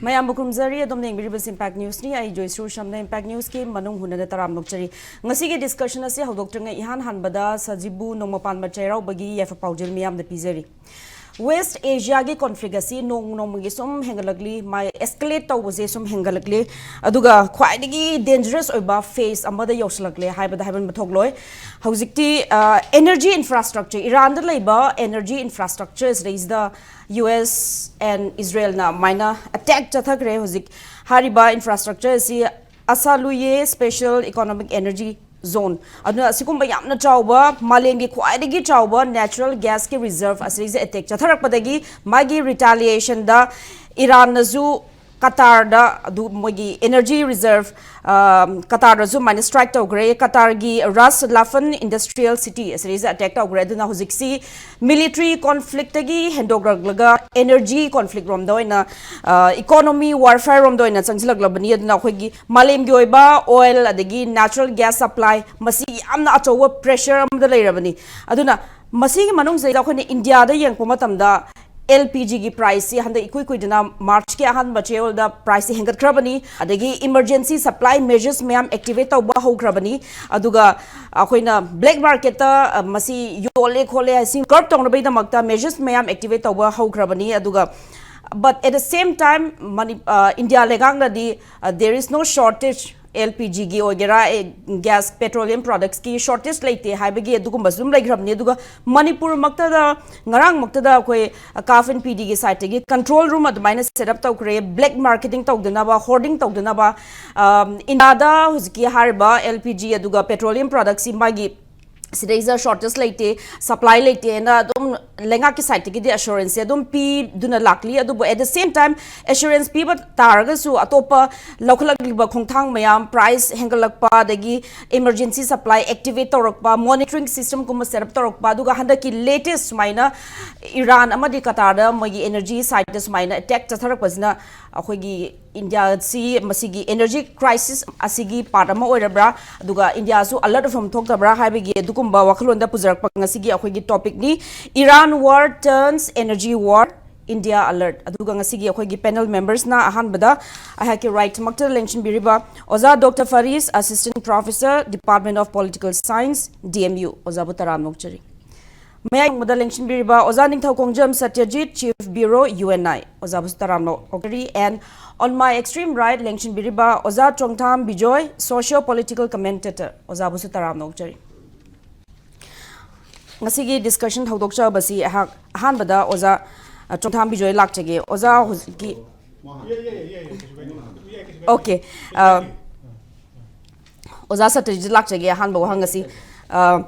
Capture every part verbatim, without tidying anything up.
ꯃꯌꯥꯝꯕꯨ ꯈꯨꯔꯨꯝꯖꯔꯤ꯫ ꯑꯗꯣꯝꯅ ꯌꯦꯡꯕꯤꯔꯤꯕꯁꯤ Impact Newsꯅꯤ꯫ ꯑꯩ ꯖꯣꯏꯁ꯭ꯔꯨ ꯁꯝꯅ Impact Newsꯀꯤ ꯃꯅꯨꯡ ꯍꯨꯠꯅꯅ ꯇꯔꯥꯝ ꯑꯣꯛꯆꯔꯤ꯫ ꯉꯁꯤꯒꯤ discussion ꯑꯁꯤ ꯍꯧꯗꯣꯛꯇ꯭ꯔꯤꯉꯩ ꯏꯍꯥꯟ ꯍꯥꯟꯕꯗ ꯁꯖꯤꯕꯨ ꯅꯣꯡꯃ ꯄꯥꯟꯕ ꯆꯩꯔꯥꯎꯕꯒꯤ ꯌꯥꯏꯐ ꯄꯥꯎꯖꯦꯜ ꯃꯤꯌꯥꯝꯗ ꯄꯤꯖꯔꯤ꯫ West Asiaꯒꯤ conflict ꯑꯁꯤ ꯅꯣꯡ ꯅꯣꯡꯃꯒꯤ ꯁꯨꯝ ꯍꯦꯟꯒꯠꯂꯛꯂꯤ, ꯃꯥꯏ escalate ꯇꯧꯕꯁꯦ ꯁꯨꯝ ꯍꯦꯟꯒꯠꯂꯛꯂꯤ, ꯑꯗꯨꯒ ꯈ꯭ꯋꯥꯏꯗꯒꯤ dangerous ꯑꯣꯏꯕ phase ꯑꯃꯗ ꯌꯧꯁꯤꯜꯂꯛꯂꯦ ꯍꯥꯏꯕꯗ ꯍꯥꯏꯃꯟꯕ ꯊꯣꯛꯂꯣꯏ꯫ ꯍꯧꯖꯤꯛꯇꯤ ꯑ, energy infrastructure, ꯏꯔꯥꯟꯗ ꯂꯩꯕ energy infrastructure ꯁꯤꯗꯩꯁꯤꯗ U S and Israelꯅ ꯑꯗꯨꯃꯥꯏꯅ attack ꯆꯠꯊꯈ꯭ꯔꯦ꯫ ꯍꯧꯖꯤꯛ ꯍꯥꯏꯔꯤꯕ infrastructure ꯑꯁꯤ ꯑꯁꯥꯂꯨꯌꯦ Special Economic Energy Zone, ꯑꯗꯨꯅ ꯑꯁꯤꯒꯨꯝꯕ ꯌꯥꯝꯅ ꯆꯥꯎꯕ, ꯃꯥꯂꯦꯝꯒꯤ ꯈ꯭ꯋꯥꯏꯗꯒꯤ ꯆꯥꯎꯕ natural gasꯀꯤ reserve ꯑꯁꯤꯁꯦ attack ꯆꯠꯊꯔꯛꯄꯗꯒꯤ ꯃꯥꯒꯤ retaliationꯗ ꯏꯔꯥꯟꯅꯁꯨ ꯀꯇꯥꯔꯗ ꯑꯗꯨ ꯃꯣꯏꯒꯤ energy reserve, ꯑ, ꯀꯇꯥꯔꯗꯁꯨ ꯑꯗꯨꯃꯥꯏꯅ strike ꯇꯧꯈ꯭ꯔꯦ꯫ ꯀꯇꯥꯔꯒꯤ ꯔꯥꯁ ꯂꯥꯐꯟ industrial city ꯑꯁꯤꯗꯩꯁꯤꯗ attack ꯇꯧꯈ꯭ꯔꯦ꯫ ꯑꯗꯨꯅ ꯍꯧꯖꯤꯛꯁꯤ military conflictꯇꯒꯤ ꯍꯦꯟꯗꯣꯛꯂꯛꯂꯒ energy conflict ꯔꯣꯝꯗ ꯑꯣꯏꯅ, ꯑ, economy warfare ꯔꯣꯝꯗ ꯑꯣꯏꯅ ꯆꯪꯁꯤꯜꯂꯛꯂꯕꯅꯤ꯫ ꯑꯗꯨꯅ ꯑꯩꯈꯣꯏꯒꯤ ꯃꯥꯂꯦꯝꯒꯤ ꯑꯣꯏꯕ oil ꯑꯗꯒꯤ natural gas supply ꯃꯁꯤ ꯌꯥꯝꯅ ꯑꯆꯧꯕ pressure ꯑꯃꯗ ꯂꯩꯔꯕꯅꯤ꯫ ꯑꯗꯨꯅ ꯃꯁꯤꯒꯤ ꯃꯅꯨꯡꯁꯤꯗ ꯑꯩꯈꯣꯏꯅ ꯏꯟꯗꯤꯌꯥꯗ ꯌꯦꯡꯉꯛꯄ ꯃꯇꯝꯗ L P Gꯒꯤ priceꯁꯤ ꯍꯟꯗꯛ ꯏꯀꯨꯏ ꯀꯨꯏꯗꯅ Marchꯀꯤ ꯑꯍꯥꯟꯕ ꯆꯌꯣꯜꯗ priceꯁꯤ ꯍꯦꯟꯒꯠꯈ꯭ꯔꯕꯅꯤ꯫ ꯑꯗꯒꯤ emergency supply measures ꯃꯌꯥꯝ activate ꯇꯧꯕ ꯍꯧꯈ꯭ꯔꯕꯅꯤ꯫ ꯑꯗꯨꯒ ꯑꯩꯈꯣꯏꯅ black marketꯇ, ꯑ, ꯃꯁꯤ ꯌꯣꯜꯂꯦ ꯈꯣꯠꯂꯦ ꯍꯥꯏꯁꯤ curb ꯇꯧꯅꯕꯒꯤꯗꯃꯛꯇ measures ꯃꯌꯥꯝ activate ꯇꯧꯕ ꯍꯧꯈ꯭ꯔꯕꯅꯤ꯫ ꯑꯗꯨꯒ but at the same time ꯃꯅꯤ-, ꯑ, ꯏꯟꯗꯤꯌꯥ ꯂꯩꯉꯥꯛꯅꯗꯤ, uh, there is no shortage, L P Gꯒꯤ ꯑꯣꯏꯒꯦꯔꯥ, ꯑꯦ, gas, petroleum productsꯀꯤ shortage ꯂꯩꯇꯦ ꯍꯥꯏꯕꯒꯤ ꯑꯗꯨꯒꯨꯝꯕꯁꯨ ꯑꯗꯨꯝ ꯂꯩꯈ꯭ꯔꯕꯅꯤ꯫ ꯑꯗꯨꯒ ꯃꯅꯤꯄꯨꯔꯃꯛꯇꯗ ꯉꯔꯥꯡꯃꯛꯇꯗ ꯑꯩꯈꯣꯏ, ꯑ, CAF and P Dꯒꯤ sideꯇꯒꯤ control room ꯑꯗꯨꯃꯥꯏꯅ set up ꯇꯧꯈ꯭ꯔꯦ, black marketing ꯇꯧꯗꯅꯕ, hoarding ꯇꯧꯗꯅꯕ꯫ ꯑꯝ, ꯏꯟꯗꯤꯌꯥꯗ ꯍꯧꯖꯤꯛꯀꯤ ꯍꯥꯏꯔꯤꯕ L P G ꯑꯗꯨꯒ petroleum productsꯁꯤ ꯃꯥꯒꯤ ꯁꯤꯗꯩꯁꯤꯗ shortage ꯂꯩꯇꯦ, supply ꯂꯩꯇꯦꯅ ꯑꯗꯨꯝ ꯂꯩꯉꯥꯛꯀꯤ sideꯇꯒꯤꯗꯤ assuranceꯁꯦ ꯑꯗꯨꯝ ꯄꯤꯗꯨꯅ ꯂꯥꯛꯂꯤ꯫ ꯑꯗꯨꯕꯨ at the same time assurance ꯄꯤꯕ ꯇꯥꯔꯒꯁꯨ ꯑꯇꯣꯞꯄ ꯂꯧꯈꯠꯂꯛꯂꯤꯕ ꯈꯣꯡꯊꯥꯡ ꯃꯌꯥꯝ, price ꯍꯦꯟꯒꯠꯂꯛꯄ, ꯑꯗꯒꯤ emergency supply activate ꯇꯧꯔꯛꯄ, monitoring systemꯒꯨꯝꯕ set up ꯇꯧꯔꯛꯄ, ꯑꯗꯨꯒ ꯍꯟꯗꯛꯀꯤ latest ꯁꯨꯃꯥꯏꯅ ꯏꯔꯥꯟ ꯑꯃꯗꯤ ꯀꯇꯥꯔꯗ ꯃꯣꯏꯒꯤ energy sideꯇ ꯁꯨꯃꯥꯏꯅ attack ꯆꯠꯊꯔꯛꯄꯁꯤꯅ ꯑꯩꯈꯣꯏꯒꯤ ꯏꯟꯗꯤꯌꯥꯁꯤ ꯃꯁꯤꯒꯤ energy crisis ꯑꯁꯤꯒꯤ part ꯑꯃ ꯑꯣꯏꯔꯕ꯭ꯔꯥ, ꯑꯗꯨꯒ ꯏꯟꯗꯤꯌꯥꯁꯨ alert ꯑꯣꯏꯐꯝ ꯊꯣꯛꯇꯕ꯭ꯔꯥ ꯍꯥꯏꯕꯒꯤ ꯑꯗꯨꯒꯨꯝꯕ ꯋꯥꯈꯜꯂꯣꯟꯗ ꯄꯨꯖꯔꯛꯄ ꯉꯁꯤꯒꯤ ꯑꯩꯈꯣꯏꯒꯤ topicꯅꯤ꯫ Iran war turns energy war, India Alert꯫ ꯑꯗꯨꯒ ꯉꯁꯤꯒꯤ ꯑꯩꯈꯣꯏꯒꯤ panel members ꯅ ꯑꯍꯥꯟꯕꯗ ꯑꯩꯍꯥꯛꯀꯤ right ꯃꯛꯇ ꯂꯦꯡꯁꯤꯟꯕꯤꯔꯤꯕ ꯑꯣꯖꯥ doctor Faris, Assistant Professor, Department of Political Science, D M U, ꯑꯣꯖꯥꯕꯨ ꯇꯔꯥꯝꯅ ꯑꯣꯛꯆꯔꯤ꯫ ꯃꯌꯥꯏ ꯊꯪꯕꯗ ꯂꯦꯡꯁꯤꯟꯕꯤꯔꯤꯕ ꯑꯣꯖꯥ ꯅꯤꯡꯊꯧꯈꯣꯡꯖꯝ ꯁꯇ꯭ꯌꯖꯤꯠ, Chief Bureau, U N I, ꯑꯣꯖꯥꯕꯨꯁꯨ ꯇꯔꯥꯝꯅ ꯑꯣꯛꯆꯔꯤ꯫ And on my extreme right ꯂꯦꯡꯁꯤꯟꯕꯤꯔꯤꯕ ꯑꯣꯖꯥ ꯆꯣꯡꯊꯥꯝ ꯕꯤꯖꯣꯏ, Socio Political Commentator, ꯑꯣꯖꯥꯕꯨꯁꯨ ꯇꯔꯥꯝꯅ ꯑꯣꯛꯆꯔꯤ꯫ ꯉꯁꯤꯒꯤ discussion ꯍꯧꯗꯣꯛꯆꯕꯁꯤ ꯑꯩꯍꯥꯛ ꯑꯍꯥꯟꯕꯗ ꯑꯣꯖꯥ, ꯑ, ꯆꯣꯡꯊꯥꯝ ꯕꯤꯖꯣꯏ ꯂꯥꯛꯆꯒꯦ꯫ ꯑꯣꯖꯥ ꯍꯧꯖꯤꯛꯀꯤ, okay, ꯑ, ꯑꯣꯖꯥ ꯁꯇ꯭ꯌꯖꯤꯠ ꯂꯥꯛꯆꯒꯦ꯫ ꯑꯍꯥꯟꯕ ꯋꯥꯍꯪ ꯑꯁꯤ, ꯑ,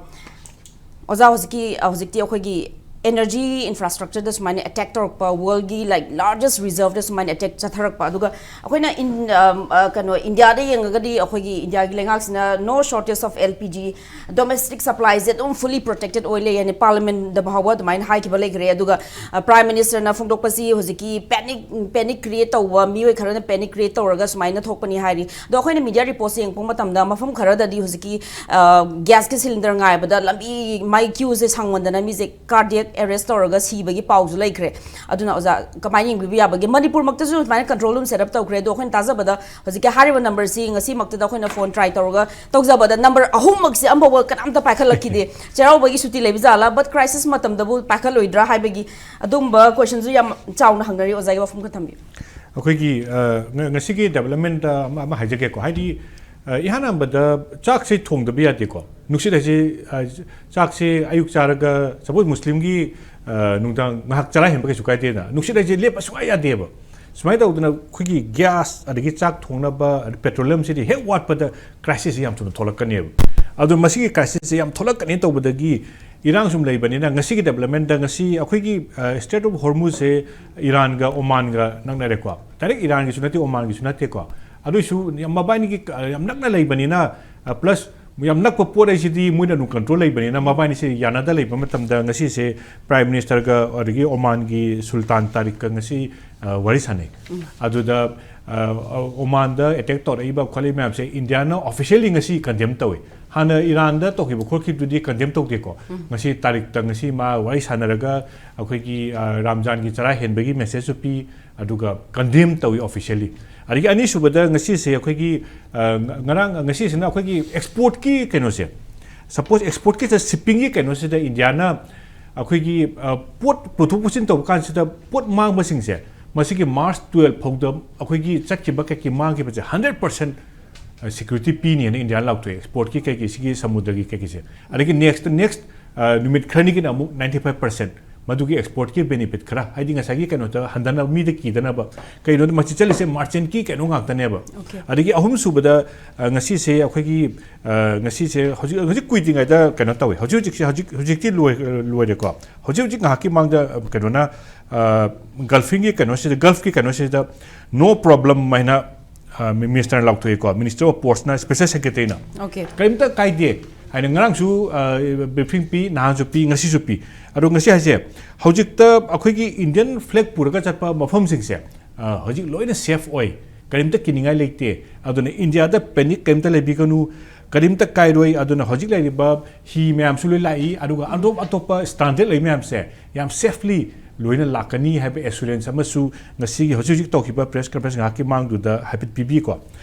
ꯑꯣꯖꯥ ꯍꯧꯖꯤꯛꯀꯤ, ꯑ, ꯍꯧꯖꯤꯛꯇꯤ ꯑꯩꯈꯣꯏꯒꯤ energy infrastructure ꯗ ꯁꯨꯃꯥꯏꯅ attack ꯇꯧꯔꯛꯄ, world ꯒꯤ, like, largest reserve ꯗ ꯁꯨꯃꯥꯏꯅ attack ꯆꯠꯊꯔꯛꯄ, ꯑꯗꯨꯒ ꯑꯩꯈꯣꯏꯅ in-, ꯑꯝ, ꯑ, ꯀꯩꯅꯣ, ꯏꯟꯗꯤꯌꯥꯗ ꯌꯦꯡꯉꯒꯗꯤ ꯑꯩꯈꯣꯏꯒꯤ ꯏꯟꯗꯤꯌꯥꯒꯤ ꯂꯩꯉꯥꯛꯁꯤꯅ no shortage of L P G, domestic supply ꯁꯦ ꯑꯗꯨꯝ fully protected ꯑꯣꯏ ꯂꯩ ꯍꯥꯏꯅ parliament ꯗ ꯐꯥꯎꯕ ꯑꯗꯨꯃꯥꯏꯅ ꯍꯥꯏꯈꯤꯕ ꯂꯩꯈ꯭ꯔꯦ꯫ ꯑꯗꯨꯒ, ꯑ, Prime Minister ꯅ ꯐꯣꯡꯗꯣꯛꯄꯁꯤ ꯍꯧꯖꯤꯛꯀꯤ panic, panic create ꯇꯧꯕ, ꯃꯤꯑꯣꯏ ꯈꯔꯅ panic create ꯇꯧꯔꯒ ꯁꯨꯃꯥꯏꯅ ꯊꯣꯛꯄꯅꯤ ꯍꯥꯏꯔꯤ꯫ ꯑꯗꯣ ꯑꯩꯈꯣꯏꯅ media reports ꯌꯦꯡꯉꯛꯄ ꯃꯇꯝꯗ ꯃꯐꯝ ꯈꯔꯗꯗꯤ ꯍꯧꯖꯤꯛꯀꯤ, ꯑ, gas ꯀꯤ cylinder ꯉꯥꯏꯕꯗ ꯂꯝꯕꯤ ꯃꯥꯏ queue ꯁꯦ ꯁꯥꯡꯃꯟꯗꯅ ꯃꯤꯁꯦ cardiac arrest ꯇꯧꯔꯒ ꯁꯤꯕꯒꯤ ꯄꯥꯎꯁꯨ ꯂꯩꯈ꯭ꯔꯦ꯫ ꯑꯗꯨꯅ ꯑꯣꯖꯥ, ꯀꯃꯥꯏꯅ ꯌꯦꯡꯕꯤꯕ ꯌꯥꯕꯒꯦ? ꯃꯅꯤꯄꯨꯔꯃꯛꯇꯁꯨ ꯑꯗꯨꯃꯥꯏꯅ control room set up ꯇꯧꯈ꯭ꯔꯦ꯫ ꯑꯗꯣ ꯑꯩꯈꯣꯏꯅ ꯇꯥꯖꯕꯗ ꯍꯧꯖꯤꯛꯀꯤ ꯍꯥꯏꯔꯤꯕ number ꯁꯤ ꯉꯁꯤꯃꯛꯇꯗ ꯑꯩꯈꯣꯏꯅ phone try ꯇꯧꯔꯒ ꯇꯧꯖꯕꯗ number ꯑꯍꯨꯝꯃꯛꯁꯦ ꯑꯃꯐꯥꯎꯕ ꯀꯅꯥꯝꯇ ꯄꯥꯏꯈꯠꯂꯛꯈꯤꯗꯦ꯫ ꯆꯩꯔꯥꯎꯕꯒꯤ ꯁꯨꯇꯤ ꯂꯩꯕ ꯖꯥꯠꯂꯥ, but crisis ꯃꯇꯝꯗꯕꯨ ꯄꯥꯏꯈꯠꯂꯣꯏꯗ꯭ꯔꯥ ꯍꯥꯏꯕꯒꯤ ꯑꯗꯨꯝꯕ question ꯁꯨ ꯌꯥꯝ ꯆꯥꯎꯅ ꯍꯪꯅꯔꯤ꯫ ꯑꯣꯖꯥꯒꯤ ꯋꯥꯐꯝ ꯈꯔ ꯊꯝꯕꯤꯌꯨ꯫ ꯑꯩꯈꯣꯏꯒꯤ, ꯑ, ꯉ-, ꯉꯁꯤꯒꯤ development ꯇ ꯑꯃ, ꯑꯃ ꯍꯥꯏꯖꯒꯦꯀꯣ꯫ ꯍꯥꯏꯗꯤ, ꯑ, ꯏꯍꯥꯟ ꯍꯥꯟꯕꯗ ꯆꯥꯛꯁꯦ ꯊꯣꯡꯗꯕ ꯌꯥꯗꯦꯀꯣ꯫ ꯅꯨꯡꯁꯤꯠ ꯍꯥꯏꯁꯦ, ꯑ, ꯆꯥꯛꯁꯦ ꯑꯌꯨꯛ ꯆꯥꯔꯒ, suppose ꯃꯨꯁꯂꯤꯝꯒꯤ, ꯑ, ꯅꯨꯡꯗꯥꯡ ꯉꯥꯏꯍꯥꯛ ꯆꯔꯥ ꯍꯦꯟꯕ ꯀꯩꯁꯨ ꯀꯥꯏꯗꯦꯅ, ꯅꯨꯡꯁꯤꯠ ꯍꯥꯏꯁꯦ ꯂꯦꯞꯄ ꯁꯨꯡꯌꯥ ꯌꯥꯗꯦꯕ꯫ ꯁꯨꯃꯥꯏꯅ ꯇꯧꯗꯅ ꯑꯩꯈꯣꯏꯒꯤ gas, ꯑꯗꯒꯤ ꯆꯥꯛ ꯊꯣꯡꯅꯕ, ꯑꯗꯩ petroleum ꯁꯤꯗꯤ ꯍꯦꯛ ꯋꯥꯠꯄꯗ crisis ꯁꯤ ꯌꯥꯝ ꯊꯨꯅ ꯊꯣꯛꯂꯛꯀꯅꯦꯕ꯫ ꯑꯗꯣ ꯃꯁꯤꯒꯤ crisis ꯁꯦ ꯌꯥꯝ ꯊꯣꯛꯂꯛꯀꯅꯤ ꯇꯧꯕꯗꯒꯤ ꯏꯔꯥꯡ ꯁꯨꯝ ꯂꯩꯕꯅꯤꯅ ꯉꯁꯤꯒꯤ development ꯇ ꯉꯁꯤ ꯑꯩꯈꯣꯏꯒꯤ, ꯑ, Strait of Hormuz say ꯏꯔꯥꯟꯒ ꯑꯣꯃꯥꯟꯒ ꯅꯛꯅꯔꯦꯀꯣ꯫ Direct ꯏꯔꯥꯟꯒꯤꯁꯨ ꯅꯠꯇꯦ, ꯑꯣꯃꯥꯟꯒꯤꯁꯨ ꯅꯠꯇꯦꯀꯣ꯫ ꯑꯗꯨꯏꯁꯨ ꯌꯥꯝ ꯃꯕꯥꯏꯅꯤꯒꯤ, ꯑ, ꯌꯥꯝ ꯅꯛꯅ ꯂꯩꯕꯅꯤꯅ, ꯑ, plus ꯌꯥꯝ ꯅꯛꯄ ꯄꯣꯠ ꯍꯥꯏꯁꯤꯗꯤ ꯃꯣꯏꯅ ꯑꯗꯨꯝ control ꯂꯩꯕꯅꯤꯅ ꯃꯕꯥꯏꯅꯤꯁꯦ ꯌꯥꯅꯗ ꯂꯩꯕ ꯃꯇꯝꯗ ꯉꯁꯤꯁꯦ Prime Minister ꯒ ꯑꯗꯒꯤ ꯑꯣꯃꯥꯟꯒꯤ ꯁꯨꯜꯇꯥꯟ ꯇꯥꯔꯤꯛꯀ ꯉꯁꯤ ꯑ, ꯋꯥꯔꯤ ꯁꯥꯟꯅꯩ꯫ ꯑꯗꯨꯗ, ꯑ, ꯑꯣꯃꯥꯟꯗ ꯑꯦꯇꯦꯛ ꯇꯧꯔꯛꯏꯕ ꯈꯣꯠꯂꯛꯏꯕ ꯃꯌꯥꯝꯁꯦ ꯏꯟꯗꯤꯌꯥꯅ ꯑꯣꯐꯤꯁꯤꯌꯦꯜꯂꯤ ꯉꯁꯤ ꯀꯟꯗꯦꯝ ꯇꯧꯏ꯫ ꯍꯥꯟꯅ ꯏꯔꯥꯟꯗ ꯇꯧꯈꯤꯕ ꯈꯣꯠꯈꯤꯕꯗꯨꯗꯤ ꯀꯟꯗꯦꯝ ꯇꯧꯗꯦꯀꯣ꯫ ꯉꯁꯤ ꯇꯥꯔꯤꯛꯇ ꯉꯁꯤ ꯃꯥ ꯋꯥꯔꯤ ꯁꯥꯟꯅꯔꯒ ꯑꯩꯈꯣꯏꯒꯤ, ꯑ, ꯔꯥꯝꯖꯥꯟꯒꯤ ꯆꯔꯥ ꯍꯦꯟꯕꯒꯤ ꯃꯦꯁꯦꯖꯁꯨ ꯄꯤ, ꯑꯗꯨꯒ ꯀꯟꯗꯦꯝ ꯇꯧꯏ ꯑꯣꯐꯤꯁꯤꯌꯦꯜꯂꯤ꯫ ꯑꯗꯒꯤ ꯑꯅꯤꯁꯨꯕꯗ ꯉꯁꯤꯁꯦ ꯑꯩꯈꯣꯏꯒꯤ, ꯑ, ꯉ-, ꯉꯔꯥꯡ, ꯉꯁꯤꯁꯤꯅ ꯑꯩꯈꯣꯏꯒꯤ ꯑꯦꯛꯁꯄꯣꯔꯠꯀꯤ ꯀꯩꯅꯣꯁꯦ, ꯁꯄꯣꯁ ꯑꯦꯛꯁꯄꯣꯔꯠꯀꯤꯁꯤꯗ, ꯁꯤꯞꯄꯤꯡꯒꯤ ꯀꯩꯅꯣꯁꯤꯗ ꯏꯟꯗꯤꯌꯥꯅ ꯑꯩꯈꯣꯏꯒꯤ, ꯑ, ꯄꯣꯠ ꯄꯨꯊꯣꯛ ꯄꯨꯁꯤꯟ ꯇꯧꯕ ꯀꯥꯟꯁꯤꯗ ꯄꯣꯠ ꯃꯥꯡꯕꯁꯤꯡꯁꯦ, ꯃꯁꯤꯒꯤ ꯃꯥꯔꯆ ꯇꯨꯌꯦꯜꯐ ꯐꯥꯎꯗ ꯑꯩꯈꯣꯏꯒꯤ ꯆꯠꯈꯤꯕ ꯀꯩꯀꯩ ꯃꯥꯡꯈꯤꯕꯁꯦ ꯍꯟꯗ꯭ꯔꯦꯠ ꯄꯥꯔꯁꯦꯟ ꯁꯦꯀ꯭ꯌꯨꯔꯤꯇꯤ ꯄꯤꯅꯤꯅ ꯏꯟꯗꯤꯌꯥꯅ ꯂꯥꯎꯊꯣꯛꯑꯦ, ꯑꯦꯛꯁꯄꯣꯔꯠꯀꯤ ꯀꯩꯀꯩ ꯁꯤꯒꯤ ꯁꯃꯨꯗ꯭ꯔꯒꯤ ꯀꯩꯀꯩꯁꯦ꯫ ꯑꯗꯒꯤ ꯅꯦꯛꯁꯇ, ꯅꯦꯛꯁ, ꯑ, ꯅꯨꯃꯤꯠ ꯈꯔꯅꯤꯒꯤꯅ ꯑꯃꯨꯛ ꯅꯥꯏꯟꯇꯤ ꯐꯥꯏꯚ ꯄꯥꯔꯁꯦꯟ ꯃꯗꯨꯒꯤ ꯑꯦꯛꯁꯄꯣꯔꯠꯀꯤ ꯕꯦꯅꯤꯐꯤꯠ ꯈꯔ, ꯍꯥꯏꯗꯤ ꯉꯁꯥꯏꯒꯤ ꯀꯩꯅꯣꯗ ꯍꯟꯊꯅꯕ, ꯃꯤꯗ ꯀꯤꯗꯅꯕ꯫ ꯀꯩꯅꯣꯗ ꯃꯁꯤ ꯆꯠꯂꯤꯁꯦ ꯃꯥꯔꯆꯦꯟꯠꯀꯤ ꯀꯩꯅꯣ ꯉꯥꯛꯇꯅꯦꯕ꯫ Okay. ꯑꯗꯒꯤ ꯑꯍꯨꯝꯁꯨꯕꯗ, ꯑ, ꯉꯁꯤꯁꯦ ꯑꯩꯈꯣꯏꯒꯤ, ꯑ, ꯉꯁꯤꯁꯦ ꯍꯧꯖꯤꯛ, ꯍꯧꯖꯤꯛ ꯀꯨꯏꯗ꯭ꯔꯤꯉꯩꯗ ꯀꯩꯅꯣ ꯇꯧꯋꯦ, ꯍꯧꯖꯤꯛ ꯍꯧꯖꯤꯛꯁꯦ, ꯍꯧꯖꯤꯛ, ꯍꯧꯖꯤꯛꯇꯤ ꯂꯣꯏ-, ꯂꯣꯏꯔꯦꯀꯣ꯫ ꯍꯧꯖꯤꯛ ꯍꯧꯖꯤꯛ ꯉꯥꯏꯍꯥꯛꯀꯤ ꯃꯥꯡꯗ, ꯑ, ꯀꯩꯅꯣꯅ, ꯑ, ꯒꯜꯐꯤꯡꯒꯤ ꯀꯩꯅꯣꯁꯤꯗ, ꯒꯜꯐꯀꯤ ꯀꯩꯅꯣꯁꯤꯗ no problem ꯍꯥꯏꯅ, ꯑ, ꯃꯤ-, ꯃꯤꯅꯤꯁꯇꯔꯅ ꯂꯥꯎꯊꯣꯛꯑꯦꯀꯣ, ꯃꯤꯅꯤꯁꯇꯔ ꯑꯣꯐ ꯄꯣꯔꯠꯁꯅ ꯁ꯭ꯄꯦꯁꯦꯜ ꯁꯦꯀ꯭ꯔꯦꯇꯔꯤꯅ꯫ Okay. ꯀꯔꯤꯝꯇ ꯀꯥꯏꯗꯦ ꯍꯥꯏꯅ ꯉꯔꯥꯡꯁꯨ, ꯑ, ꯕ꯭ꯔꯤꯐꯤꯡ ꯄꯤ, ꯅꯍꯥꯟꯁꯨ ꯄꯤ, ꯉꯁꯤꯁꯨ ꯄꯤ꯫ ꯑꯗꯣ ꯉꯁꯤ ꯍꯥꯏꯁꯦ, ꯍꯧꯖꯤꯛꯇ ꯑꯩꯈꯣꯏꯒꯤ ꯏꯟꯗꯤꯌꯟ ꯐ꯭ꯂꯦꯒ ꯄꯨꯔꯒ ꯆꯠꯄ ꯃꯐꯝꯁꯤꯡꯁꯦ, ꯑ, ꯍꯧꯖꯤꯛ ꯂꯣꯏꯅ ꯁꯦꯐ ꯑꯣꯏ, ꯀꯔꯤꯝꯇ ꯀꯤꯅꯤꯡꯉꯥꯏ ꯂꯩꯇꯦ꯫ ꯑꯗꯨꯅ ꯏꯟꯗꯤꯌꯥꯗ ꯄꯦꯅꯤꯛ ꯀꯔꯤꯝꯇ ꯂꯩꯕꯤꯒꯅꯨ, ꯀꯔꯤꯝꯇ ꯀꯥꯏꯔꯣꯏ꯫ ꯑꯗꯨꯅ ꯍꯧꯖꯤꯛ ꯂꯩꯔꯤꯕ ꯍꯤ ꯃꯌꯥꯝꯁꯨ ꯂꯣꯏ ꯂꯥꯛꯏ, ꯑꯗꯨꯒ ꯑꯇꯣꯞ ꯑꯇꯣꯞꯄ ꯁ꯭ꯇ꯭ꯔꯥꯟꯗꯦꯗ ꯂꯩ ꯃꯌꯥꯝꯁꯦ ꯌꯥꯝ ꯁꯦꯐꯂꯤ ꯂꯣꯏꯅ ꯂꯥꯛꯀꯅꯤ ꯍꯥꯏꯕ ꯑꯦꯁꯨꯔꯦꯟꯁ ꯑꯃꯁꯨ ꯉꯁꯤꯒꯤ ꯍꯧꯖꯤꯛ ꯍꯧꯖꯤꯛ ꯇꯧꯈꯤꯕ ꯄ꯭ꯔꯦꯁ ꯀꯟꯐꯔꯦꯟꯁ ꯉꯥꯏꯍꯥꯛꯀꯤ ꯃꯥꯡꯗꯨꯗ ꯍꯥꯏꯐꯦꯠ ꯄꯤꯕꯤꯀꯣ꯫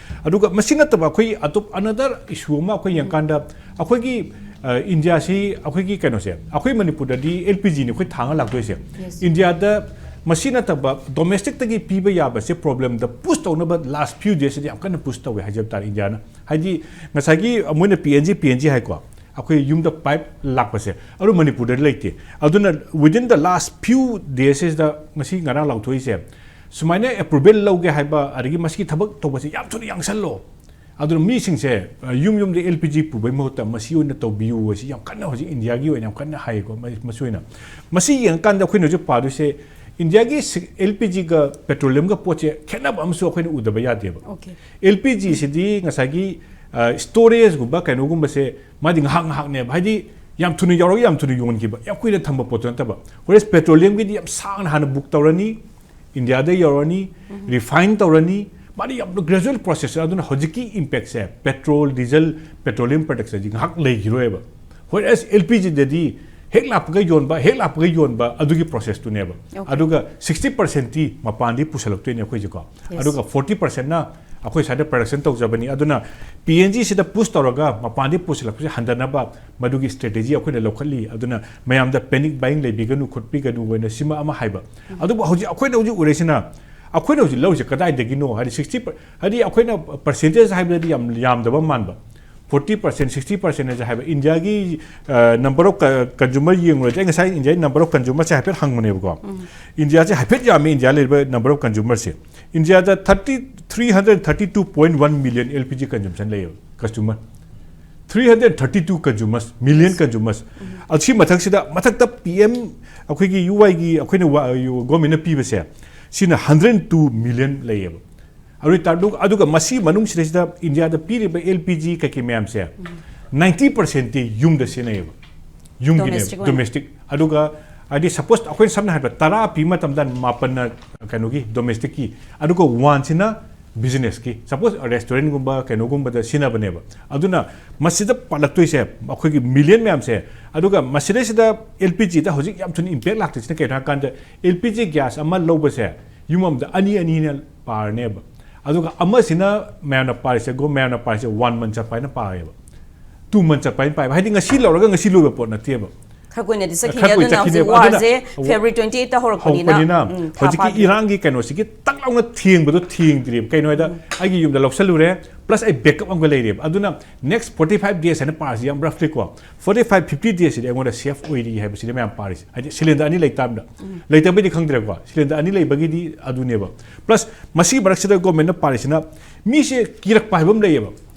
ꯑꯗꯨꯒ ꯃꯁꯤ ꯅꯠꯇꯕ ꯑꯩꯈꯣꯏ ꯑꯇꯣꯞ ꯑꯅꯗꯔ ꯏꯁꯨ ꯑꯃ ꯑꯩꯈꯣꯏ ꯌꯦꯡꯀꯥꯟꯗ ꯑꯩꯈꯣꯏꯒꯤ, ꯑ, ꯏꯟꯗꯤꯌꯥꯁꯤ ꯑꯩꯈꯣꯏꯒꯤ ꯀꯩꯅꯣꯁꯦ, ꯑꯩꯈꯣꯏ ꯃꯅꯤꯄꯨꯔꯗꯗꯤ ꯑꯦꯜ ꯄꯤ ꯖꯤꯅꯤ ꯑꯩꯈꯣꯏ ꯊꯥꯡꯉ ꯂꯥꯛꯇꯣꯏꯁꯦ꯫ Yes. ꯏꯟꯗꯤꯌꯥꯗ ꯃꯁꯤ ꯅꯠꯇꯕ ꯗꯣꯃꯦꯁꯇꯤꯛꯇꯒꯤ ꯄꯤꯕ ꯌꯥꯕꯁꯦ ꯄ꯭ꯔꯣꯕ꯭ꯂꯦꯝꯗ ꯄꯨꯁ ꯇꯧꯅꯕ ꯂꯥꯁ ꯐ꯭ꯌꯨ ꯗꯦꯁꯁꯤꯗ ꯌꯥꯝ ꯀꯟꯅ ꯄꯨꯁ ꯇꯧꯋꯦ ꯍꯥꯏꯖꯕ ꯇꯥꯔꯦ ꯏꯟꯗꯤꯌꯥꯅ꯫ ꯍꯥꯏꯗꯤ ꯉꯁꯥꯏꯒꯤ ꯃꯣꯏꯅ P N G, P N G ꯍꯥꯏꯀꯣ, ꯑꯩꯈꯣꯏ ꯌꯨꯝꯗ ꯄꯥꯏꯞ ꯂꯥꯛꯄꯁꯦ, ꯑꯗꯨ ꯃꯅꯤꯄꯨꯔꯗ ꯂꯩꯇꯦ꯫ ꯑꯗꯨꯅ within the last few days ꯁꯤꯗ ꯉꯁꯤ ꯉꯔꯥꯡ ꯂꯥꯎꯊꯣꯛꯏꯁꯦ, ꯁꯨꯃꯥꯏꯅ ꯑꯦꯄ꯭ꯔꯨꯚꯦꯜ ꯂꯧꯒꯦ ꯍꯥꯏꯕ, ꯑꯗꯒꯤ ꯃꯁꯤꯒꯤ ꯊꯕꯛ ꯇꯧꯕꯁꯦ ꯌꯥꯝ ꯊꯨꯅ ꯌꯥꯡꯁꯜꯂꯣ꯫ ꯑꯗꯨꯅ ꯃꯤꯁꯤꯡꯁꯦ, ꯑ, ꯌꯨꯝ ꯌꯨꯝꯗ ꯑꯦꯜ ꯄꯤ ꯖꯤ ꯄꯨꯕꯩ ꯃꯍꯨꯠꯇ ꯃꯁꯤ ꯑꯣꯏꯅ ꯇꯧꯕꯤꯌꯨ ꯑꯁꯤ ꯌꯥꯝ ꯀꯟꯅ ꯍꯧꯖꯤꯛ ꯏꯟꯗꯤꯌꯥꯒꯤ ꯑꯣꯏꯅ ꯌꯥꯝ ꯀꯟꯅ ꯍꯥꯏꯌꯦꯀꯣ꯫ ꯃ-, ꯃꯁꯤ ꯑꯣꯏꯅ, ꯃꯁꯤ ꯌꯦꯡꯉꯀꯥꯟꯗ ꯑꯩꯈꯣꯏꯅ ꯍꯧꯖꯤꯛ ꯄꯥꯗꯣꯏꯁꯦ, ꯏꯟꯗꯤꯌꯥꯒꯤ ꯁꯤ-, ꯑꯦꯜ ꯄꯤ ꯖꯤꯒ ꯄꯦꯇ꯭ꯔꯣꯂꯤꯌꯝꯒ ꯄꯣꯠꯁꯦ ꯈꯦꯠꯅꯕ ꯑꯃꯁꯨ ꯑꯩꯈꯣꯏꯅ ꯎꯗꯕ ꯌꯥꯗꯦꯕ꯫ Okay. ꯑꯦꯜ ꯄꯤ ꯖꯤꯁꯤꯗꯤ ꯉꯁꯥꯏꯒꯤ, ꯑ, ꯁ꯭ꯇꯣꯔꯦꯖꯒꯨꯝꯕ ꯀꯩꯅꯣꯒꯨꯝꯕꯁꯦ ꯃꯥꯗꯤ ꯉꯥꯏꯍꯥꯛ ꯉꯥꯏꯍꯥꯛꯅꯦꯕ, ꯍꯥꯏꯗꯤ ꯌꯥꯝ ꯊꯨꯅ ꯌꯧꯔꯒ ꯌꯥꯝ ꯊꯨꯅ ꯌꯣꯟꯈꯤꯕ, ꯌꯥꯝ ꯀꯨꯏꯅ ꯊꯝꯕ ꯄꯣꯠꯇꯨ ꯅꯠꯇꯕ꯫ Whereas ꯄꯦꯇ꯭ꯔꯣꯂꯤꯌꯝꯒꯤꯗꯤ ꯌꯥꯝ ꯁꯥꯡꯅ ꯍꯥꯟꯅ ꯕꯨꯛ ꯇꯧꯔꯅꯤ, ꯏꯟꯗꯤꯌꯥꯗ ꯌꯧꯔꯅꯤ, ꯔꯤꯐꯥꯏꯟ ꯇꯧꯔꯅꯤ, ꯃꯥꯗꯤ ꯌꯥꯝꯅ ꯒ꯭ꯔꯦꯖꯨꯋꯦꯜ ꯄ꯭ꯔꯣꯁꯦꯁ꯫ ꯑꯗꯨꯅ ꯍꯧꯖꯤꯛꯀꯤ ꯏꯝꯄꯦꯛꯁꯦ ꯄꯦꯇ꯭ꯔꯣꯜ, ꯗꯤꯖꯜ, ꯄꯦꯇ꯭ꯔꯣꯂꯤꯌꯝ ꯄ꯭ꯔꯗꯛꯁ ꯍꯥꯏꯁꯤ ꯉꯥꯏꯍꯥꯛ ꯂꯩꯈꯤꯔꯣꯏꯕ꯫ ꯍꯣꯏ ꯑꯦꯁ ꯑꯦꯜ ꯄꯤ ꯖꯤꯗꯗꯤ ꯍꯦꯛ ꯂꯥꯛꯄꯒ ꯌꯣꯟꯕ, ꯍꯦꯛ ꯂꯥꯛꯄꯒ ꯌꯣꯟꯕ, ꯑꯗꯨꯒꯤ ꯄ꯭ꯔꯣꯁꯦꯁꯇꯨꯅꯦꯕ꯫ ꯑꯗꯨꯒ ꯁꯤꯛꯁꯇꯤ ꯄꯔꯁꯦꯟꯇꯤ ꯃꯄꯥꯟꯗꯤ ꯄꯨꯁꯜꯂꯛꯇꯣꯏꯅꯦ ꯑꯩꯈꯣꯏꯁꯦꯀꯣ꯫ ꯑꯗꯨꯒ ꯐꯣꯔꯇꯤ ꯄꯔꯁꯦꯟꯠꯅ ꯑꯩꯈꯣꯏ ꯁ꯭ꯋꯥꯏꯗ ꯄ꯭ꯔꯗꯛꯁꯟ ꯇꯧꯖꯕꯅꯤ꯫ ꯑꯗꯨꯅ ꯄꯤ ꯑꯦꯟ ꯖꯤꯁꯤꯗ ꯄꯨꯁ ꯇꯧꯔꯒ ꯃꯄꯥꯟꯗꯤ ꯄꯨꯁꯤꯜꯂꯛꯄꯁꯦ ꯍꯟꯊꯅꯕ ꯃꯗꯨꯒꯤ ꯁ꯭ꯇ꯭ꯔꯦꯇꯦꯖꯤ ꯑꯩꯈꯣꯏꯅ ꯂꯧꯈꯠꯂꯤ꯫ ꯑꯗꯨꯅ ꯃꯌꯥꯝꯗ ꯄꯦꯅꯤꯛ ꯕꯥꯏꯌꯤꯡ ꯂꯩꯕꯤꯒꯅꯨ ꯈꯣꯠꯄꯤꯒꯅꯨ ꯑꯣꯏꯅ ꯁꯤꯃ ꯑꯃ ꯍꯥꯏꯕ꯫ ꯑꯗꯨꯕꯨ ꯍꯧꯖꯤꯛ ꯑꯩꯈꯣꯏꯅ ꯍꯧꯖꯤꯛ ꯎꯔꯛꯏꯁꯤꯅ, ꯑꯩꯈꯣꯏꯅ ꯍꯧꯖꯤꯛ ꯂꯧꯔꯤꯁꯦ ꯀꯗꯥꯏꯗꯒꯤꯅꯣ ꯍꯥꯏꯗꯤ ꯁꯤꯛꯁꯇꯤ ꯍꯥꯏꯗꯤ ꯑꯩꯈꯣꯏꯅ ꯄꯔꯁꯦꯟꯇꯦꯖ ꯍꯥꯏꯕꯗꯗꯤ ꯌꯥꯝ ꯌꯥꯝꯗꯕ ꯃꯥꯟꯕ꯫ ꯐꯣꯔꯇꯤ ꯄꯔꯁꯦꯟꯠ, ꯁꯤꯛꯁꯇꯤ ꯄꯔꯁꯦꯟꯠ ꯍꯥꯏꯁꯦ ꯍꯥꯏꯕ ꯏꯟꯗꯤꯌꯥꯒꯤ ꯅꯝꯕꯔ ꯑꯣꯐ ꯀꯟꯖꯨꯃꯔ ꯌꯦꯡꯉꯨꯔꯗꯤ, ꯑꯩ ꯉꯁꯥꯏ ꯏꯟꯗꯤꯌꯥꯒꯤ ꯅꯝꯕꯔ ꯑꯣꯐ ꯀꯟꯖꯨꯃꯔꯁꯦ ꯍꯥꯏꯐꯦꯠ ꯍꯪꯕꯅꯦꯕꯀꯣ꯫ ꯏꯟꯗꯤꯌꯥꯁꯦ ꯍꯥꯏꯐꯦꯠ ꯌꯥꯝꯃꯤ, ꯏꯟꯗꯤꯌꯥ ꯂꯩꯔꯤꯕ ꯅꯝꯕꯔ ꯑꯣꯐ ꯀꯟꯖꯨꯃꯔꯁꯦ꯫ ꯏꯟꯗꯤꯌꯥꯗ thirty three hundred thirty two point one million L P G consumption ꯂꯩꯌꯦꯕ, customer. Three hundred thirty two consumers, million consumers. ꯑꯁꯤ ꯃꯊꯛꯁꯤꯗ, ꯃꯊꯛꯇ ꯄꯤ ꯑꯦꯝ, ꯑꯩꯈꯣꯏꯒꯤ ꯌꯨ ꯑꯥꯏꯒꯤ ꯑꯩꯈꯣꯏꯅ ꯒꯣꯔꯃꯦꯟꯅ ꯄꯤꯕꯁꯦ, ꯁꯤꯅ ꯍꯟꯗ꯭ꯔꯦꯠ ꯇꯨ ꯃꯤꯂꯤꯌꯟ ꯂꯩꯌꯦꯕ꯫ ꯑꯗꯨ ꯑꯣꯏꯇꯥꯔ-, ꯑꯗꯨꯒ ꯃꯁꯤ ꯃꯅꯨꯡꯁꯤꯗꯩꯁꯤꯗ ꯏꯟꯗꯤꯌꯥꯗ ꯄꯤꯔꯤꯕ ꯑꯦꯜ ꯄꯤ ꯖꯤ ꯀꯩꯀꯩ ꯃꯌꯥꯝꯁꯦ, ꯅꯥꯏꯟꯇꯤ ꯄꯔꯁꯦꯟꯠꯇꯤ ꯌꯨꯝꯗ ꯁꯤꯖꯤꯟꯅꯩꯌꯦꯕ꯫ ꯌꯨꯝꯒꯤꯅꯦꯕ, ꯗꯣꯃꯦꯁꯇꯤꯛ ꯑꯣꯏꯅ꯫ ꯗꯣꯃꯦꯁꯇꯤꯛ꯫ ꯑꯗꯨꯒ ꯍꯥꯏꯗꯤ ꯁꯄꯣꯁ ꯑꯩꯈꯣꯏꯅ ꯁꯝꯅ ꯍꯥꯏꯔꯕꯗ ꯇꯔꯥ ꯄꯤ ꯃꯇꯝꯗ ꯃꯥꯄꯟꯅ ꯀꯩꯅꯣꯒꯤ ꯗꯣꯃꯦꯁꯇꯤꯛꯀꯤ, ꯑꯗꯨꯒ ꯋꯥꯟꯁꯤꯅ ꯕꯤꯖꯤꯅꯦꯁꯀꯤ꯫ ꯁꯄꯣꯁ ꯔꯦꯁꯇꯨꯔꯦꯟꯠꯒꯨꯝꯕ ꯀꯩꯅꯣꯒꯨꯝꯕꯗ ꯁꯤꯖꯤꯟꯅꯕꯅꯦꯕ꯫ ꯑꯗꯨꯅ ꯃꯁꯤꯗ ꯄꯥꯜꯂꯛꯇꯣꯏꯁꯦ ꯑꯩꯈꯣꯏꯒꯤ ꯃꯤꯂꯤꯌꯟ ꯃꯌꯥꯝꯁꯦ꯫ ꯑꯗꯨꯒ ꯃꯁꯤꯗꯩꯁꯤꯗ ꯑꯦꯜ ꯄꯤ ꯖꯤꯗ ꯍꯧꯖꯤꯛ ꯌꯥꯝ ꯊꯨꯅ ꯏꯝꯄꯦꯛ ꯂꯥꯛꯇꯣꯏꯁꯤꯅ ꯀꯩꯅꯣ ꯍꯥꯏꯔꯀꯥꯟꯗ, ꯑꯦꯜ ꯄꯤ ꯖꯤ ꯒ꯭ꯌꯥꯁ ꯑꯃ ꯂꯧꯕꯁꯦ ꯌꯨꯝ ꯑꯃꯗ ꯑꯅꯤ ꯑꯅꯤꯅ ꯄꯥꯔꯅꯦꯕ꯫ ꯑꯗꯨꯒ ꯑꯃꯁꯤꯅ ꯃꯌꯥꯝꯅ ꯄꯥꯔꯤꯁꯦ, ꯒꯣ-, ꯃꯌꯥꯝꯅ ꯄꯥꯔꯤꯁꯦ ꯋꯥꯟ ꯃꯟ ꯆꯠꯄ ꯍꯥꯏꯅ ꯄꯥꯏꯌꯦꯕ꯫ ꯇꯨ ꯃꯟ ꯆꯠꯄ ꯍꯥꯏꯅ ꯄꯥꯏꯕ꯫ ꯍꯥꯏꯗꯤ ꯉꯁꯤ ꯂꯧꯔꯒ ꯉꯁꯤ ꯂꯣꯏꯕ ꯄꯣꯠ ꯅꯠꯇꯦꯕ꯫ ꯈꯔ ꯀꯨꯏꯅꯗꯤ ꯆꯠꯈꯤꯅꯤ꯫ ꯈꯔ ꯀꯨꯏꯅ ꯑꯗꯨꯅ ꯆꯠꯈꯤꯅꯤ꯫ ꯍꯧꯖꯤꯛ ꯋꯥꯔꯁꯦ ꯑꯗꯨꯅ ꯐꯦꯕ꯭ꯔꯨꯋꯥꯔꯤ ꯇ꯭ꯋꯦꯟꯇꯤ ꯑꯩꯠꯇ ꯍꯧꯔꯛꯄꯅꯤꯅ, ꯍꯧꯔꯛꯄꯅꯤꯅ ꯎꯝ, ꯊꯥ ꯍꯧꯖꯤꯛꯀꯤ ꯐꯥꯗ꯭ꯔꯤ꯫ ꯏꯔꯥꯡꯒꯤ ꯀꯩꯅꯣꯁꯤꯒꯤ ꯇꯛ ꯂꯥꯎꯅ ꯊꯦꯡꯕꯗꯣ ꯊꯦꯡꯗ꯭ꯔꯤꯕ꯫ ꯀꯩꯅꯣ ꯍꯥꯏꯗ, ꯎꯝ꯫ ꯑꯩꯒꯤ ꯌꯨꯝꯗ ꯂꯧꯁꯜꯂꯨꯔꯦ, ꯄ꯭ꯂꯁ ꯑꯩ ꯕꯦꯛꯀꯞ ꯑꯃꯒ ꯂꯩꯔꯦꯕ꯫ ꯑꯗꯨꯅ ꯅꯦꯛꯁ ꯐꯣꯔꯇꯤ ꯐꯥꯏꯚ ꯗꯦꯖ ꯍꯥꯏꯅ ꯄꯥꯔꯁꯤ, ꯌꯥꯝ ꯔꯐꯂꯤ ꯀꯣ, ꯐꯣꯔꯇꯤ ꯐꯥꯏꯚ, ꯐꯤꯐꯇꯤ ꯗꯦꯖꯁꯤꯗꯤ ꯑꯩꯉꯣꯟꯗ ꯁꯦꯐ ꯑꯣꯏꯔꯤ ꯍꯥꯏꯕꯁꯤꯗꯤ ꯃꯌꯥꯝ ꯄꯥꯔꯤꯁꯦ꯫ ꯍꯥꯏꯗꯤ ꯁꯤꯂꯤꯟꯗꯔ ꯑꯅꯤ ꯂꯩꯇꯥꯕꯅꯤꯅ꯫ ꯎꯝ꯫ ꯂꯩꯇꯕꯩꯗꯤ ꯈꯪꯗ꯭ꯔꯦꯀꯣ, ꯁꯤꯂꯤꯟꯗꯔ ꯑꯅꯤ ꯂꯩꯕꯒꯤꯗꯤ ꯑꯗꯨꯅꯦꯕ꯫ ꯄ꯭ꯂꯁ ꯃꯁꯤꯒꯤ ꯃꯔꯛꯁꯤꯗ ꯒꯣꯔꯃꯦꯟꯅ ꯄꯥꯔꯤꯁꯤꯅ ꯃꯤꯁꯦ ꯀꯤꯔꯛꯄ ꯍꯥꯏꯕ ꯑꯃ ꯂꯩꯌꯦꯕ꯫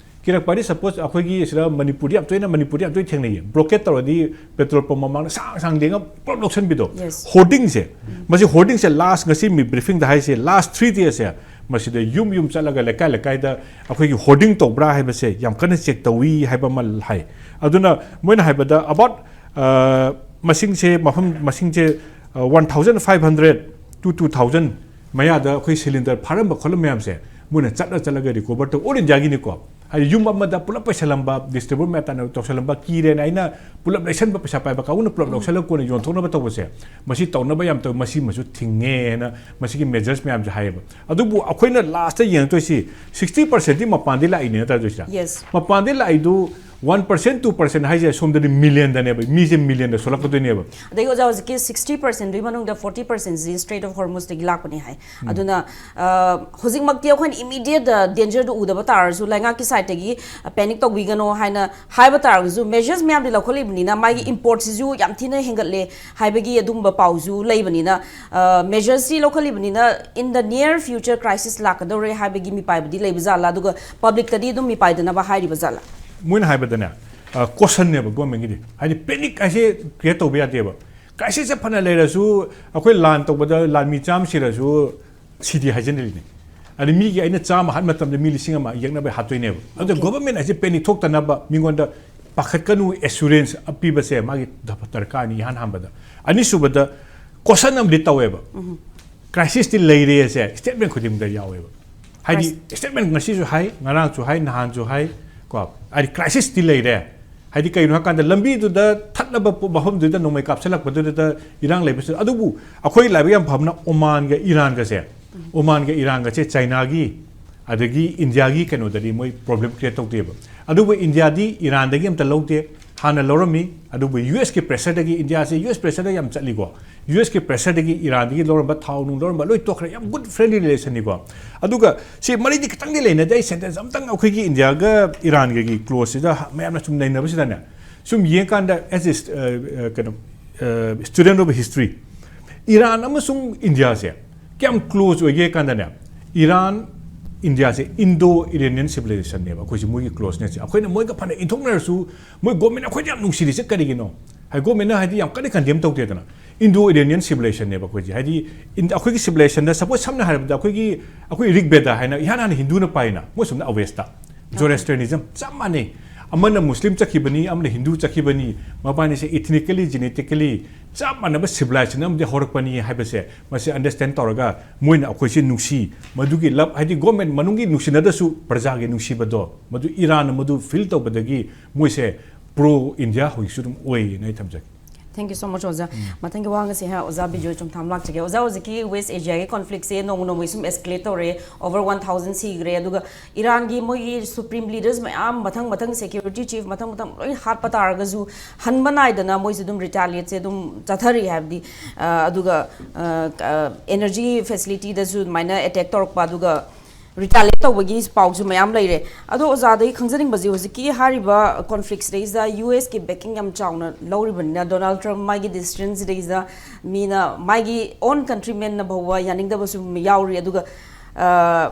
ꯀꯤꯔꯛꯄ ꯍꯥꯏꯗꯤ ꯁꯄꯣꯁ ꯑꯩꯈꯣꯏꯒꯤ ꯁꯤꯗ ꯃꯅꯤꯄꯨꯔꯗꯤ ꯌꯥꯝ ꯇꯣꯏꯅ, ꯃꯅꯤꯄꯨꯔꯗꯤ ꯌꯥꯝ ꯇꯣꯏꯅ ꯊꯦꯡꯅꯩꯌꯦ꯫ ꯕ꯭ꯂꯣꯀꯦꯠ ꯇꯧꯔꯗꯤ ꯄꯦꯇ꯭ꯔꯣꯜ ꯄꯝ ꯃꯃꯥꯡꯗ ꯁꯥꯡ ꯁꯥꯡ ꯂꯦꯡꯉ ꯄꯨꯂꯞ ꯂꯧꯁꯟꯕꯤꯗꯣ꯫ Yes. ꯍꯣꯔꯗꯤꯡꯁꯦ, ꯎꯝ꯫ ꯃꯁꯤ ꯍꯣꯔꯗꯤꯡꯁꯦ ꯂꯥꯁ, ꯉꯁꯤ ꯃꯤ ꯕ꯭ꯔꯤꯐꯤꯡꯗ ꯍꯥꯏꯁꯦ, ꯂꯥꯁ ꯊ꯭ꯔꯤ ꯗꯦꯁꯁꯦ ꯃꯁꯤꯗ ꯌꯨꯝ ꯌꯨꯝ ꯆꯠꯂꯒ ꯂꯩꯀꯥꯏ ꯂꯩꯀꯥꯏꯗ ꯑꯩꯈꯣꯏꯒꯤ ꯍꯣꯔꯗꯤꯡ ꯇꯧꯕ꯭ꯔꯥ ꯍꯥꯏꯕꯁꯦ ꯌꯥꯝ ꯀꯟꯅ ꯆꯦꯛ ꯇꯧꯏ ꯍꯥꯏꯕ ꯑꯃ ꯍꯥꯏ꯫ ꯑꯗꯨꯅ ꯃꯣꯏꯅ ꯍꯥꯏꯕꯗ ꯑꯕꯥꯎꯠ, ꯑ, ꯃꯁꯤꯡꯁꯦ, ꯃꯐꯝ ꯃꯁꯤꯡꯁꯦ, ꯑ, one thousand five hundred two two thousand ꯃꯌꯥꯗ ꯑꯩꯈꯣꯏ ꯁꯤꯂꯤꯟꯗꯔ ꯐꯥꯔꯝꯕ ꯈꯣꯠꯂꯝꯕ ꯃꯌꯥꯝꯁꯦ ꯃꯣꯏꯅ ꯆꯠꯂ ꯆꯠꯂꯒ ꯔꯤꯀꯣꯚꯔ ꯇꯧ, ꯑꯣꯜ ꯏꯟꯗꯤꯌꯥꯒꯤꯅꯤꯀꯣ꯫ ꯍꯥꯏꯗꯤ ꯌꯨꯝ ꯑꯃꯗ ꯄꯨꯂꯞ ꯄꯩꯁꯜꯂꯝꯕ, ꯗꯤꯁꯇ꯭ꯔꯤꯕ꯭ꯌꯨꯠ ꯃꯌꯥꯝ ꯇꯧꯁꯜꯂꯝꯕ, ꯀꯤꯔꯦꯅ ꯑꯩꯅ ꯄꯨꯂꯞ ꯂꯩꯁꯟꯕ, ꯄꯩꯁꯥ ꯄꯥꯏꯕ ꯀꯥꯡꯕꯨꯅ ꯄꯨꯂꯞ ꯂꯧꯁꯜꯂꯒ ꯀꯣꯟꯅ ꯌꯣꯟꯊꯣꯛꯅꯕ ꯇꯧꯕꯁꯦ, ꯃꯁꯤ ꯇꯧꯅꯕ ꯌꯥꯝ ꯇꯧ, ꯃꯁꯤꯃꯁꯨ ꯊꯤꯡꯉꯦꯅ ꯃꯁꯤꯒꯤ ꯃꯦꯖꯔꯁ ꯃꯌꯥꯝꯁꯦ ꯍꯥꯏꯌꯦꯕ꯫ ꯑꯗꯨꯕꯨ ꯑꯩꯈꯣꯏꯅ ꯂꯥꯁꯇ ꯌꯦꯡꯉꯛꯇꯣꯏꯁꯤ ꯁꯤꯛꯁꯇꯤ ꯄꯥꯔꯁꯦꯟꯗꯤ ꯃꯄꯥꯟꯗꯒꯤ ꯂꯥꯛꯏꯅꯦ, ꯅꯠꯇ꯭ꯔꯥ ꯖꯣꯏꯁꯤꯇꯥ? Yes. ꯃꯄꯥꯟꯗꯒꯤ ꯂꯥꯛꯏꯗꯨ ꯋꯥꯟ ꯄꯥꯔꯁꯦꯟ, ꯇꯨ ꯄꯥꯔꯁꯦꯟ ꯍꯥꯏꯁꯦ ꯁꯣꯝꯗꯗꯤ ꯃꯤꯂꯤꯌꯟꯗꯅꯦꯕ, ꯃꯤꯁꯦ ꯃꯤꯂꯤꯌꯟꯗ ꯁꯣꯛꯂꯛꯀꯗꯣꯏꯅꯦꯕ꯫ ꯑꯗꯒꯤ ꯑꯣꯖꯥ, ꯍꯧꯖꯤꯛꯀꯤ ꯁꯤꯛꯁꯇꯤ ꯄꯥꯔꯁꯦꯟꯗꯨꯒꯤ ꯃꯅꯨꯡꯗ ꯐꯣꯔꯇꯤ ꯄꯥꯔꯁꯦꯟꯁꯤ ꯁ꯭ꯇ꯭ꯔꯦꯠ ꯑꯣꯐ ꯍꯣꯔꯃꯨꯖꯇꯒꯤ ꯂꯥꯛꯄꯅꯤ ꯍꯥꯏ꯫ ꯑꯗꯨꯅ ꯑ, ꯍꯧꯖꯤꯛꯃꯛꯇꯤ ꯑꯩꯈꯣꯏꯅ ꯏꯃꯤꯗꯤꯌꯦꯠ ꯗꯦꯟꯖꯔꯗꯨ ꯎꯗꯕ ꯇꯥꯔꯁꯨ, ꯂꯩꯉꯥꯛꯀꯤ ꯁꯥꯏꯠꯇꯒꯤ ꯄꯦꯅꯤꯛ ꯇꯧꯕꯤꯒꯅꯣ ꯍꯥꯏꯅ ꯍꯥꯏꯕ ꯇꯥꯔꯒꯁꯨ, ꯃꯦꯖꯔꯁ ꯃꯌꯥꯝꯗꯤ ꯂꯧꯈꯠꯂꯤꯕꯅꯤꯅ ꯃꯥꯒꯤ ꯏꯝꯄꯣꯔꯠꯁꯤꯁꯨ ꯌꯥꯝ ꯊꯤꯅ ꯍꯦꯟꯒꯠꯂꯦ ꯍꯥꯏꯕꯒꯤ ꯑꯗꯨꯝꯕ ꯄꯥꯎꯁꯨ ꯂꯩꯕꯅꯤꯅ, ꯃꯦꯖꯔꯁꯁꯤ ꯂꯧꯈꯠꯂꯤꯕꯅꯤꯅ in the near future crisis ꯂꯥꯛꯀꯗꯧꯔꯦ ꯍꯥꯏꯕꯒꯤ ꯃꯤꯄꯥꯏꯕꯗꯤ ꯂꯩꯕ ꯖꯥꯠꯂꯥ? ꯑꯗꯨꯒ ꯄꯕ꯭ꯂꯤꯛꯇꯗꯤ ꯑꯗꯨꯝ ꯃꯤꯄꯥꯏꯗꯅꯕ ꯍꯥꯏꯔꯤꯕ ꯖꯥꯠꯂꯥ? ꯃꯣꯏꯅ ꯍꯥꯏꯕꯗꯅꯦ, ꯀꯣꯁꯟꯅꯦꯕ ꯒꯣꯔꯃꯦꯟꯒꯤꯗꯤ, ꯍꯥꯏꯗꯤ ꯄꯦꯅꯤꯛ ꯍꯥꯏꯁꯦ ꯀ꯭ꯔꯤꯌꯦꯠ ꯇꯧꯕ ꯌꯥꯗꯦꯕ꯫ ꯀ꯭ꯔꯥꯏꯁꯤꯁꯁꯦ ꯐꯅ ꯂꯩꯔꯁꯨ, ꯑꯩꯈꯣꯏ ꯂꯥꯟ ꯇꯧꯕꯗ ꯂꯥꯟꯃꯤ ꯆꯥꯝꯃ ꯁꯤꯔꯁꯨ ꯁꯤꯗꯤ ꯍꯥꯏꯖꯅꯔꯤꯅꯤ꯫ ꯑꯗ ꯃꯤꯒꯤ ꯑꯩꯅ ꯆꯥꯝꯃ ꯍꯥꯠ ꯃꯇꯝꯗ ꯃꯤ ꯂꯤꯁꯤꯡ ꯑꯃ ꯌꯦꯛꯅꯕ ꯍꯥꯠꯇꯣꯏꯅꯦꯕ꯫ ꯑꯗꯨ Okay. ꯒꯣꯚꯔꯟꯃꯦꯟ ꯍꯥꯏꯁꯦ ꯄꯦꯅꯤꯛ ꯊꯣꯛꯇꯅꯕ, ꯃꯤꯉꯣꯟꯗ ꯄꯥꯈꯠꯀꯅꯨ, ꯑꯦꯁꯨꯔꯦꯟꯁ ꯄꯤꯕꯁꯦ ꯃꯥꯒꯤ ꯗꯔꯀꯥꯔꯅꯤ ꯏꯍꯥꯟ ꯍꯥꯟꯕꯗ꯫ ꯑꯅꯤꯁꯨꯕꯗ, ꯀꯣꯁꯟ ꯑꯃꯗꯤ ꯇꯧꯋꯦꯕ꯫ ꯀ꯭ꯔꯥꯏꯁꯤꯁꯇꯤ ꯂꯩꯔꯦꯁꯦ ꯁ꯭ꯇꯦꯠꯃꯦꯟ ꯈꯨꯗꯤꯡꯗ ꯌꯥꯎꯋꯦꯕ꯫ ꯍꯥꯏꯗꯤ ꯁ꯭ꯇꯦꯠꯃꯦꯟ ꯉꯁꯤꯁꯨ ꯍꯥꯏ, ꯉꯔꯥꯡꯁꯨ ꯍꯥꯏ, ꯅꯍꯥꯟꯁꯨ ꯍꯥꯏ꯫ ꯀꯣ, ꯍꯥꯏꯗꯤ ꯀ꯭ꯔꯥꯏꯁꯤꯁꯇꯤ ꯂꯩꯔꯦ꯫ ꯍꯥꯏꯗꯤ ꯀꯩꯅꯣ ꯍꯥꯏꯀꯥꯟꯗ ꯂꯝꯕꯤꯗꯨꯗ ꯊꯠꯂꯕ ꯄꯣ-, ꯃꯐꯝꯗꯨꯗ ꯅꯣꯡꯃꯩ ꯀꯥꯞꯁꯤꯜꯂꯛꯄꯗꯨꯗ ꯏꯔꯥꯡ ꯂꯩꯕꯁꯨ꯫ ꯑꯗꯨꯕꯨ ꯑꯩꯈꯣꯏ ꯂꯥꯏꯕꯛ ꯌꯥꯝ ꯐꯕꯅ ꯑꯣꯃꯥꯟꯒ ꯏꯔꯥꯟꯒꯁꯦ, ꯑꯣꯃꯥꯟꯒ ꯏꯔꯥꯟꯒꯁꯦ ꯆꯥꯏꯅꯥꯒꯤ ꯑꯗꯒꯤ ꯏꯟꯗꯤꯌꯥꯒꯤ ꯀꯩꯅꯣꯗꯗꯤ ꯃꯣꯏ ꯄ꯭ꯔꯣꯕ꯭ꯂꯦꯝ ꯀ꯭ꯔꯤꯌꯦꯠ ꯇꯧꯗꯦꯕ꯫ ꯑꯗꯨꯕꯨ ꯏꯟꯗꯤꯌꯥꯗꯤ ꯏꯔꯥꯟꯗꯒꯤ ꯑꯝꯇ ꯂꯧꯗꯦ, ꯍꯥꯟꯅ ꯂꯧꯔꯝꯃꯤ꯫ ꯑꯗꯨꯕꯨ ꯌꯨ ꯑꯦꯁꯀꯤ ꯄ꯭ꯔꯦꯁꯔꯗꯒꯤ, ꯏꯟꯗꯤꯌꯥꯁꯦ ꯌꯨ ꯑꯦꯁ ꯄ꯭ꯔꯦꯁꯔꯗ ꯌꯥꯝ ꯆꯠꯂꯤꯀꯣ꯫ ꯌꯨ ꯑꯦꯁꯀꯤ ꯄ꯭ꯔꯦꯁꯔꯗꯒꯤ ꯏꯔꯥꯟꯗꯒꯤ ꯂꯧꯔꯝꯕ ꯊꯥꯎ ꯅꯨꯡ ꯂꯧꯔꯝꯕ ꯂꯣꯏ ꯇꯣꯛꯈ꯭ꯔꯦ꯫ ꯌꯥꯝ ꯒꯨꯗ ꯐ꯭ꯔꯦꯟꯂꯤ ꯔꯤꯂꯦꯁꯟꯅꯤꯀꯣ꯫ ꯑꯗꯨꯒ ꯁꯤ ꯃꯔꯤꯗꯤ ꯈꯤꯇꯪꯗꯤ ꯂꯩꯅꯗꯦ꯫ ꯑꯩ ꯁꯦꯟꯇꯦꯟꯁ ꯑꯝꯇꯪ ꯑꯩꯈꯣꯏꯒꯤ ꯏꯟꯗꯤꯌꯥꯒ ꯏꯔꯥꯟꯒꯒꯤ ꯀ꯭ꯂꯣꯖꯁꯤꯗ ꯃꯌꯥꯝꯅ ꯁꯨꯝ ꯅꯩꯅꯕꯁꯤꯗꯅꯦ, ꯁꯨꯝ ꯌꯦꯡꯀꯥꯟꯗ as a, ꯑ, ꯑ, ꯀꯩꯅꯣ, student of history, ꯏꯔꯥꯟ ꯑꯃꯁꯨꯡ ꯏꯟꯗꯤꯌꯥꯁꯦ ꯀꯌꯥꯝ ꯀ꯭ꯂꯣꯖ ꯑꯣꯏꯒꯦ ꯀꯥꯟꯗꯅꯦ, ꯏꯔꯥꯟ ꯏꯟꯗꯤꯌꯥꯁꯦ ꯏꯟꯗꯣ ꯏꯔꯦꯅꯤꯌꯟ ꯁꯤꯚꯤꯂꯥꯏꯖꯦꯁꯟꯅꯦꯕ꯫ ꯑꯩꯈꯣꯏꯁꯦ ꯃꯣꯏꯒꯤ ꯀ꯭ꯂꯣꯖꯅꯦꯁꯁꯦ, ꯑꯩꯈꯣꯏꯅ ꯃꯣꯏꯒ ꯐꯅ ꯏꯟꯊꯣꯛꯅꯔꯁꯨ ꯃꯣꯏ ꯒꯣꯔꯃꯦꯟ ꯑꯩꯈꯣꯏꯅ ꯌꯥꯝ ꯅꯨꯡꯁꯤꯔꯤꯁꯦ ꯀꯔꯤꯒꯤꯅꯣ? ꯍꯥꯏ, ꯒꯣꯔꯃꯦꯟꯅ ꯍꯥꯏꯗꯤ ꯌꯥꯝ ꯀꯟꯅ ꯀꯟꯗꯦꯝ ꯇꯧꯗꯦꯗꯅ꯫ ꯏꯟꯗꯣ ꯏꯔꯦꯅꯤꯌꯟ ꯁꯤꯚꯤꯂꯥꯏꯖꯦꯁꯟꯅꯦꯕ ꯑꯩꯈꯣꯏꯁꯦ꯫ ꯍꯥꯏꯗꯤ ꯏꯟ-, ꯑꯩꯈꯣꯏꯒꯤ ꯁꯤꯚꯤꯂꯥꯏꯖꯦꯁꯟꯗ, ꯁꯄꯣꯖ, ꯁꯝꯅ ꯍꯥꯏꯔꯕꯗ ꯑꯩꯈꯣꯏꯒꯤ, ꯑꯩꯈꯣꯏ ꯔꯤꯛ ꯕꯦꯗ ꯍꯥꯏꯅ ꯏꯍꯥꯟ ꯍꯥꯟꯅ ꯍꯤꯟꯗꯨꯅ ꯄꯥꯏꯅ, ꯃꯣꯏ ꯁꯣꯝꯗ ꯑꯋꯦꯁꯇ, ꯖꯣꯔꯦꯁꯇ꯭ꯔꯤꯌꯥꯅꯤꯖꯝ ꯆꯞ ꯃꯥꯟꯅꯩ꯫ ꯑꯃꯅ ꯃꯨꯁꯂꯤꯝ ꯆꯠꯈꯤꯕꯅꯤ, ꯑꯃꯅ ꯍꯤꯟꯗꯨ ꯆꯠꯈꯤꯕꯅꯤ, ꯃꯕꯥꯅꯤꯁꯦ ethnically, genetically ꯆꯞ ꯃꯥꯟꯅꯕ civilization ꯑꯃꯗꯤ ꯍꯧꯔꯛꯄꯅꯤ ꯍꯥꯏꯕꯁꯦ ꯃꯁꯤ understand ꯇꯧꯔꯒ ꯃꯣꯏꯅ ꯑꯩꯈꯣꯏꯁꯦ ꯅꯨꯡꯁꯤ, ꯃꯗꯨꯒꯤ love ꯍꯥꯏꯗꯤ government ꯃꯅꯨꯡꯒꯤ ꯅꯨꯡꯁꯤꯅꯗ꯭ꯔꯁꯨ ꯄ꯭ꯔꯖꯥꯒꯤ ꯅꯨꯡꯁꯤꯕꯗꯣ ꯃꯗꯨ ꯏꯔꯥꯟꯅ ꯃꯗꯨ feel ꯇꯧꯕꯗꯒꯤ ꯃꯣꯏꯁꯦ pro India ꯍꯧꯖꯤꯛꯁꯨ ꯑꯗꯨꯝ ꯑꯣꯏꯌꯦꯅ ꯑꯩ ꯊꯝꯖꯒꯦ꯫ Thank you so much, ꯑꯣꯖꯥ꯫ ꯃꯊꯪꯒꯤ ꯋꯥꯍꯪ ꯑꯁꯤ ꯍꯥ, ꯑꯣꯖꯥ ꯕꯤꯖꯣꯏ ꯆꯨꯝꯊꯥꯝ ꯂꯥꯛꯆꯒꯦ꯫ ꯑꯣꯖꯥ, ꯍꯧꯖꯤꯛꯀꯤ West Asiaꯒꯤ conflictꯁꯦ ꯅꯣꯡꯃ ꯅꯣꯡꯃꯒꯤ ꯁꯨꯝ escalate ꯇꯧꯔꯦ, over one thousand ꯁꯤꯈ꯭ꯔꯦ, ꯑꯗꯨꯒ ꯏꯔꯥꯟꯒꯤ ꯃꯣꯏꯒꯤ supreme leaders ꯃꯌꯥꯝ ꯃꯊꯪ ꯃꯊꯪ, security chief ꯃꯊꯪ ꯃꯊꯪ ꯂꯣꯏ ꯍꯥꯠꯄ ꯇꯥꯔꯒꯁꯨ ꯍꯟꯕ ꯅꯥꯏꯗꯅ ꯃꯣꯏꯁꯦ ꯑꯗꯨꯝ retaliateꯁꯦ ꯑꯗꯨꯝ ꯆꯠꯊꯔꯤ ꯍꯥꯏꯕꯗꯤ, ꯑ, ꯑꯗꯨꯒ, ꯑ, energy facilityꯗꯁꯨ ꯑꯗꯨꯃꯥꯏꯅ attack ꯇꯧꯔꯛꯄ, ꯑꯗꯨꯒ retaliate ꯇꯧꯕꯒꯤ ꯄꯥꯎꯁꯨ ꯃꯌꯥꯝ ꯂꯩꯔꯦ꯫ ꯑꯗꯣ ꯑꯣꯖꯥꯗꯒꯤ ꯈꯪꯖꯅꯤꯡꯕꯁꯦ, ꯍꯧꯖꯤꯛꯀꯤ ꯍꯥꯏꯔꯤꯕ conflictꯁꯤꯗꯩꯁꯤꯗ USꯀꯤ backing ꯌꯥꯝ ꯆꯥꯎꯅ ꯂꯧꯔꯤꯕꯅꯤꯅ, Donald Trump ꯃꯥꯒꯤ decisionꯁꯤꯗꯩꯁꯤꯗ ꯃꯤꯅ ꯃꯥꯒꯤ own countrymanꯅ ꯐꯥꯎꯕ ꯌꯥꯅꯤꯡꯗꯕꯁꯨ ꯌꯥꯎꯔꯤ꯫ ꯑꯗꯨꯒ, ꯑ,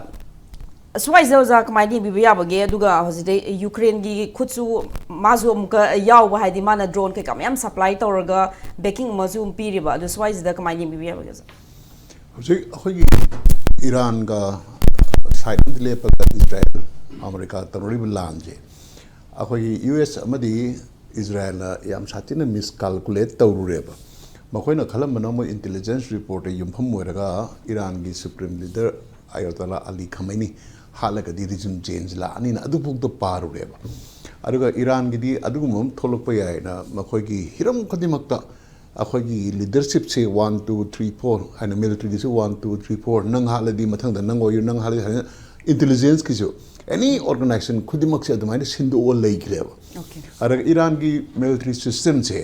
ꯁ꯭ꯋꯥꯏꯁꯤꯗ ꯑꯣꯖꯥ ꯀꯃꯥꯏꯅ ꯌꯦꯡꯕꯤꯕ ꯌꯥꯕꯒꯦ? ꯑꯗꯨꯒ ꯍꯧꯖꯤꯛꯇꯩ Ukraineꯒꯤ ꯈꯨꯠꯁꯨ ꯃꯥꯁꯨ ꯑꯃꯨꯛꯀ ꯌꯥꯎꯕ, ꯍꯥꯏꯗꯤ ꯃꯥꯅ drone ꯀꯩꯀꯥ ꯃꯌꯥꯝ supply ꯇꯧꯔꯒ backing ꯑꯃꯁꯨ ꯑꯗꯨꯝ ꯄꯤꯔꯤꯕ, ꯑꯗꯣ ꯁ꯭ꯋꯥꯏꯁꯤꯗ ꯀꯃꯥꯏꯅ ꯌꯦꯡꯕꯤꯕ ꯌꯥꯕꯒꯦ ꯑꯣꯖꯥ? ꯍꯧꯖꯤꯛ ꯑꯩꯈꯣꯏꯒꯤ ꯏꯔꯥꯟꯒ side ꯑꯃꯗ ꯂꯦꯞꯄꯒ ꯏꯖꯔꯥꯏꯜ ꯑꯃꯦꯔꯤꯀꯥ ꯇꯧꯅꯔꯤꯕ ꯂꯥꯟꯁꯦ ꯑꯩꯈꯣꯏꯒꯤ ꯌꯨ ꯑꯦꯁ ꯑꯃꯗꯤ ꯏꯖꯔꯥꯏꯜꯅ ꯌꯥꯝ ꯁꯥꯊꯤꯅ miscalculate ꯇꯧꯔꯨꯔꯦꯕ꯫ ꯃꯈꯣꯏꯅ ꯈꯜꯂꯝꯕꯅ ꯃꯣꯏ intelligence reportꯇ ꯌꯨꯝꯐꯝ ꯑꯣꯏꯔꯒ ꯏꯔꯥꯟꯒꯤ supreme leader ꯑꯌꯥꯇꯣꯂꯥ ꯑꯂꯤ ꯈꯃꯩꯅꯤ ꯍꯥꯠꯂꯒꯗꯤ regime change ꯂꯥꯛꯑꯅꯤꯅ ꯑꯗꯨꯐꯥꯎꯗ ꯄꯥꯔꯨꯔꯦꯕ꯫ ꯑꯗꯨꯒ ꯏꯔꯥꯟꯒꯤꯗꯤ ꯑꯗꯨꯒꯨꯝꯕ ꯑꯃ ꯊꯣꯛꯂꯛꯄ ꯌꯥꯏꯅ ꯃꯈꯣꯏꯒꯤ ꯍꯤꯔꯝ ꯈꯨꯗꯤꯡꯃꯛꯇ ꯑꯩꯈꯣꯏꯒꯤ leadershipꯁꯦ one two three four ꯍꯥꯏꯅ militaryꯒꯤꯁꯨ one two three four, ꯅꯪ ꯍꯥꯠꯂꯗꯤ ꯃꯊꯪꯗ ꯅꯪ ꯑꯣꯏꯌꯨ, ꯅꯪ ꯍꯥꯠꯂꯗꯤ ꯍꯥꯏꯅ intelligenceꯀꯤꯁꯨ any organization ꯈꯨꯗꯤꯡꯃꯛꯁꯦ ꯑꯗꯨꯃꯥꯏꯅ ꯁꯤꯟꯗꯣꯛꯑ ꯂꯩꯈ꯭ꯔꯦꯕ꯫ Okay. ꯑꯗꯨꯒ ꯏꯔꯥꯟꯒꯤ military systemꯁꯦ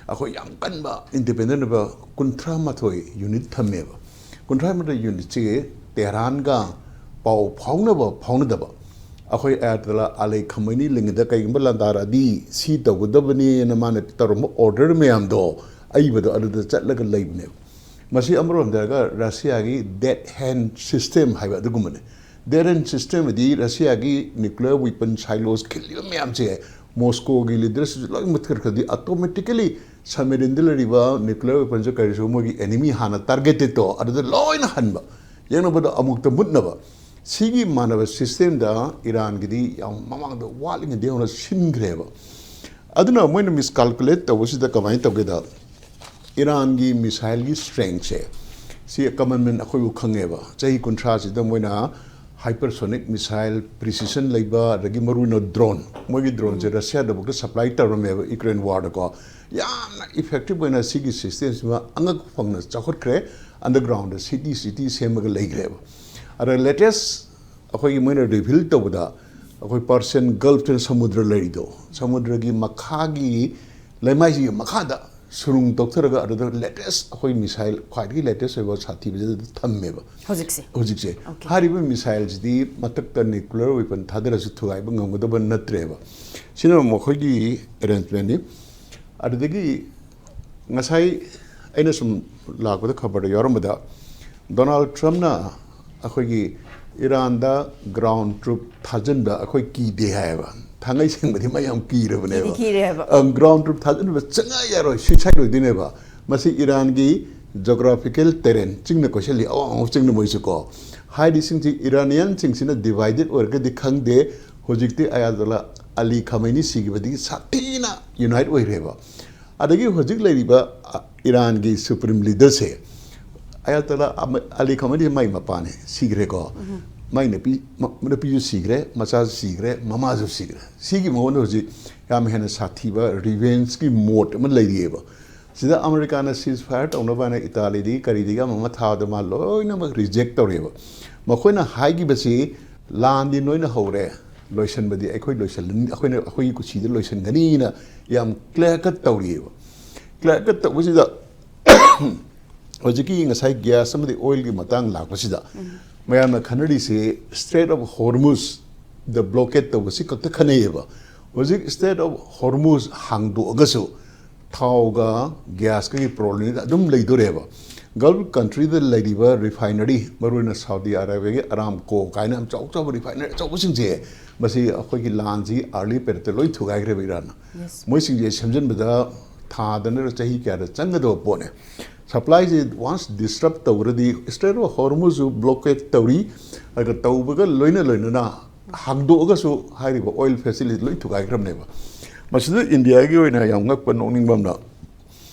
ꯑꯩꯈꯣꯏ ꯌꯥꯝ ꯀꯟꯕ independent ꯑꯣꯏꯕ ꯀꯨꯟꯊ꯭ꯔꯥ ꯃꯥꯊꯣꯏ unit ꯊꯝꯃꯦꯕ꯫ ꯀꯨꯟꯊ꯭ꯔꯥ ꯃꯥꯊꯣꯏ unitꯁꯦ ꯇꯦꯍꯔꯥꯟꯒ ꯄꯥꯎ ꯐꯥꯎꯅꯕ ꯐꯥꯎꯅꯗꯕ, ꯑꯩꯈꯣꯏ ꯑꯌꯥꯇꯣꯂꯥ ꯑꯂꯤ ꯈꯃꯩꯅꯤ ꯂꯩꯉꯩꯗ ꯀꯩꯒꯨꯝꯕ ꯂꯥꯟꯗꯥꯔꯛꯑꯗꯤ ꯁꯤ ꯇꯧꯒꯗꯕꯅꯦꯅ ꯃꯥꯅ ꯇꯧꯔꯝꯕ order ꯃꯌꯥꯝꯗꯣ ꯑꯏꯕꯗꯣ ꯑꯗꯨꯗ ꯆꯠꯂꯒ ꯂꯩꯕꯅꯦꯕ꯫ ꯃꯁꯤ ꯑꯃꯔꯣꯝꯗ ꯍꯥꯏꯔꯒ ꯔꯁꯤꯌꯥꯒꯤ dead hand system ꯍꯥꯏꯕ ꯑꯗꯨꯒꯨꯝꯕꯅꯦ꯫ Dead hand system ꯍꯥꯏꯗꯤ ꯔꯁꯤꯌꯥꯒꯤ nuclear weapon silos ꯈꯤꯜꯂꯤꯕ ꯃꯌꯥꯝꯁꯦ ꯃꯣꯁꯀꯣꯒꯤ leaderꯁꯤꯁꯨ ꯂꯣꯏ ꯃꯨꯠꯊꯠꯈ꯭ꯔꯗꯤ automatically submarineꯗ ꯂꯩꯔꯤꯕ nuclear weaponꯁꯦ ꯀꯔꯤꯁꯨ ꯃꯣꯏꯒꯤ enemy ꯍꯥꯟꯅ targetedꯇꯣ ꯑꯗꯨꯗ ꯂꯣꯏꯅ ꯍꯟꯕ, ꯌꯦꯡꯅꯕꯗ ꯑꯃꯨꯛꯇ ꯃꯨꯠꯅꯕ꯫ ꯁꯤꯒꯤ ꯃꯥꯟꯅꯕ system ꯗ ꯏꯔꯥꯟꯒꯤꯗꯤ ꯌꯥꯝ ꯃꯃꯥꯡꯗ ꯋꯥꯠꯂꯤꯉꯩꯗꯤ ꯍꯧꯅ ꯁꯤꯟꯈ꯭ꯔꯦꯕ꯫ ꯑꯗꯨꯅ ꯃꯣꯏꯅ miscalculate ꯇꯧꯕꯁꯤꯗ ꯀꯃꯥꯏꯅ ꯇꯧꯒꯦꯗ, ꯏꯔꯥꯟꯒꯤ missile ꯒꯤ strength ꯁꯦ, ꯁꯤ common man ꯑꯩꯈꯣꯏꯕꯨ ꯈꯪꯉꯦꯕ꯫ ꯆꯍꯤ ꯀꯨꯟꯊ꯭ꯔꯥꯁꯤꯗ ꯃꯣꯏꯅ hypersonic missile, precision ꯂꯩꯕ, ꯑꯗꯒꯤ ꯃꯔꯨꯑꯣꯏꯅ drone, ꯃꯣꯏꯒꯤ drone ꯁꯦ Russia ꯗꯐꯥꯎꯗ supply ꯇꯧꯔꯝꯃꯦꯕ Ukraine war ꯗꯀꯣ꯫ ꯌꯥꯝꯅ effective ꯑꯣꯏꯅ ꯁꯤꯒꯤ system ꯁꯤꯃ ꯑꯉꯛꯄ ꯐꯪꯅ ꯆꯥꯎꯈꯠꯈ꯭ꯔꯦ꯫ Underground ꯗ city city ꯁꯦꯝꯃꯒ ꯂꯩꯈ꯭ꯔꯦꯕ꯫ ꯑꯗ latest ꯑꯩꯈꯣꯏꯒꯤ ꯃꯣꯏꯅ reveal ꯇꯧꯕꯗ, ꯑꯩꯈꯣꯏ Persian Gulf ꯇꯅ ꯁꯃꯨꯗ꯭ꯔ ꯂꯩꯔꯤꯗꯣ, ꯁꯃꯨꯗ꯭ꯔꯒꯤ ꯃꯈꯥꯒꯤ ꯂꯩꯃꯥꯏꯁꯤꯒꯤ ꯃꯈꯥꯗ ꯁꯨꯔꯨꯡ ꯇꯧꯊꯔꯒ ꯑꯗꯨꯗ latest, ꯑꯩꯈꯣꯏ missile ꯈ꯭ꯋꯥꯏꯗꯒꯤ latest ꯑꯣꯏꯕ ꯁꯥꯊꯤꯕꯁꯤꯗ ꯊꯝꯃꯦꯕ꯫ ꯍꯧꯖꯤꯛꯁꯦ꯫ ꯍꯧꯖꯤꯛꯁꯦ Okay. ꯍꯥꯏꯔꯤꯕ missile ꯁꯤꯗꯤ ꯃꯊꯛꯇ nuclear weapon ꯊꯥꯗꯔꯁꯨ ꯊꯨꯒꯥꯏꯕ ꯉꯝꯒꯗꯕ ꯅꯠꯇ꯭ꯔꯦꯕ꯫ ꯁꯤꯅ ꯃꯈꯣꯏꯒꯤ arrangement ꯅꯤ꯫ ꯑꯗꯨꯗꯒꯤ ꯉꯁꯥꯏ ꯑꯩꯅ ꯁꯨꯝ ꯂꯥꯛꯄꯗ ꯈꯕꯔꯗ ꯌꯥꯎꯔꯝꯕꯗ, ꯗꯣꯅꯥꯜꯗ ꯇ꯭ꯔꯝꯞꯅ ꯑꯩꯈꯣꯏꯒꯤ ꯏꯔꯥꯟꯗ ground troop ꯊꯥꯖꯤꯟꯕ ꯑꯩꯈꯣꯏ ꯀꯤꯗꯦ ꯍꯥꯏꯌꯦꯕ꯫ ꯊꯥꯡꯉꯩ ꯁꯦꯡꯕꯗꯤ ꯃꯥ ꯌꯥꯝ ꯀꯤꯔꯕꯅꯦꯕ꯫ ꯀꯤꯗꯤ ꯀꯤꯔꯦꯕ꯫ ꯑꯪ, ground troop ꯊꯥꯖꯤꯟꯕ ꯆꯪꯉꯥ ꯌꯥꯔꯣꯏ, suicide ꯑꯣꯏꯗꯣꯏꯅꯦꯕ꯫ ꯃꯁꯤ ꯏꯔꯥꯟꯒꯤ geographical terrain, ꯆꯤꯡꯅ ꯀꯣꯏꯁꯜꯂꯤ, ꯑꯋꯥꯡ ꯑꯋꯥꯡ ꯆꯤꯡꯅ ꯃꯣꯏꯁꯨ ꯀꯣ꯫ ꯍꯥꯏꯔꯤꯁꯤꯡꯁꯤ ꯏꯔꯥꯅꯤꯌꯟꯁꯤꯡꯁꯤꯅ divided ꯑꯣꯏꯔꯒꯗꯤ ꯈꯪꯗꯦ, ꯍꯧꯖꯤꯛꯇꯤ ꯑꯌꯥꯇꯣꯂꯥ ꯑꯂꯤ ꯈꯥꯃꯩꯅꯤ ꯁꯤꯈꯤꯕꯗꯒꯤ ꯁꯥꯊꯤꯅ unite ꯑꯣꯏꯈ꯭ꯔꯦꯕ꯫ ꯑꯗꯒꯤ ꯍꯧꯖꯤꯛ ꯂꯩꯔꯤꯕ, ꯑ, ꯏꯔꯥꯟꯒꯤ supreme leader ꯁꯦ, ꯑꯌꯥꯇꯣꯂꯥ ꯑꯃ-, ꯑꯂꯤ ꯈꯥꯃꯩꯅꯤ ꯃꯥꯏ ꯃꯄꯥꯅꯦ, ꯁꯤꯈ꯭ꯔꯦꯀꯣ꯫ ꯃꯥꯏ ꯅꯨꯄꯤ, ꯃ-, ꯅꯨꯄꯤꯁꯨ ꯁꯤꯈ꯭ꯔꯦ, ꯃꯆꯥꯁꯨ ꯁꯤꯈ꯭ꯔꯦ, ꯃꯃꯥꯁꯨ ꯁꯤꯈ꯭ꯔꯦ꯫ ꯁꯤꯒꯤ ꯃꯉꯣꯟꯗ ꯍꯧꯖꯤꯛ ꯌꯥꯝ ꯍꯦꯟꯅ ꯁꯥꯊꯤꯕ revenge ꯀꯤ mode ꯑꯃ ꯂꯩꯔꯤꯑꯕ꯫ ꯁꯤꯗ ꯑꯃꯦꯔꯤꯀꯥꯅ cease fire ꯇꯧꯅꯕ ꯍꯥꯏꯅ ꯏꯇꯥꯂꯤꯗꯒꯤ ꯀꯔꯤꯗꯒꯤ ꯑꯃ ꯑꯃ ꯊꯥꯕꯗ ꯃꯥ ꯂꯣꯏꯅꯃꯛ reject ꯇꯧꯔꯦꯕ꯫ ꯃꯈꯣꯏꯅ ꯍꯥꯏꯈꯤꯕꯁꯤ, "ꯂꯥꯟꯗꯤ ꯅꯣꯏꯅ ꯍꯧꯔꯦ, ꯂꯣꯏꯁꯤꯟꯕꯗꯤ ꯑꯩꯈꯣꯏ ꯂꯣꯏꯁꯤꯜꯂꯅꯤ, ꯑꯩꯈꯣꯏꯅ ꯑꯩꯈꯣꯏꯒꯤ ꯀꯨꯁꯤꯗ ꯂꯣꯏꯁꯤꯟꯒꯅꯤꯅ" ꯌꯥꯝ clear cut ꯇꯧꯔꯤꯑꯕ꯫ Clear cut ꯇꯧꯕꯁꯤꯗ ꯍꯧꯖꯤꯛꯀꯤ ꯉꯁꯥꯏ gas ꯑꯃꯗꯤ oil ꯒꯤ ꯃꯇꯥꯡ ꯂꯥꯛꯄꯁꯤꯗ, ꯃꯌꯥꯝꯅ ꯈꯟꯅꯔꯤꯁꯤ Strait of Hormuz the blockade ꯇꯧꯕꯁꯤ ꯈꯛꯇ ꯈꯟꯅꯩꯌꯦꯕ꯫ ꯍꯧꯖꯤꯛ Strait of Hormuz ꯍꯥꯡꯗꯣꯛꯑꯒꯁꯨ ꯊꯥꯎꯒ gas ꯀꯒꯤ problem ꯗꯤ ꯑꯗꯨꯝ ꯂꯩꯗꯣꯔꯦꯕ꯫ Gulf country ꯗ ꯂꯩꯔꯤꯕ refinery, ꯃꯔꯨꯑꯣꯏꯅ Saudi Arabia ꯒꯤ Aramco ꯀꯥꯏꯅ ꯌꯥꯝ ꯆꯥꯎ ꯆꯥꯎꯕ refinery ꯑꯆꯧꯕꯁꯤꯡꯁꯦ, ꯃꯁꯤ ꯑꯩꯈꯣꯏꯒꯤ ꯂꯥꯟꯁꯤ early period ꯇ ꯂꯣꯏ ꯊꯨꯒꯥꯏꯈ꯭ꯔꯦꯕ ꯏꯔꯥꯟꯅ꯫ Yes. ꯃꯣꯏꯁꯤꯡꯁꯦ ꯁꯦꯝꯖꯤꯟꯕꯗ ꯊꯥꯗ ꯅꯠꯇ꯭ꯔꯒ ꯆꯍꯤ ꯀꯌꯥꯗ ꯆꯪꯒꯗꯕ ꯄꯣꯠꯅꯦ꯫ Supply ꯁꯤ once disrupt ꯇꯧꯔꯗꯤ, Strait of Hormuz ꯁꯨ blockade ꯇꯧꯔꯤ, ꯑꯗꯨꯒ ꯇꯧꯕꯒ ꯂꯣꯏꯅ ꯂꯣꯏꯅꯅ ꯍꯥꯡꯗꯣꯛꯑꯒꯁꯨ ꯍꯥꯏꯔꯤꯕ ꯑꯣꯏꯜ ꯐꯦꯁꯤꯂꯤꯇꯤ ꯂꯣꯏ ꯊꯨꯒꯥꯏꯈ꯭ꯔꯕꯅꯦꯕ꯫ ꯃꯁꯤꯗ ꯏꯟꯗꯤꯌꯥꯒꯤ ꯑꯣꯏꯅ ꯌꯥꯝ ꯉꯛꯄ ꯅꯣꯛꯅꯤꯡꯕ ꯑꯃꯅ,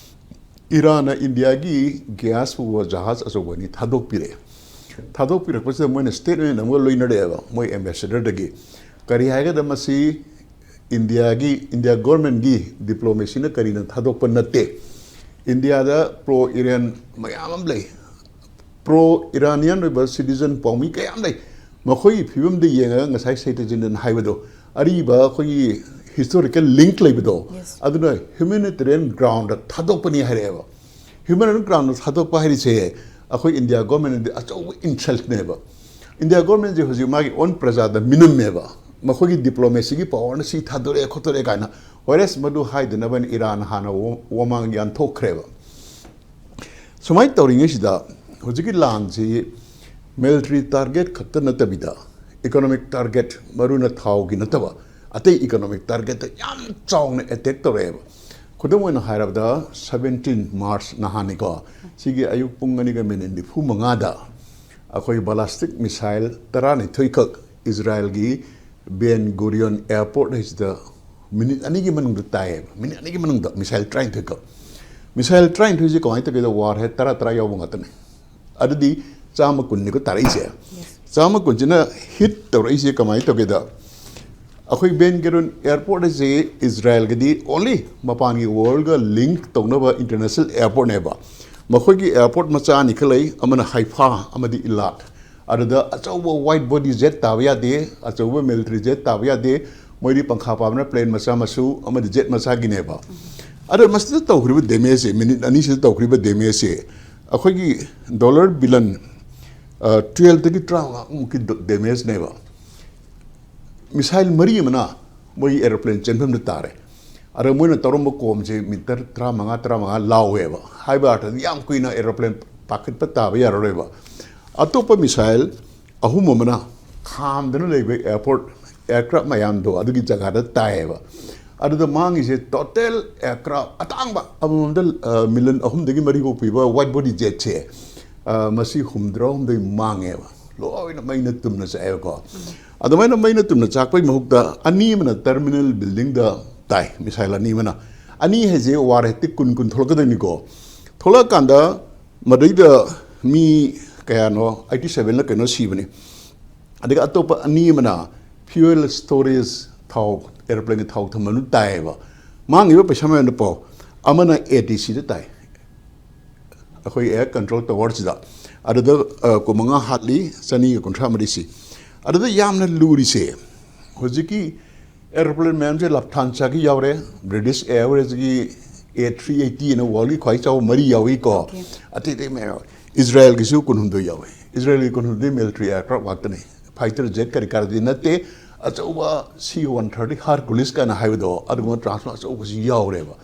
ꯏꯔꯥꯟꯅ ꯏꯟꯗꯤꯌꯥꯒꯤ ꯒ꯭ꯌꯥꯁ ꯄꯨꯕ ꯖꯍꯥꯖ ꯑꯆꯧꯕ ꯑꯅꯤ ꯊꯥꯗꯣꯛꯄꯤꯔꯛꯑꯦ꯫ ꯊꯥꯗꯣꯛꯄꯤꯔꯛꯄꯁꯤꯗ ꯃꯣꯏꯅ ꯁ꯭ꯇꯦꯠꯃꯦꯟ ꯑꯃꯒ ꯂꯣꯏꯅꯔꯛꯑꯦꯕ, ꯃꯣꯏ ꯑꯦꯝꯕꯦꯁꯦꯗꯔꯗꯒꯤ꯫ ꯀꯔꯤ ꯍꯥꯏꯒꯗ, ꯃꯁꯤ ꯏꯟꯗꯤꯌꯥꯒꯤ, ꯏꯟꯗꯤꯌꯥ ꯒꯣꯔꯃꯦꯟꯒꯤ ꯗꯤꯄ꯭ꯂꯣꯃꯦꯁꯤꯅ ꯀꯔꯤꯅ ꯊꯥꯗꯣꯛꯄ ꯅꯠꯇꯦ꯫ ꯏꯟꯗꯤꯌꯥꯗ ꯄ꯭ꯔꯣ ꯏꯔꯥꯟ ꯃꯌꯥꯝ ꯑꯃ ꯂꯩ, ꯄ꯭ꯔꯣ ꯏꯔꯥꯅꯤꯌꯟ ꯑꯣꯏꯕ ꯁꯤꯇꯤꯖꯟ ꯄꯥꯎꯃꯤ ꯀꯌꯥ ꯑꯃ ꯂꯩ꯫ ꯃꯈꯣꯏꯒꯤ ꯐꯤꯕꯝꯗ ꯌꯦꯡꯉꯒ ꯉꯁꯥꯏ ꯁꯩꯇꯖꯤꯟꯗꯅ ꯍꯥꯏꯕꯗꯣ, ꯑꯔꯤꯕ ꯑꯩꯈꯣꯏꯒꯤ ꯍꯤꯁꯇꯣꯔꯤꯀꯦꯜ ꯂꯤꯡꯛ ꯂꯩꯕꯗꯣ, Yes. ꯑꯗꯨꯅ ꯍ꯭ꯌꯨꯃꯦꯅꯤꯇꯦꯔꯤꯌꯟ ꯒ꯭ꯔꯥꯎꯟꯗ ꯊꯥꯗꯣꯛꯄꯅꯤ ꯍꯥꯏꯔꯛꯑꯦꯕ꯫ ꯍ꯭ꯌꯨꯃꯦꯅꯤꯇꯦꯔꯤꯌꯟ ꯒ꯭ꯔꯥꯎꯟꯗ ꯊꯥꯗꯣꯛꯄ ꯍꯥꯏꯔꯤꯁꯦ ꯑꯩꯈꯣꯏ ꯏꯟꯗꯤꯌꯥ ꯒꯣꯔꯃꯦꯟꯗꯗꯤ ꯑꯆꯧꯕ ꯏꯟꯁꯜꯠꯅꯦꯕ꯫ ꯏꯟꯗꯤꯌꯥ ꯒꯣꯔꯃꯦꯟꯁꯦ ꯍꯧꯖꯤꯛ ꯃꯥꯒꯤ ꯑꯣꯟ ꯄ꯭ꯔꯖꯥꯗ ꯃꯤꯅꯝꯃꯦꯕ꯫ ꯃꯈꯣꯏꯒꯤ ꯗꯤꯄ꯭ꯂꯣꯃꯦꯁꯤꯒꯤ ꯄꯋꯥꯔꯅ ꯁꯤ ꯊꯥꯗꯣꯔꯛꯑꯦ ꯈꯣꯠꯇꯣꯔꯛꯑꯦ ꯀꯥꯏꯅ꯫ Whereas ꯃꯗꯨ ꯍꯥꯏꯗꯅꯕꯅ ꯏꯔꯥꯟ ꯍꯥꯟꯅ ꯋꯥ-, ꯋꯥꯃꯥꯡ ꯌꯥꯟꯊꯣꯛꯈ꯭ꯔꯦꯕ꯫ ꯁꯨꯃꯥꯏꯅ ꯇꯧꯔꯤꯉꯩꯁꯤꯗ ꯍꯧꯖꯤꯛꯀꯤ ꯂꯥꯟꯁꯤ ꯃꯤꯂꯤꯇꯔꯤ ꯇꯥꯔꯒꯦꯠ ꯈꯛꯇ ꯅꯠꯇꯕꯤꯗ, ꯏꯀꯣꯅꯣꯃꯤꯛ ꯇꯥꯔꯒꯦꯠ, ꯃꯔꯨꯅ ꯊꯥꯎꯒꯤ ꯅꯠꯇꯕ ꯑꯇꯩ ꯏꯀꯣꯅꯣꯃꯤꯛ ꯇꯥꯔꯒꯦꯠꯇ ꯌꯥꯝ ꯆꯥꯎꯅ ꯑꯦꯇꯦꯛ ꯇꯧꯔꯛꯑꯦꯕ꯫ ꯈꯨꯗꯝ ꯑꯣꯏꯅ ꯍꯥꯏꯔꯕꯗ, ꯁꯕꯦꯟꯇꯤꯟ ꯃꯥꯔꯆ ꯅꯍꯥꯟꯅꯤꯀꯣ, ꯁꯤꯒꯤ ꯑꯌꯨꯛ ꯄꯨꯡ ꯑꯅꯤꯒ ꯃꯤꯅꯤꯠ ꯅꯤꯐꯨ ꯃꯉꯥꯗ ꯑꯩꯈꯣꯏ ꯕꯥꯂꯥꯁꯇꯤꯛ ꯃꯤꯁꯥꯏꯜ ꯇꯔꯥꯅꯤꯊꯣꯏꯈꯛ ꯏꯖꯔꯥꯏꯜꯒꯤ ꯕꯦꯟ ꯒꯨꯔꯤꯌꯣꯟ ꯑꯦꯌꯔꯄꯣꯔꯠ ꯍꯥꯏꯁꯤꯗ ꯃꯤꯅꯤꯠ ꯑꯅꯤꯒꯤ ꯃꯅꯨꯡꯗ ꯇꯥꯏꯌꯦꯕ꯫ ꯃꯤꯅꯤꯠ ꯑꯅꯤꯒꯤ ꯃꯅꯨꯡꯗ ꯃꯤꯁꯥꯏꯜ ꯇꯔꯥꯅꯤꯊꯣꯏꯈꯛ꯫ ꯃꯤꯁꯥꯏꯜ ꯇꯔꯥꯅꯤꯊꯣꯏꯁꯤ ꯀꯃꯥꯏꯅ ꯇꯧꯒꯦꯗ, ꯋꯥꯔ ꯍꯦꯠ ꯇꯔꯥ ꯇꯔꯥ ꯌꯥꯎꯕ ꯉꯥꯛꯇꯅꯦ꯫ ꯑꯗꯨꯗꯤ ꯆꯥꯝꯃ ꯀꯨꯟꯅꯤꯀꯣ ꯇꯥꯔꯛꯏꯁꯦ꯫ Yes. ꯆꯥꯝꯃ ꯀꯨꯟꯁꯤꯅ ꯍꯤꯠ ꯇꯧꯔꯛꯏꯁꯦ ꯀꯃꯥꯏꯅ ꯇꯧꯒꯦꯗ, ꯑꯩꯈꯣꯏ ꯕꯦꯟ ꯒꯨꯔꯤꯌꯣꯟ ꯑꯦꯌꯔꯄꯣꯔꯠ ꯑꯁꯤ ꯏꯖꯔꯥꯏꯜꯒꯗꯤ only ꯃꯄꯥꯟꯒꯤ ꯋꯥꯔꯜꯒ ꯂꯤꯡꯛ ꯇꯧꯅꯕ ꯏꯟꯇꯔꯅꯦꯁꯅꯦꯜ ꯑꯦꯌꯔꯄꯣꯔꯠꯅꯦꯕ꯫ ꯃꯈꯣꯏꯒꯤ ꯑꯦꯌꯔꯄꯣꯔꯠ ꯃꯆꯥ ꯑꯅꯤꯈꯛ ꯂꯩ, ꯑꯃꯅ ꯍꯥꯏꯐꯥ ꯑꯃꯗꯤ ꯏꯂꯥꯠ꯫ ꯑꯗꯨꯗ ꯑꯆꯧꯕ ꯋꯥꯏꯠ ꯕꯣꯗꯤ ꯖꯦꯠ ꯇꯥꯕ ꯌꯥꯗꯦ, ꯑꯆꯧꯕ ꯃꯤꯂꯤꯇꯔꯤ ꯖꯦꯠ ꯇꯥꯕ ꯌꯥꯗꯦ, ꯃꯣꯏꯗꯤ ꯄꯪꯈꯥ ꯄꯥꯕꯅ ꯄ꯭ꯂꯦꯟ ꯃꯆꯥ ꯃꯁꯨ ꯑꯃꯗꯤ ꯖꯦꯠ ꯃꯆꯥꯒꯤꯅꯦꯕ꯫ ꯑꯗꯣ ꯃꯁꯤꯗ ꯇꯧꯈ꯭ꯔꯤꯕ ꯗꯦꯃꯦꯖꯁꯦ, ꯃꯤꯅꯤꯠ ꯑꯅꯤꯁꯤꯗ ꯇꯧꯈ꯭ꯔꯤꯕ ꯗꯦꯃꯦꯖꯁꯦ, ꯑꯩꯈꯣꯏꯒꯤ ꯗꯣꯂꯔ ꯕꯤꯂꯟ, ꯑ, ꯇꯨꯌꯦꯜꯞꯇꯒꯤ ꯇꯔꯥꯃꯉꯥꯃꯨꯛꯀꯤ ꯗ-, ꯗꯦꯃꯦꯖꯅꯦꯕ꯫ ꯃꯤꯁꯥꯏꯜ ꯃꯔꯤ ꯑꯃꯅ ꯃꯣꯏꯒꯤ ꯑꯦꯔꯣꯄ꯭ꯂꯦꯟ ꯆꯦꯟꯐꯝꯗ ꯇꯥꯔꯦ꯫ ꯑꯗ ꯃꯣꯏꯅ ꯇꯧꯔꯝꯕ ꯀꯣꯝꯁꯦ ꯃꯤꯇꯔ ꯇꯔꯥꯃꯉꯥ, ꯇꯔꯥꯃꯉꯥ ꯂꯥꯎꯋꯦꯕ꯫ ꯍꯥꯏꯕ ꯑꯥꯔꯊꯗꯤ ꯌꯥꯝ ꯀꯨꯏꯅ ꯑꯦꯔꯣꯄ꯭ꯂꯦꯟ ꯄꯥꯈꯠꯄ ꯇꯥꯕ ꯌꯥꯔꯔꯣꯏꯕ꯫ ꯑꯇꯣꯞꯄ ꯃꯤꯁꯥꯏꯜ ꯑꯍꯨꯝ ꯑꯃꯅ ꯈꯥꯝꯗꯅ ꯂꯩꯕ ꯑꯦꯌꯔꯄꯣꯔꯠ, ꯑꯦꯌꯔꯀ꯭ꯔꯥꯐ ꯃꯌꯥꯝꯗꯣ ꯑꯗꯨꯒꯤ ꯖꯒꯥꯗ ꯇꯥꯏꯌꯦꯕ꯫ ꯑꯗꯨꯗ ꯃꯥꯡꯉꯤꯁꯦ ꯇꯣꯇꯦꯜ ꯑꯦꯌꯔꯀ꯭ꯔꯥꯐ ꯑꯇꯥꯡꯕ ꯑꯃꯃꯝꯗ, ꯑ, ꯃꯤꯂꯤꯌꯟ ꯑꯍꯨꯝꯗꯒꯤ ꯃꯔꯤꯐꯥꯎ ꯄꯤꯕ ꯋꯥꯏꯠ ꯕꯣꯗꯤ ꯖꯦꯠꯁꯦ, ꯑ, ꯃꯁꯤ ꯍꯨꯝꯐꯨꯇꯔꯥꯍꯨꯝꯗꯣꯏ ꯃꯥꯡꯉꯦꯕ꯫ ꯂꯣꯏꯅ ꯃꯩꯅ ꯇꯨꯝꯅ ꯆꯥꯛꯑꯦꯕꯀꯣ꯫ ꯑꯗꯨꯃꯥꯏꯅ ꯃꯩꯅ ꯇꯨꯝꯅ ꯆꯥꯛꯄꯒꯤ ꯃꯍꯨꯠꯇ ꯑꯅꯤ ꯑꯃꯅ ꯇꯔꯃꯤꯅꯦꯜ ꯕꯤꯜꯗꯤꯡꯗ ꯇꯥꯏ, ꯃꯤꯁꯥꯏꯜ ꯑꯅꯤ ꯑꯃꯅ꯫ ꯑꯅꯤ ꯍꯥꯏꯁꯦ ꯋꯥꯔ ꯍꯦꯠꯇꯤ ꯀꯨꯟ ꯀꯨꯟ ꯊꯣꯛꯂꯛꯀꯗꯣꯏꯅꯤꯀꯣ꯫ ꯊꯣꯛꯂꯛꯑꯀꯥꯟꯗ ꯃꯗꯩꯗ ꯃꯤ ꯀꯌꯥꯅꯣ, ꯑꯩꯠꯇꯤ ꯁꯚꯦꯟꯂ ꯀꯩꯅꯣ ꯁꯤꯕꯅꯤ꯫ ꯑꯗꯒꯤ ꯑꯇꯣꯞꯄ ꯑꯅꯤ ꯑꯃꯅ ꯐ꯭ꯌꯨꯑꯦꯜ ꯁ꯭ꯇꯣꯔꯦꯖ, ꯊꯥꯎ, ꯑꯦꯔꯣꯄ꯭ꯂꯦꯟꯒꯤ ꯊꯥꯎ ꯊꯝꯐꯝꯗꯨ ꯇꯥꯏꯌꯦꯕ꯫ ꯃꯥꯡꯉꯤꯕ ꯄꯩꯁꯥ ꯃꯌꯥꯝꯗꯣ ꯄꯥꯎ꯫ ꯑꯃꯅ ꯑꯦ ꯗꯤ ꯁꯤꯗ ꯇꯥꯏ, ꯑꯩꯈꯣꯏ ꯑꯦꯌꯔ ꯀꯟꯇ꯭ꯔꯣꯜ ꯇꯋꯔꯁꯤꯗ꯫ ꯑꯗꯨꯗ, ꯑ, ꯀꯨꯟꯃꯉꯥ ꯍꯥꯠꯂꯤ, ꯆꯅꯤꯒ ꯀꯨꯟꯊ꯭ꯔꯥ ꯃꯔꯤ ꯁꯤ꯫ ꯑꯗꯨꯗ ꯌꯥꯝꯅ ꯂꯨꯔꯤꯁꯦ, ꯍꯧꯖꯤꯛꯀꯤ ꯑꯦꯔꯣꯄ꯭ꯂꯦꯟ ꯃꯌꯥꯝꯁꯦ ꯂꯐꯊꯥꯟꯁꯥꯒꯤ ꯌꯥꯎꯔꯦ, ꯕ꯭ꯔꯤꯇꯤꯁ ꯑꯦꯌꯔꯋꯦꯖꯒꯤ ꯑꯦ ꯊ꯭ꯔꯤ ꯑꯩꯠꯇꯤ ꯑꯅ ꯋꯥꯔꯜꯒꯤ ꯈ꯭ꯋꯥꯏ ꯆꯥꯎꯕ ꯃꯔꯤ ꯌꯥꯎꯏꯀꯣ꯫ Okay. ꯑꯇꯩ ꯑꯇꯩ ꯃꯌꯥꯝ ꯌꯥꯎꯏ꯫ ꯏꯖꯔꯥꯌꯦꯜꯒꯤꯁꯨ ꯀꯨꯟꯍꯨꯝꯗꯣꯏ ꯌꯥꯎꯏ꯫ ꯏꯖꯔꯥꯌꯦꯜꯒꯤ ꯀꯨꯟꯍꯨꯝꯗꯣꯏ ꯃꯤꯂꯤꯇꯔꯤ ꯑꯦꯌꯔꯀ꯭ꯔꯥꯐ ꯉꯥꯛꯇꯅꯤ, ꯐꯥꯏꯇꯔ ꯖꯦꯠ ꯀꯔꯤ ꯀꯔꯥꯗꯤ ꯅꯠꯇꯦ꯫ ꯑꯆꯧꯕ ꯁꯤ ꯋꯥꯟ ꯊꯥꯔꯇꯤ ꯍꯥꯔꯀꯨꯂꯤꯁ ꯀꯥꯏꯅ ꯍꯥꯏꯕꯗꯣ, ꯑꯗꯨꯒꯨꯝꯕ ꯇ꯭ꯔꯥꯟꯁꯄꯣꯔꯠ ꯑꯆꯧꯕꯁꯤ ꯌꯥꯎꯔꯦꯕ꯫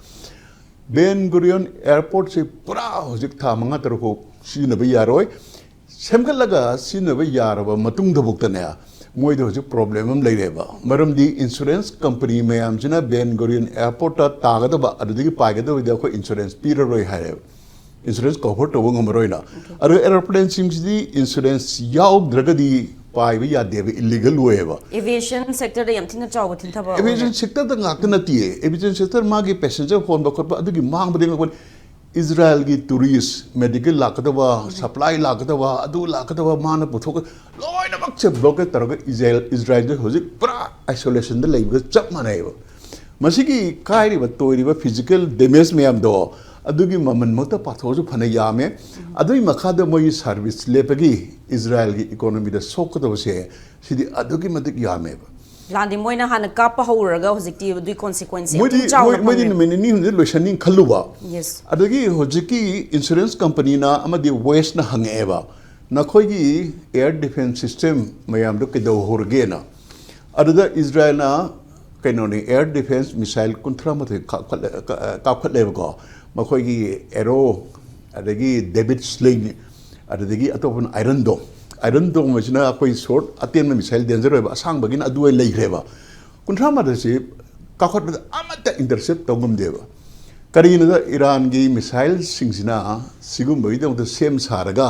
ꯕꯦꯟ ꯒꯨꯔꯤꯌꯣꯟ ꯑꯦꯌꯔꯄꯣꯔꯠꯁꯦ ꯄꯨꯔꯥ ꯍꯧꯖꯤꯛ ꯊꯥ ꯃꯉꯥ ꯇꯔꯨꯛ ꯐꯥꯎ ꯁꯤꯖꯤꯟꯅꯕ ꯌꯥꯔꯣꯏ꯫ ꯁꯦꯝꯒꯠꯂꯒ ꯁꯤꯖꯤꯟꯅꯕ ꯌꯥꯔꯕ ꯃꯇꯨꯡꯗꯐꯥꯎꯗꯅꯦ, ꯃꯣꯏꯗ ꯍꯧꯖꯤꯛ ꯄ꯭ꯔꯣꯕ꯭ꯂꯦꯝ ꯑꯃ ꯂꯩꯔꯦꯕ꯫ ꯃꯔꯝꯗꯤ ꯏꯟꯁꯨꯔꯦꯟꯁ ꯀꯝꯄꯅꯤ ꯃꯌꯥꯝꯁꯤꯅ ꯕꯦꯟ ꯒꯨꯔꯤꯌꯟ ꯑꯦꯌꯔꯄꯣꯔꯠꯇ ꯇꯥꯒꯗꯕ, ꯑꯗꯨꯗꯒꯤ ꯄꯥꯏꯒꯗꯕꯗꯤ ꯑꯩꯈꯣꯏ ꯏꯟꯁꯨꯔꯦꯟꯁ ꯄꯤꯔꯔꯣꯏ ꯍꯥꯏꯔꯦꯕ, ꯏꯟꯁꯨꯔꯦꯟꯁ ꯀꯣꯚꯔ ꯇꯧꯕ ꯉꯝꯃꯔꯣꯏꯅ꯫ ꯑꯗꯨꯒ ꯑꯦꯔꯣꯄ꯭ꯂꯦꯟꯁꯤꯡꯁꯤꯗꯤ ꯏꯟꯁꯨꯔꯦꯟꯁ ꯌꯥꯎꯗ꯭ꯔꯒꯗꯤ ꯄꯥꯏꯕ ꯌꯥꯗꯦꯕ, ꯏꯜꯂꯤꯒꯜ ꯑꯣꯏꯌꯦꯕ꯫ ꯑꯦꯚꯤꯌꯦꯁꯟ ꯁꯦꯛꯇꯔꯗ ꯌꯥꯝ ꯊꯤꯅ ꯆꯥꯎꯕ ꯊꯤꯟꯊꯕ ꯑꯣꯏꯔꯦ꯫ ꯑꯦꯚꯤꯌꯦꯁꯟ ꯁꯦꯛꯇꯔꯗ ꯉꯥꯛꯇ ꯅꯠꯇꯦ, ꯑꯦꯚꯤꯌꯦꯁꯟ ꯁꯦꯛꯇꯔ ꯃꯥꯒꯤ ꯄꯦꯁꯦꯟꯖꯔ ꯍꯣꯟꯕ ꯈꯣꯠꯄ ꯑꯗꯨꯒꯤ ꯃꯥꯡꯕꯗꯤ ꯉꯥꯛꯄꯅꯤ꯫ ꯏꯖꯔꯥꯌꯦꯜꯒꯤ ꯇꯨꯔꯤꯁ, ꯃꯦꯗꯤꯀꯦꯜ ꯂꯥꯛꯀꯗꯕ, ꯁꯄ꯭ꯂꯥꯏ ꯂꯥꯛꯀꯗꯕ, ꯑꯗꯨ ꯂꯥꯛꯀꯗꯕ, ꯃꯥꯅ ꯄꯨꯊꯣꯛꯀ ꯂꯣꯏꯅꯃꯛꯁꯦ ꯕ꯭ꯂꯣꯀꯦꯠ ꯇꯧꯔꯒ ꯏꯖꯔꯥꯌꯦꯜ, ꯏꯖꯔꯥꯌꯦꯜꯁꯦ ꯍꯧꯖꯤꯛ ꯄꯨꯔꯥ ꯑꯥꯏꯁꯣꯂꯦꯁꯟꯗ ꯂꯩꯕꯒ ꯆꯞ ꯃꯥꯟꯅꯩꯕ꯫ ꯃꯁꯤꯒꯤ ꯀꯥꯏꯔꯤꯕ ꯇꯣꯏꯔꯤꯕ ꯐꯤꯖꯤꯀꯦꯜ ꯗꯦꯃꯦꯖ ꯃꯌꯥꯝꯗꯣ ꯑꯗꯨꯒꯤ ꯃꯃꯜꯃꯛꯇ ꯄꯥꯊꯣꯛꯑꯁꯨ ꯐꯅ ꯌꯥꯝꯃꯦ꯫ ꯑꯗꯨꯒꯤ ꯃꯈꯥꯗ ꯃꯣꯏꯒꯤ ꯁꯥꯔꯚꯤꯁ ꯂꯦꯞꯄꯒꯤ ꯏꯖꯔꯥꯌꯦꯜꯒꯤ ꯏꯀꯣꯅꯣꯃꯤꯗ ꯁꯣꯛꯀꯗꯕꯁꯦ ꯁꯤꯗꯤ ꯑꯗꯨꯛꯀꯤ ꯃꯇꯤꯛ ꯌꯥꯝꯃꯦꯕ꯫ ꯂꯥꯟꯗꯤ ꯃꯣꯏꯅ ꯍꯥꯟꯅ ꯀꯥꯞꯄ ꯍꯧꯔꯒ ꯍꯧꯖꯤꯛꯇꯤ ꯑꯗꯨꯒꯤ ꯀꯣꯟꯁꯤꯀ꯭ꯋꯦꯟꯁ ꯌꯥꯝ ꯃꯣꯏꯗꯤ ꯊꯤꯅ ꯆꯥꯎꯅ ꯃꯣꯏ- ꯃꯣꯏꯗꯤ ꯐꯪꯉꯦ꯫ ꯅꯨꯃꯤꯠ ꯅꯤꯅꯤ ꯍꯨꯝꯅꯤ ꯂꯣꯏꯁꯟꯅꯤ ꯈꯜꯂꯨꯕ꯫ ꯌꯦꯁ꯫ ꯑꯗꯒꯤ ꯍꯧꯖꯤꯛꯀꯤ ꯏꯟꯁꯨꯔꯦꯟꯁ ꯀꯝꯄꯅꯤꯅ ꯑꯃꯗꯤ ꯋꯦꯁꯅ ꯍꯪꯉꯛꯑꯦꯕ, ꯅꯈꯣꯏꯒꯤ ꯑꯦꯌꯔ ꯗꯤꯐꯦꯟꯁ ꯁꯤꯁꯇꯦꯝ ꯃꯌꯥꯝꯗꯣ ꯀꯩꯗꯧꯍꯧꯔꯒꯦꯅ꯫ ꯑꯗꯨꯗ ꯏꯖꯔꯥꯌꯦꯜꯅ ꯀꯩꯅꯣꯅꯤ, ꯑꯦꯌꯔ ꯗꯤꯐꯦꯟꯁ ꯃꯤꯁꯥꯏꯜ ꯀꯨꯟꯊ꯭ꯔꯥ ꯃꯥꯊꯣꯏ ꯀꯥꯞꯈꯠꯂꯦ-, ꯀꯥ-, ꯀꯥꯞꯈꯠꯂꯦꯕꯀꯣ꯫ ꯃꯈꯣꯏꯒꯤ ꯑꯦꯔꯣ, ꯑꯗꯒꯤ ꯗꯦꯕꯤꯠ ꯁ꯭ꯂꯤꯡ, ꯑꯗꯨꯗꯒꯤ ꯑꯇꯣꯞꯄꯅ ꯑꯥꯏꯔꯟ ꯗꯣꯝ꯫ ꯑꯥꯏꯔꯟ ꯗꯣꯝ ꯍꯥꯏꯁꯤꯅ ꯑꯩꯈꯣꯏ ꯁꯣꯔꯠ ꯑꯇꯦꯟꯕ ꯃꯤꯁꯥꯏꯜ ꯗꯦꯟꯖꯔ ꯑꯣꯏꯕ, ꯑꯁꯥꯡꯕꯒꯤꯅ ꯑꯗꯨ ꯑꯣꯏꯅ ꯂꯩꯈ꯭ꯔꯦꯕ꯫ ꯀꯨꯟꯊ꯭ꯔꯥ ꯃꯥꯊꯣꯏꯁꯤ ꯀꯥꯞꯈꯠꯄꯗ ꯑꯃꯠꯇ ꯏꯟꯇꯔꯁꯦꯞ ꯇꯧ ꯉꯝꯗꯦꯕ꯫ ꯀꯔꯤꯒꯤꯅꯣꯗ ꯏꯔꯥꯟꯒꯤ ꯃꯤꯁꯥꯏꯜꯁꯤꯡꯁꯤꯅ ꯁꯤꯒꯨꯝꯕꯒꯤꯗꯃꯛꯇ ꯁꯦꯝ ꯁꯥꯔꯒ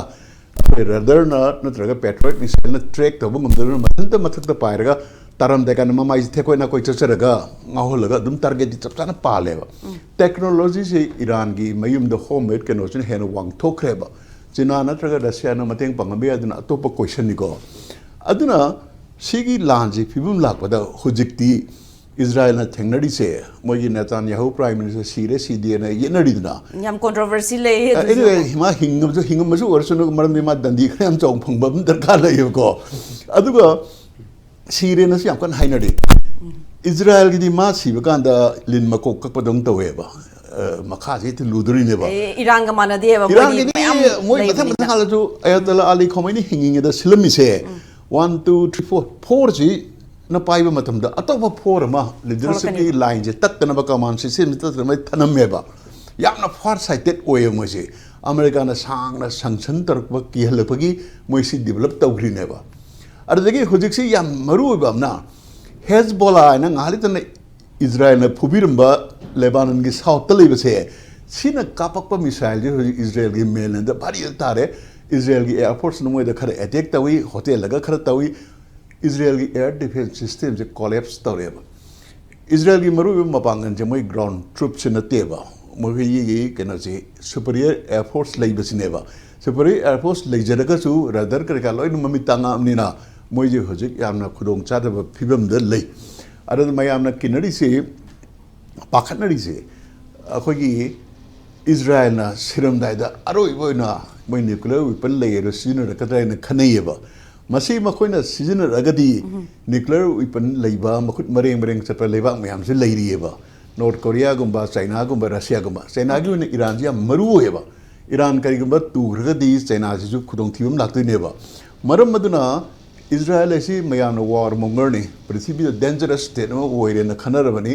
ꯔꯦꯗꯔꯅ ꯅꯠꯇ꯭ꯔꯒ ꯄꯦꯇ꯭ꯔꯣꯏꯠ ꯃꯤꯁꯥꯏꯜꯅ ꯇ꯭ꯔꯦꯛ ꯇꯧꯕ ꯉꯝꯗꯗꯨꯅ ꯃꯊꯟꯇ ꯃꯊꯛꯇ ꯄꯥꯏꯔꯒ ꯇꯥꯔꯝꯗꯥꯏ ꯀꯥꯟꯗ ꯃꯃꯥꯏꯁꯦ ꯊꯦꯛꯀꯣꯏ ꯅꯥꯀꯣꯏ ꯆꯠꯆꯔꯒ ꯉꯥꯎꯍꯜꯂꯒ ꯑꯗꯨꯝ ꯇꯥꯔꯒꯦꯠꯇꯤ ꯆꯞ ꯆꯥꯅ ꯄꯥꯜꯂꯦꯕ꯫ ꯇꯦꯛꯅꯣꯂꯣꯖꯤꯁꯤ ꯏꯔꯥꯟꯒꯤ ꯃꯌꯨꯝꯗ ꯍꯣꯝ ꯃꯦꯗ ꯀꯩꯅꯣꯁꯤꯅ ꯍꯦꯟꯅ ꯋꯥꯡꯊꯣꯛꯈ꯭ꯔꯦꯕ꯫ ꯆꯤꯅꯥ ꯅꯠꯇ꯭ꯔꯒ ꯔꯁꯤꯌꯥꯅ ꯃꯇꯦꯡ ꯄꯥꯡꯉꯝꯕ ꯌꯥꯏ, ꯑꯗꯨꯅ ꯑꯇꯣꯞꯄ ꯀꯣꯏꯁꯟꯅꯤꯀꯣ꯫ ꯑꯗꯨꯅ ꯁꯤꯒꯤ ꯂꯥꯟꯁꯤ ꯐꯤꯕꯝ ꯂꯥꯛꯄꯗ ꯍꯧꯖꯤꯛꯇꯤ ꯏꯖꯔꯥꯌꯦꯜꯅ ꯊꯦꯡꯅꯔꯤꯁꯦ, ꯃꯣꯏꯒꯤ ꯅꯦꯇꯥꯟꯌꯥꯍꯨ ꯄ꯭ꯔꯥꯏꯝ ꯃꯤꯅꯤꯁꯇꯔ ꯁꯤꯔꯦ ꯁꯤꯗꯦꯅ ꯌꯦꯠꯅꯔꯤꯗꯅ꯫ ꯌꯥꯝ ꯀꯣꯟꯇ꯭ꯔꯣꯚꯔꯁꯤ ꯂꯩ ꯑꯗꯨꯁꯨ꯫ ꯑꯦꯅꯤꯋꯦ, ꯃꯥ ꯍꯤꯡꯉꯝꯁꯨ ꯍꯤꯡꯉꯝꯕꯁꯨ ꯑꯣꯏꯔꯁꯅꯨ, ꯃꯔꯝꯗꯤ ꯃꯥ ꯗꯟꯗꯤ ꯈꯔ ꯌꯥꯝ ꯆꯥꯎꯅ ꯐꯪꯕ ꯑꯃ ꯗꯔꯀꯥꯔ ꯂꯩꯌꯦꯕꯀꯣ꯫ ꯑꯗꯨꯒ ꯁꯤꯔꯦꯅꯁꯨ ꯌꯥꯝ ꯀꯟꯅ ꯍꯥꯏꯅꯔꯤ꯫ ꯏꯖꯔꯥꯌꯦꯜꯒꯤꯗꯤ ꯃꯥ ꯁꯤꯕ ꯀꯥꯟꯗ ꯂꯤꯟ ꯃꯀꯣꯛ ꯀꯛꯄꯗꯧꯅ ꯇꯧꯋꯦꯕ꯫ ꯑ, ꯃꯈꯥꯁꯦ ꯍꯦꯛꯇ ꯂꯨꯗꯣꯔꯤꯅꯦꯕ꯫ ꯑꯦ, ꯏꯔꯥꯟꯒ ꯃꯥꯟꯅꯗꯦꯕ, ꯃꯣꯏꯗꯤ ꯏꯔꯥꯟꯒꯤꯗꯤ ꯃꯌꯥꯝ ꯃꯣꯏ ꯃꯊꯪ ꯂꯩꯕꯅꯤꯅ꯫ ꯃꯊꯪ ꯍꯥꯜꯂꯁꯨ ꯑꯌꯥꯇꯣꯜꯂꯥ ꯑꯂꯤ ꯈꯣꯃꯩꯅꯤ ꯍꯤꯡꯉꯤꯉꯩꯗ ꯁꯤꯜꯂꯝꯃꯤꯁꯦ ꯋꯥꯟ ꯇꯨ ꯊ꯭ꯔꯤ ꯐꯣꯔ, ꯐꯣꯔꯁꯤꯅ ꯄꯥꯏꯕ ꯃꯇꯝꯗ ꯑꯇꯣꯞꯄ ꯐꯣꯔ ꯑꯃ ꯂꯤꯗꯔꯁꯤꯞꯀꯤ ꯊꯣꯛꯂꯛꯀꯅꯤ꯫ ꯂꯥꯏꯟꯁꯦ ꯇꯠꯇꯅꯕ, ꯀꯃꯥꯟ ꯁꯤꯁꯇꯦꯝꯁꯦ ꯇꯠꯇꯅꯕ ꯊꯅꯝꯃꯦꯕ꯫ ꯌꯥꯝꯅ ꯐꯥꯔ ꯁꯥꯏꯇꯦꯠ ꯑꯣꯏꯌꯦꯕ ꯃꯣꯏꯁꯦ꯫ ꯑꯃꯦꯔꯤꯀꯥꯅ ꯁꯥꯡꯅ ꯁꯪꯁꯟ ꯇꯧꯔꯛꯄ, ꯀꯤꯍꯜꯂꯛꯄꯒꯤ ꯃꯣꯏꯁꯤ ꯗꯤꯕꯂꯞ ꯇꯧꯈ꯭ꯔꯤꯅꯦꯕ꯫ ꯑꯗꯨꯗꯒꯤ ꯍꯧꯖꯤꯛꯁꯤ ꯌꯥꯝ ꯃꯔꯨ ꯑꯣꯏꯕ ꯑꯃꯅ, ꯍꯦꯖꯕꯣꯂꯥ ꯍꯥꯏꯅ ꯉꯥꯏꯍꯥꯛ ꯂꯩꯇꯅ ꯏꯖꯔꯥꯌꯦꯜꯅ ꯐꯨꯕꯤꯔꯝꯕ ꯂꯦꯕꯥꯅꯟꯒꯤ ꯁꯥꯎꯠꯇ ꯂꯩꯕꯁꯦ, ꯁꯤꯅ ꯀꯥꯞꯄꯛꯄ ꯃꯤꯁꯥꯏꯜꯁꯦ ꯍꯧꯖꯤꯛ ꯏꯖꯔꯥꯌꯦꯜꯒꯤ ꯃꯦꯟꯂꯦꯟꯗ ꯚꯥꯔꯤ ꯇꯥꯔꯦ꯫ ꯏꯖꯔꯥꯌꯦꯜꯒꯤ ꯑꯦꯌꯔꯐꯣꯔꯁꯅ ꯃꯣꯏꯗ ꯈꯔ ꯑꯦꯇꯦꯛ ꯇꯧꯏ, ꯍꯣꯇꯦꯜꯗꯒ ꯈꯔ ꯇꯧꯏ꯫ ꯏꯖꯔꯥꯌꯦꯜꯒꯤ ꯑꯦꯌꯔ ꯗꯤꯐꯦꯟꯁ ꯁꯤꯁꯇꯦꯝꯁꯦ ꯀꯣꯂꯦꯞꯁ ꯇꯧꯔꯦꯕ꯫ ꯏꯖꯔꯥꯌꯦꯜꯒꯤ ꯃꯔꯨꯑꯣꯏꯕ ꯃꯄꯥꯡꯒꯜꯁꯦ ꯃꯣꯏ ꯒ꯭ꯔꯥꯎꯟ ꯇ꯭ꯔꯨꯞꯁꯦ ꯅꯠꯇꯦꯕ, ꯃꯈꯣꯏꯒꯤ ꯀꯩꯅꯣꯁꯦ ꯁꯨꯄꯔꯤꯌꯔ ꯑꯦꯌꯔꯐꯣꯔꯁ ꯂꯩꯕꯁꯤꯅꯦꯕ꯫ ꯁꯨꯄꯔꯤꯌꯔ ꯑꯦꯌꯔꯐꯣꯔꯁ ꯂꯩꯖꯔꯒꯁꯨ ꯔꯗꯔ ꯀꯔꯤ ꯀꯔꯥ ꯂꯣꯏꯅ ꯃꯃꯤꯠ ꯇꯥꯡꯉꯛꯑꯕꯅꯤꯅ ꯃꯣꯏꯁꯦ ꯍꯧꯖꯤꯛ ꯌꯥꯝꯅ ꯈꯨꯗꯣꯡ ꯆꯥꯗꯕ ꯐꯤꯕꯝꯗ ꯂꯩ꯫ ꯑꯗꯨꯅ ꯃꯌꯥꯝꯅ ꯀꯤꯅꯔꯤꯁꯤ, ꯄꯥꯈꯠꯅꯔꯤꯁꯦ, ꯑꯩꯈꯣꯏꯒꯤ ꯏꯖꯔꯥꯌꯦꯜꯅ ꯁꯤꯔꯝꯗꯥꯏꯗ ꯑꯔꯣꯏꯕ ꯑꯣꯏꯅ ꯃꯣꯏ ꯅ꯭ꯌꯨꯀ꯭ꯂꯤꯌꯔ ꯋꯤꯄꯟ ꯂꯩ ꯍꯥꯏꯗꯣ ꯁꯤꯖꯤꯟꯅꯔꯛꯀꯗ꯭ꯔꯥ ꯍꯥꯏꯅ ꯈꯟꯅꯩꯌꯦꯕ꯫ ꯃꯁꯤ ꯃꯈꯣꯏꯅ ꯁꯤꯖꯤꯟꯅꯔꯒꯗꯤ ꯅ꯭ꯌꯨꯀ꯭ꯂꯤꯌꯔ ꯋꯤꯄꯟ ꯂꯩꯕ, ꯃꯈꯨꯠ ꯃꯔꯦꯡ ꯃꯔꯦꯡ ꯆꯠꯄ ꯂꯩꯕꯥꯛ ꯃꯌꯥꯝꯁꯨ ꯂꯩꯔꯤꯑꯕ꯫ ꯅꯣꯔꯠ ꯀꯣꯔꯤꯌꯥꯒꯨꯝꯕ, ꯆꯥꯏꯅꯥꯒꯨꯝꯕ, ꯔꯁꯤꯌꯥꯒꯨꯝꯕ꯫ ꯆꯥꯏꯅꯥꯒꯤ ꯑꯣꯏꯅ ꯏꯔꯥꯟꯁꯤ ꯌꯥꯝ ꯃꯔꯨ ꯑꯣꯏꯌꯦꯕ꯫ ꯏꯔꯥꯟ ꯀꯔꯤꯒꯨꯝꯕ ꯇꯨꯈ꯭ꯔꯒꯗꯤ ꯆꯥꯏꯅꯥꯁꯤꯁꯨ ꯈꯨꯗꯣꯡꯊꯤꯕ ꯑꯃ ꯂꯥꯛꯇꯣꯏꯅꯦꯕ꯫ ꯃꯔꯝ ꯑꯗꯨꯅ ꯏꯖꯔꯥꯌꯦꯜ ꯑꯁꯤ ꯃꯌꯥꯝꯅ ꯋꯥꯔ ꯃꯣꯡꯒꯔꯅꯤ, ꯄ꯭ꯔꯤꯊꯤꯕꯤꯗ ꯗꯦꯟꯖꯔꯁ ꯁ꯭ꯇꯦꯠ ꯑꯃ ꯑꯣꯏꯔꯦꯅ ꯈꯟꯅꯔꯕꯅꯤ꯫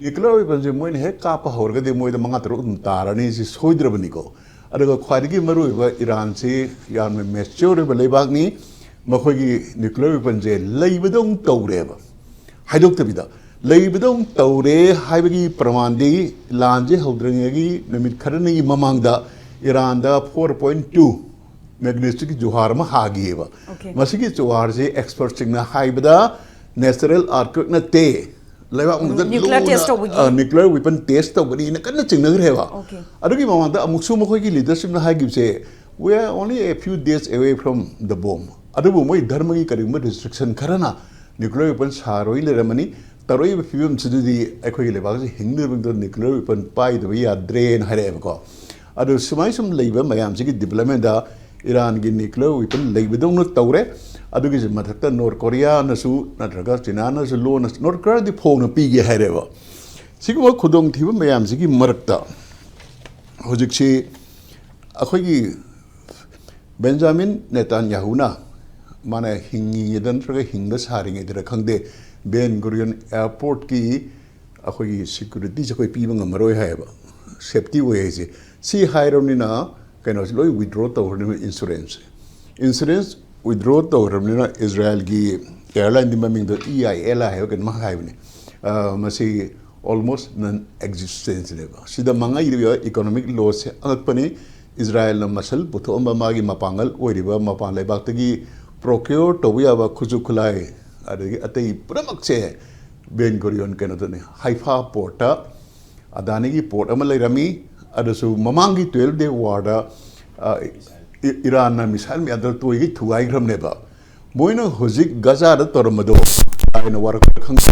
ꯅ꯭ꯌꯨꯀ꯭ꯂꯤꯌꯔ ꯋꯦꯄꯟꯁꯦ ꯃꯣꯏꯅ ꯍꯦꯛ ꯀꯥꯞꯄ ꯍꯧꯔꯒꯗꯤ ꯃꯣꯏꯗ ꯃꯉꯥ ꯇꯔꯨꯛ ꯑꯗꯨꯝ ꯇꯥꯔꯅꯤ, ꯁꯤ ꯁꯣꯏꯗ꯭ꯔꯕꯅꯤꯀꯣ꯫ ꯑꯗꯨꯒ ꯈ꯭ꯋꯥꯏꯗꯒꯤ ꯃꯔꯨꯑꯣꯏꯕ, ꯏꯔꯥꯟꯁꯤ ꯌꯥꯝꯅ ꯃꯦꯆ꯭ꯌꯣꯔ ꯑꯣꯏꯕ ꯂꯩꯕꯥꯛꯅꯤ, ꯃꯈꯣꯏꯒꯤ ꯅ꯭ꯌꯨꯀ꯭ꯂꯤꯌꯔ ꯋꯦꯄꯟꯁꯦ ꯂꯩꯕꯗꯧ ꯇꯧꯔꯦꯕ, ꯍꯥꯏꯗꯣꯛꯇꯕꯤꯗ꯫ ꯂꯩꯕꯗꯧ ꯇꯧꯔꯦ ꯍꯥꯏꯕꯒꯤ ꯄ꯭ꯔꯃꯥꯟꯗꯤ ꯂꯥꯟꯁꯦ ꯍꯧꯗ꯭ꯔꯤꯉꯩꯒꯤ ꯅꯨꯃꯤꯠ ꯈꯔꯅꯤꯒꯤ ꯃꯃꯥꯡꯗ ꯏꯔꯥꯟꯗ ꯐꯣꯔ ꯄꯣꯏꯟ ꯇꯨ ꯃꯦꯒꯅꯤꯆꯨꯠꯀꯤ ꯖꯨꯍꯥꯔ ꯑꯃ ꯍꯥꯈꯤꯑꯕ꯫ ꯃꯁꯤꯒꯤ ꯖꯨꯍꯥꯔꯁꯤ ꯑꯦꯛꯁꯄꯔꯠꯁꯤꯡꯅ ꯍꯥꯏꯕꯗ natural earthquake ꯅꯠꯇꯦ, ꯂꯩꯕꯥꯛ ꯃꯅꯨꯡꯗ nuclear test ꯇꯧꯕꯒꯤ? Nuclear weapon test ꯇꯧꯒꯅꯤꯅ ꯀꯟꯅ ꯆꯤꯡꯅꯈ꯭ꯔꯦꯕ꯫ ꯑꯗꯨꯒꯤ ꯃꯃꯥꯡꯗ ꯑꯃꯨꯛꯁꯨ ꯃꯈꯣꯏꯒꯤ ꯂꯤꯗꯔꯁꯤꯞꯅ ꯍꯥꯏꯈꯤꯕꯁꯦ, "We are only a few days away from the bomb." ꯑꯗꯨꯕꯨ ꯃꯣꯏ ꯙꯔꯃꯒꯤ ꯀꯔꯤꯒꯨꯝꯕ ꯔꯤꯁꯇ꯭ꯔꯤꯛꯁꯟ ꯈꯔꯅ nuclear weapon ꯁꯥꯔꯣꯏ ꯂꯩꯔꯝꯃꯅꯤ꯫ ꯇꯧꯔꯛꯏꯕ ꯐꯤꯕꯝꯁꯤꯗꯗꯤ ꯑꯩꯈꯣꯏꯒꯤ ꯂꯩꯕꯥꯛꯁꯤ ꯍꯤꯡꯅꯕꯒꯤꯗꯃꯛꯇ nuclear weapon ꯄꯥꯏꯗꯕ ꯌꯥꯗ꯭ꯔꯦꯅ ꯍꯥꯏꯔꯛꯑꯦꯕꯀꯣ꯫ ꯑꯗꯨ ꯁꯨꯃꯥꯏ ꯁꯨꯝ ꯂꯩꯕ ꯃꯌꯥꯝꯁꯤꯒꯤ ꯗꯤꯕꯂꯞꯃꯦꯟꯗ ꯏꯔꯥꯟꯒꯤ nuclear weapon ꯂꯩꯕꯗꯧꯅ ꯇꯧꯔꯦ꯫ ꯑꯗꯨꯒꯤꯁꯨ ꯃꯊꯛꯇ ꯅꯣꯔꯠ ꯀꯣꯔꯤꯌꯥꯅꯁꯨ ꯅꯠꯇ꯭ꯔꯒ ꯆꯤꯅꯥꯅꯁꯨ ꯂꯣꯟꯅ, ꯅꯣꯔꯠ ꯀꯣꯔꯤꯌꯥꯗꯤ ꯐꯣꯡꯅ ꯄꯤꯒꯦ ꯍꯥꯏꯔꯦꯕ꯫ ꯁꯤꯒꯨꯝꯕ ꯈꯨꯗꯣꯡꯊꯤꯕ ꯃꯌꯥꯝꯁꯤꯒꯤ ꯃꯔꯛꯇ ꯍꯧꯖꯤꯛꯁꯤ ꯑꯩꯈꯣꯏꯒꯤ ꯕꯦꯟꯖꯥꯃꯤꯟ ꯅꯦꯇꯥꯟꯌꯥꯍꯨꯅ, ꯃꯥꯅ ꯍꯤꯡꯉꯤꯉꯩꯗ ꯅꯠꯇ꯭ꯔꯒ ꯍꯤꯡꯕ ꯁꯥꯔꯤꯉꯩꯗꯔ ꯈꯪꯗꯦ, ꯕꯦꯟ ꯒꯨꯔꯤꯌꯣꯟ ꯑꯦꯌꯥꯔꯄꯣꯔꯠꯀꯤ ꯑꯩꯈꯣꯏꯒꯤ ꯁꯦꯀ꯭ꯌꯨꯔꯤꯇꯤꯁꯦ ꯑꯩꯈꯣꯏ ꯄꯤꯕ ꯉꯝꯃꯔꯣꯏ ꯍꯥꯏꯌꯦꯕ, ꯁꯦꯐꯇꯤ ꯑꯣꯏ ꯍꯥꯏꯁꯦ꯫ ꯁꯤ ꯍꯥꯏꯔꯕꯅꯤꯅ ꯀꯩꯅꯣꯁꯤ ꯂꯣꯏ withdraw ꯇꯧꯈ꯭ꯔꯅꯦꯕ insurance꯫ Insurance withdraw ꯇꯧꯈ꯭ꯔꯕꯅꯤꯅ ꯏꯖꯔꯥꯏꯜꯒꯤ ꯑꯦꯌꯥꯔꯂꯥꯏꯟꯗꯤ ꯃꯃꯤꯡꯗꯣ ꯏ ꯑꯥꯏ ꯑꯦꯜ ꯑꯥꯏ ꯍꯥꯏꯕ ꯀꯩꯅꯣꯝ ꯍꯥꯏꯕꯅꯦ꯫ ꯑ, ꯃꯁꯤ almost non existence ꯅꯦꯕ꯫ ꯁꯤꯗ ꯃꯥꯡꯉꯛꯏꯕ economic loss ꯁꯦ ꯑꯉꯛꯄꯅꯤ꯫ ꯏꯖꯔꯥꯏꯜꯅ ꯃꯁꯜ ꯄꯨꯊꯣꯛꯑꯝꯕ ꯃꯥꯒꯤ ꯃꯄꯥꯡꯒꯜ ꯑꯣꯏꯔꯤꯕ ꯃꯄꯥꯟ ꯂꯩꯕꯥꯛꯇꯒꯤ procure ꯇꯧꯕ ꯌꯥꯕ ꯈꯨꯠꯁꯨ ꯈꯨꯠꯂꯥꯏ, ꯑꯗꯒꯤ ꯑꯇꯩ ꯄꯨꯝꯅꯃꯛꯁꯦ ꯕꯦꯟ ꯒꯨꯔꯤꯌꯣꯟ ꯀꯩꯅꯣꯗꯅꯤ, ꯍꯥꯏꯐꯥ ꯄꯣꯔꯠꯇ ꯑꯗꯥꯅꯤꯒꯤ ꯄꯣꯔꯠ ꯑꯃ ꯂꯩꯔꯝꯃꯤ꯫ ꯑꯗꯨꯁꯨ ꯃꯃꯥꯡꯒꯤ twelve day war ꯗ, ꯑ, ꯏ-, ꯏꯔꯥꯟꯅ ꯃꯤꯁꯥꯏꯜ ꯃꯌꯥꯝꯗꯣ ꯇꯣꯏꯒꯤ ꯊꯨꯒꯥꯏꯈ꯭ꯔꯕꯅꯦꯕ꯫ ꯃꯣꯏꯅ ꯍꯧꯖꯤꯛ ꯒꯖꯥꯗ ꯇꯧꯔꯝꯕꯗꯣ ꯀꯥꯏꯅ ꯋꯥꯔꯛꯄ ꯈꯪꯗꯦ꯫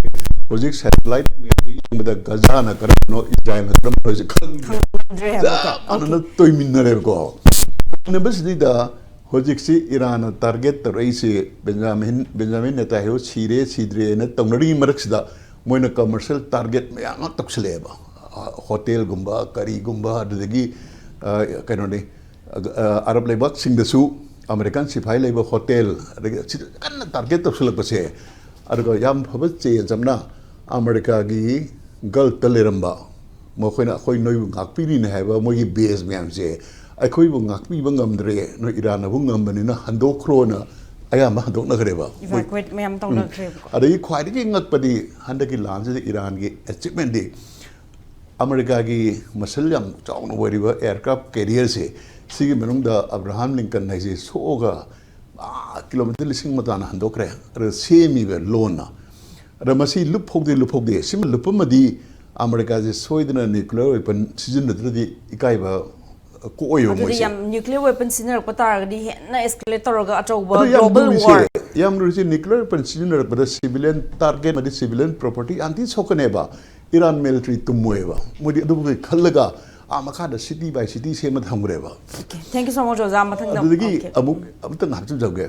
ꯍꯧꯖꯤꯛ ꯁꯦꯇꯦꯂꯥꯏꯠ ꯌꯦꯡꯕꯗ ꯒꯖꯥꯅ ꯀꯔꯝꯕꯅꯣ, ꯏꯖꯔꯥꯏꯜꯅ ꯀꯔꯝꯕꯅꯣ ꯍꯧꯖꯤꯛ ꯈꯪꯗ꯭ꯔꯦ꯫ ꯈꯪꯗ꯭ꯔꯦ ꯍꯥꯏꯕꯀꯣ꯫ ꯆꯞ ꯃꯥꯟꯅꯅ ꯇꯣꯏꯃꯤꯟꯅꯔꯦꯕꯀꯣ꯫ ꯇꯣꯏꯃꯤꯟꯅꯕꯁꯤꯗꯩꯗ ꯍꯧꯖꯤꯛꯁꯤ ꯏꯔꯥꯟꯅ ꯇꯥꯔꯒꯦꯠ ꯇꯧꯔꯛꯏꯁꯤ ꯕꯦꯟꯖꯥꯃꯤꯟ, ꯕꯦꯟꯖꯥꯃꯤꯟ ꯅꯦꯇꯥꯟꯌꯥꯍꯨ ꯁꯤꯔꯦ ꯁꯤꯗ꯭ꯔꯦꯅ ꯇꯧꯅꯔꯤꯉꯩ ꯃꯔꯛꯁꯤꯗ ꯃꯣꯏꯅ ꯀꯃꯔꯁꯤꯌꯦꯜ ꯇꯥꯔꯒꯦꯠ ꯃꯌꯥꯝ ꯑꯃ ꯇꯧꯁꯤꯜꯂꯛꯑꯦꯕ꯫ ꯑ, ꯍꯣꯇꯦꯜꯒꯨꯝꯕ, ꯀꯔꯤꯒꯨꯝꯕ, ꯑꯗꯨꯗꯒꯤ, ꯑ, ꯀꯩꯅꯣꯅꯤ, ꯑ, ꯑ, ꯑꯔꯕ ꯂꯩꯕꯥꯛꯁꯤꯡꯗꯁꯨ ꯑꯃꯦꯔꯤꯀꯥꯟ ꯁꯤꯐꯥꯏ ꯂꯩꯕ ꯍꯣꯇꯦꯜ, ꯑꯗꯒꯤ ꯁꯤꯗ ꯀꯟꯅ ꯇꯥꯔꯒꯦꯠ ꯇꯧꯁꯤꯜꯂꯛꯄꯁꯦ, ꯑꯗꯨꯒ ꯌꯥꯝ ꯐꯕ ꯆꯦꯟꯖ ꯑꯃꯅ ꯑꯃꯦꯔꯤꯀꯥꯒꯤ ꯒꯜꯐꯇ ꯂꯩꯔꯝꯕ, ꯃꯈꯣꯏꯅ "ꯑꯩꯈꯣꯏ ꯅꯣꯏꯕꯨ ꯉꯥꯛꯄꯤꯔꯤꯅꯦ" ꯍꯥꯏꯕ ꯃꯣꯏꯒꯤ ꯕꯦꯖ ꯃꯌꯥꯝꯁꯦ, "ꯑꯩꯈꯣꯏꯕꯨ ꯉꯥꯛꯄꯤꯕ ꯉꯝꯗ꯭ꯔꯦ, ꯅꯣꯏ ꯏꯔꯥꯟꯅꯕꯨ ꯉꯝꯕꯅꯤꯅ ꯍꯟꯗꯣꯛꯈ꯭ꯔꯣꯅ" ꯑꯌꯥꯝꯕ ꯍꯟꯗꯣꯛꯅꯈ꯭ꯔꯦꯕ꯫ ꯃꯣꯏ Evacuate ꯃꯌꯥꯝ ꯎꯝ꯫ ꯇꯧꯅꯈ꯭ꯔꯦꯕꯀꯣ꯫ ꯑꯗꯒꯤ ꯈ꯭ꯋꯥꯏꯗꯒꯤ ꯉꯛꯄꯗꯤ ꯍꯟꯗꯛꯀꯤ ꯂꯥꯟꯁꯤꯗ ꯏꯔꯥꯟꯒꯤ ꯑꯦꯆꯤꯞꯃꯦꯟꯗꯤ ꯑꯃꯦꯔꯤꯀꯥꯒꯤ ꯃꯁꯜ ꯌꯥꯝ ꯆꯥꯎꯅ ꯑꯣꯏꯔꯤꯕ ꯑꯦꯌꯔꯀ꯭ꯔꯥꯐ ꯀꯦꯔꯤꯌꯔꯁꯦ ꯁꯤꯒꯤ ꯃꯅꯨꯡꯗ ꯑꯕ꯭ꯔꯥꯍꯥꯝ ꯂꯤꯡꯀꯟ ꯍꯥꯏꯁꯦ ꯁꯣꯛꯑꯒ ꯑꯥ ꯀꯤꯂꯣꯃꯤꯇꯔ ꯂꯤꯁꯤꯡ ꯑꯃ ꯇꯥꯅ ꯍꯟꯗꯣꯛꯈ꯭ꯔꯦ꯫ ꯑꯗ ꯁꯦꯝꯃꯤꯕ ꯂꯣꯟꯅ꯫ ꯑꯗ ꯃꯁꯤ ꯂꯨꯞꯐꯧꯗꯦ, ꯂꯨꯞꯐꯧꯗꯦ꯫ ꯁꯤꯃ ꯂꯨꯞꯄꯝꯃꯗꯤ ꯑꯃꯦꯔꯤꯀꯥꯁꯦ ꯁꯣꯏꯗꯅ ꯅ꯭ꯌꯨꯀ꯭ꯂꯤꯌꯔ ꯋꯦꯄꯟ ꯁꯤꯖꯤꯟꯅꯗ꯭ꯔꯗꯤ ꯏꯀꯥꯏꯕ ꯀꯣꯛꯑꯣꯏꯕ ꯑꯗꯨꯗꯤ ꯃꯣꯏꯁꯦ꯫ ꯌꯥꯝ ꯅ꯭ꯌꯨꯀ꯭ꯂꯤꯌꯔ ꯋꯦꯄꯟ ꯁꯤꯖꯤꯟꯅꯔꯛꯄ ꯇꯥꯔꯒꯗꯤ ꯍꯦꯟꯅ ꯑꯦꯁꯀꯦꯂꯦꯠ ꯇꯧꯔꯒ ꯑꯆꯧꯕ ꯑꯗꯨ ꯌꯥꯝ ꯒ꯭ꯂꯣꯕꯜ ꯂꯨꯔꯤꯁꯦ, ꯋꯥꯔ꯫ ꯌꯥꯝ ꯂꯨꯔꯤꯁꯦ ꯅ꯭ꯌꯨꯀ꯭ꯂꯤꯌꯔ ꯋꯦꯄꯟ ꯁꯤꯖꯤꯟꯅꯔꯛꯄꯗ ꯁꯤꯚꯤꯂꯤꯌꯟ ꯇꯥꯔꯒꯦꯠ ꯑꯃꯗꯤ ꯁꯤꯚꯤꯂꯤꯌꯟ ꯄ꯭ꯔꯣꯄꯔꯇꯤ ꯌꯥꯝ ꯊꯤ ꯁꯣꯛꯀꯅꯦꯕ꯫ Iran military ꯇꯨꯝꯃꯣꯏꯕ꯫ ꯃꯣꯏꯗꯤ ꯑꯗꯨꯕꯨꯒꯤ ꯈꯜꯂꯒ ꯑꯥ ꯃꯈꯥꯗ ꯁꯤꯇꯤ ꯕꯥꯏ ꯁꯤꯇꯤ ꯁꯦꯝꯃ ꯊꯝꯈ꯭ꯔꯦꯕ꯫ Thank you so much ꯑꯣꯖꯥ꯫ ꯃꯊꯪꯗ ꯑꯗꯨꯗꯒꯤ Okay. ꯑꯃꯨꯛ ꯑꯃꯇꯪ ꯍꯥꯞꯆꯤꯟꯖꯒꯦ꯫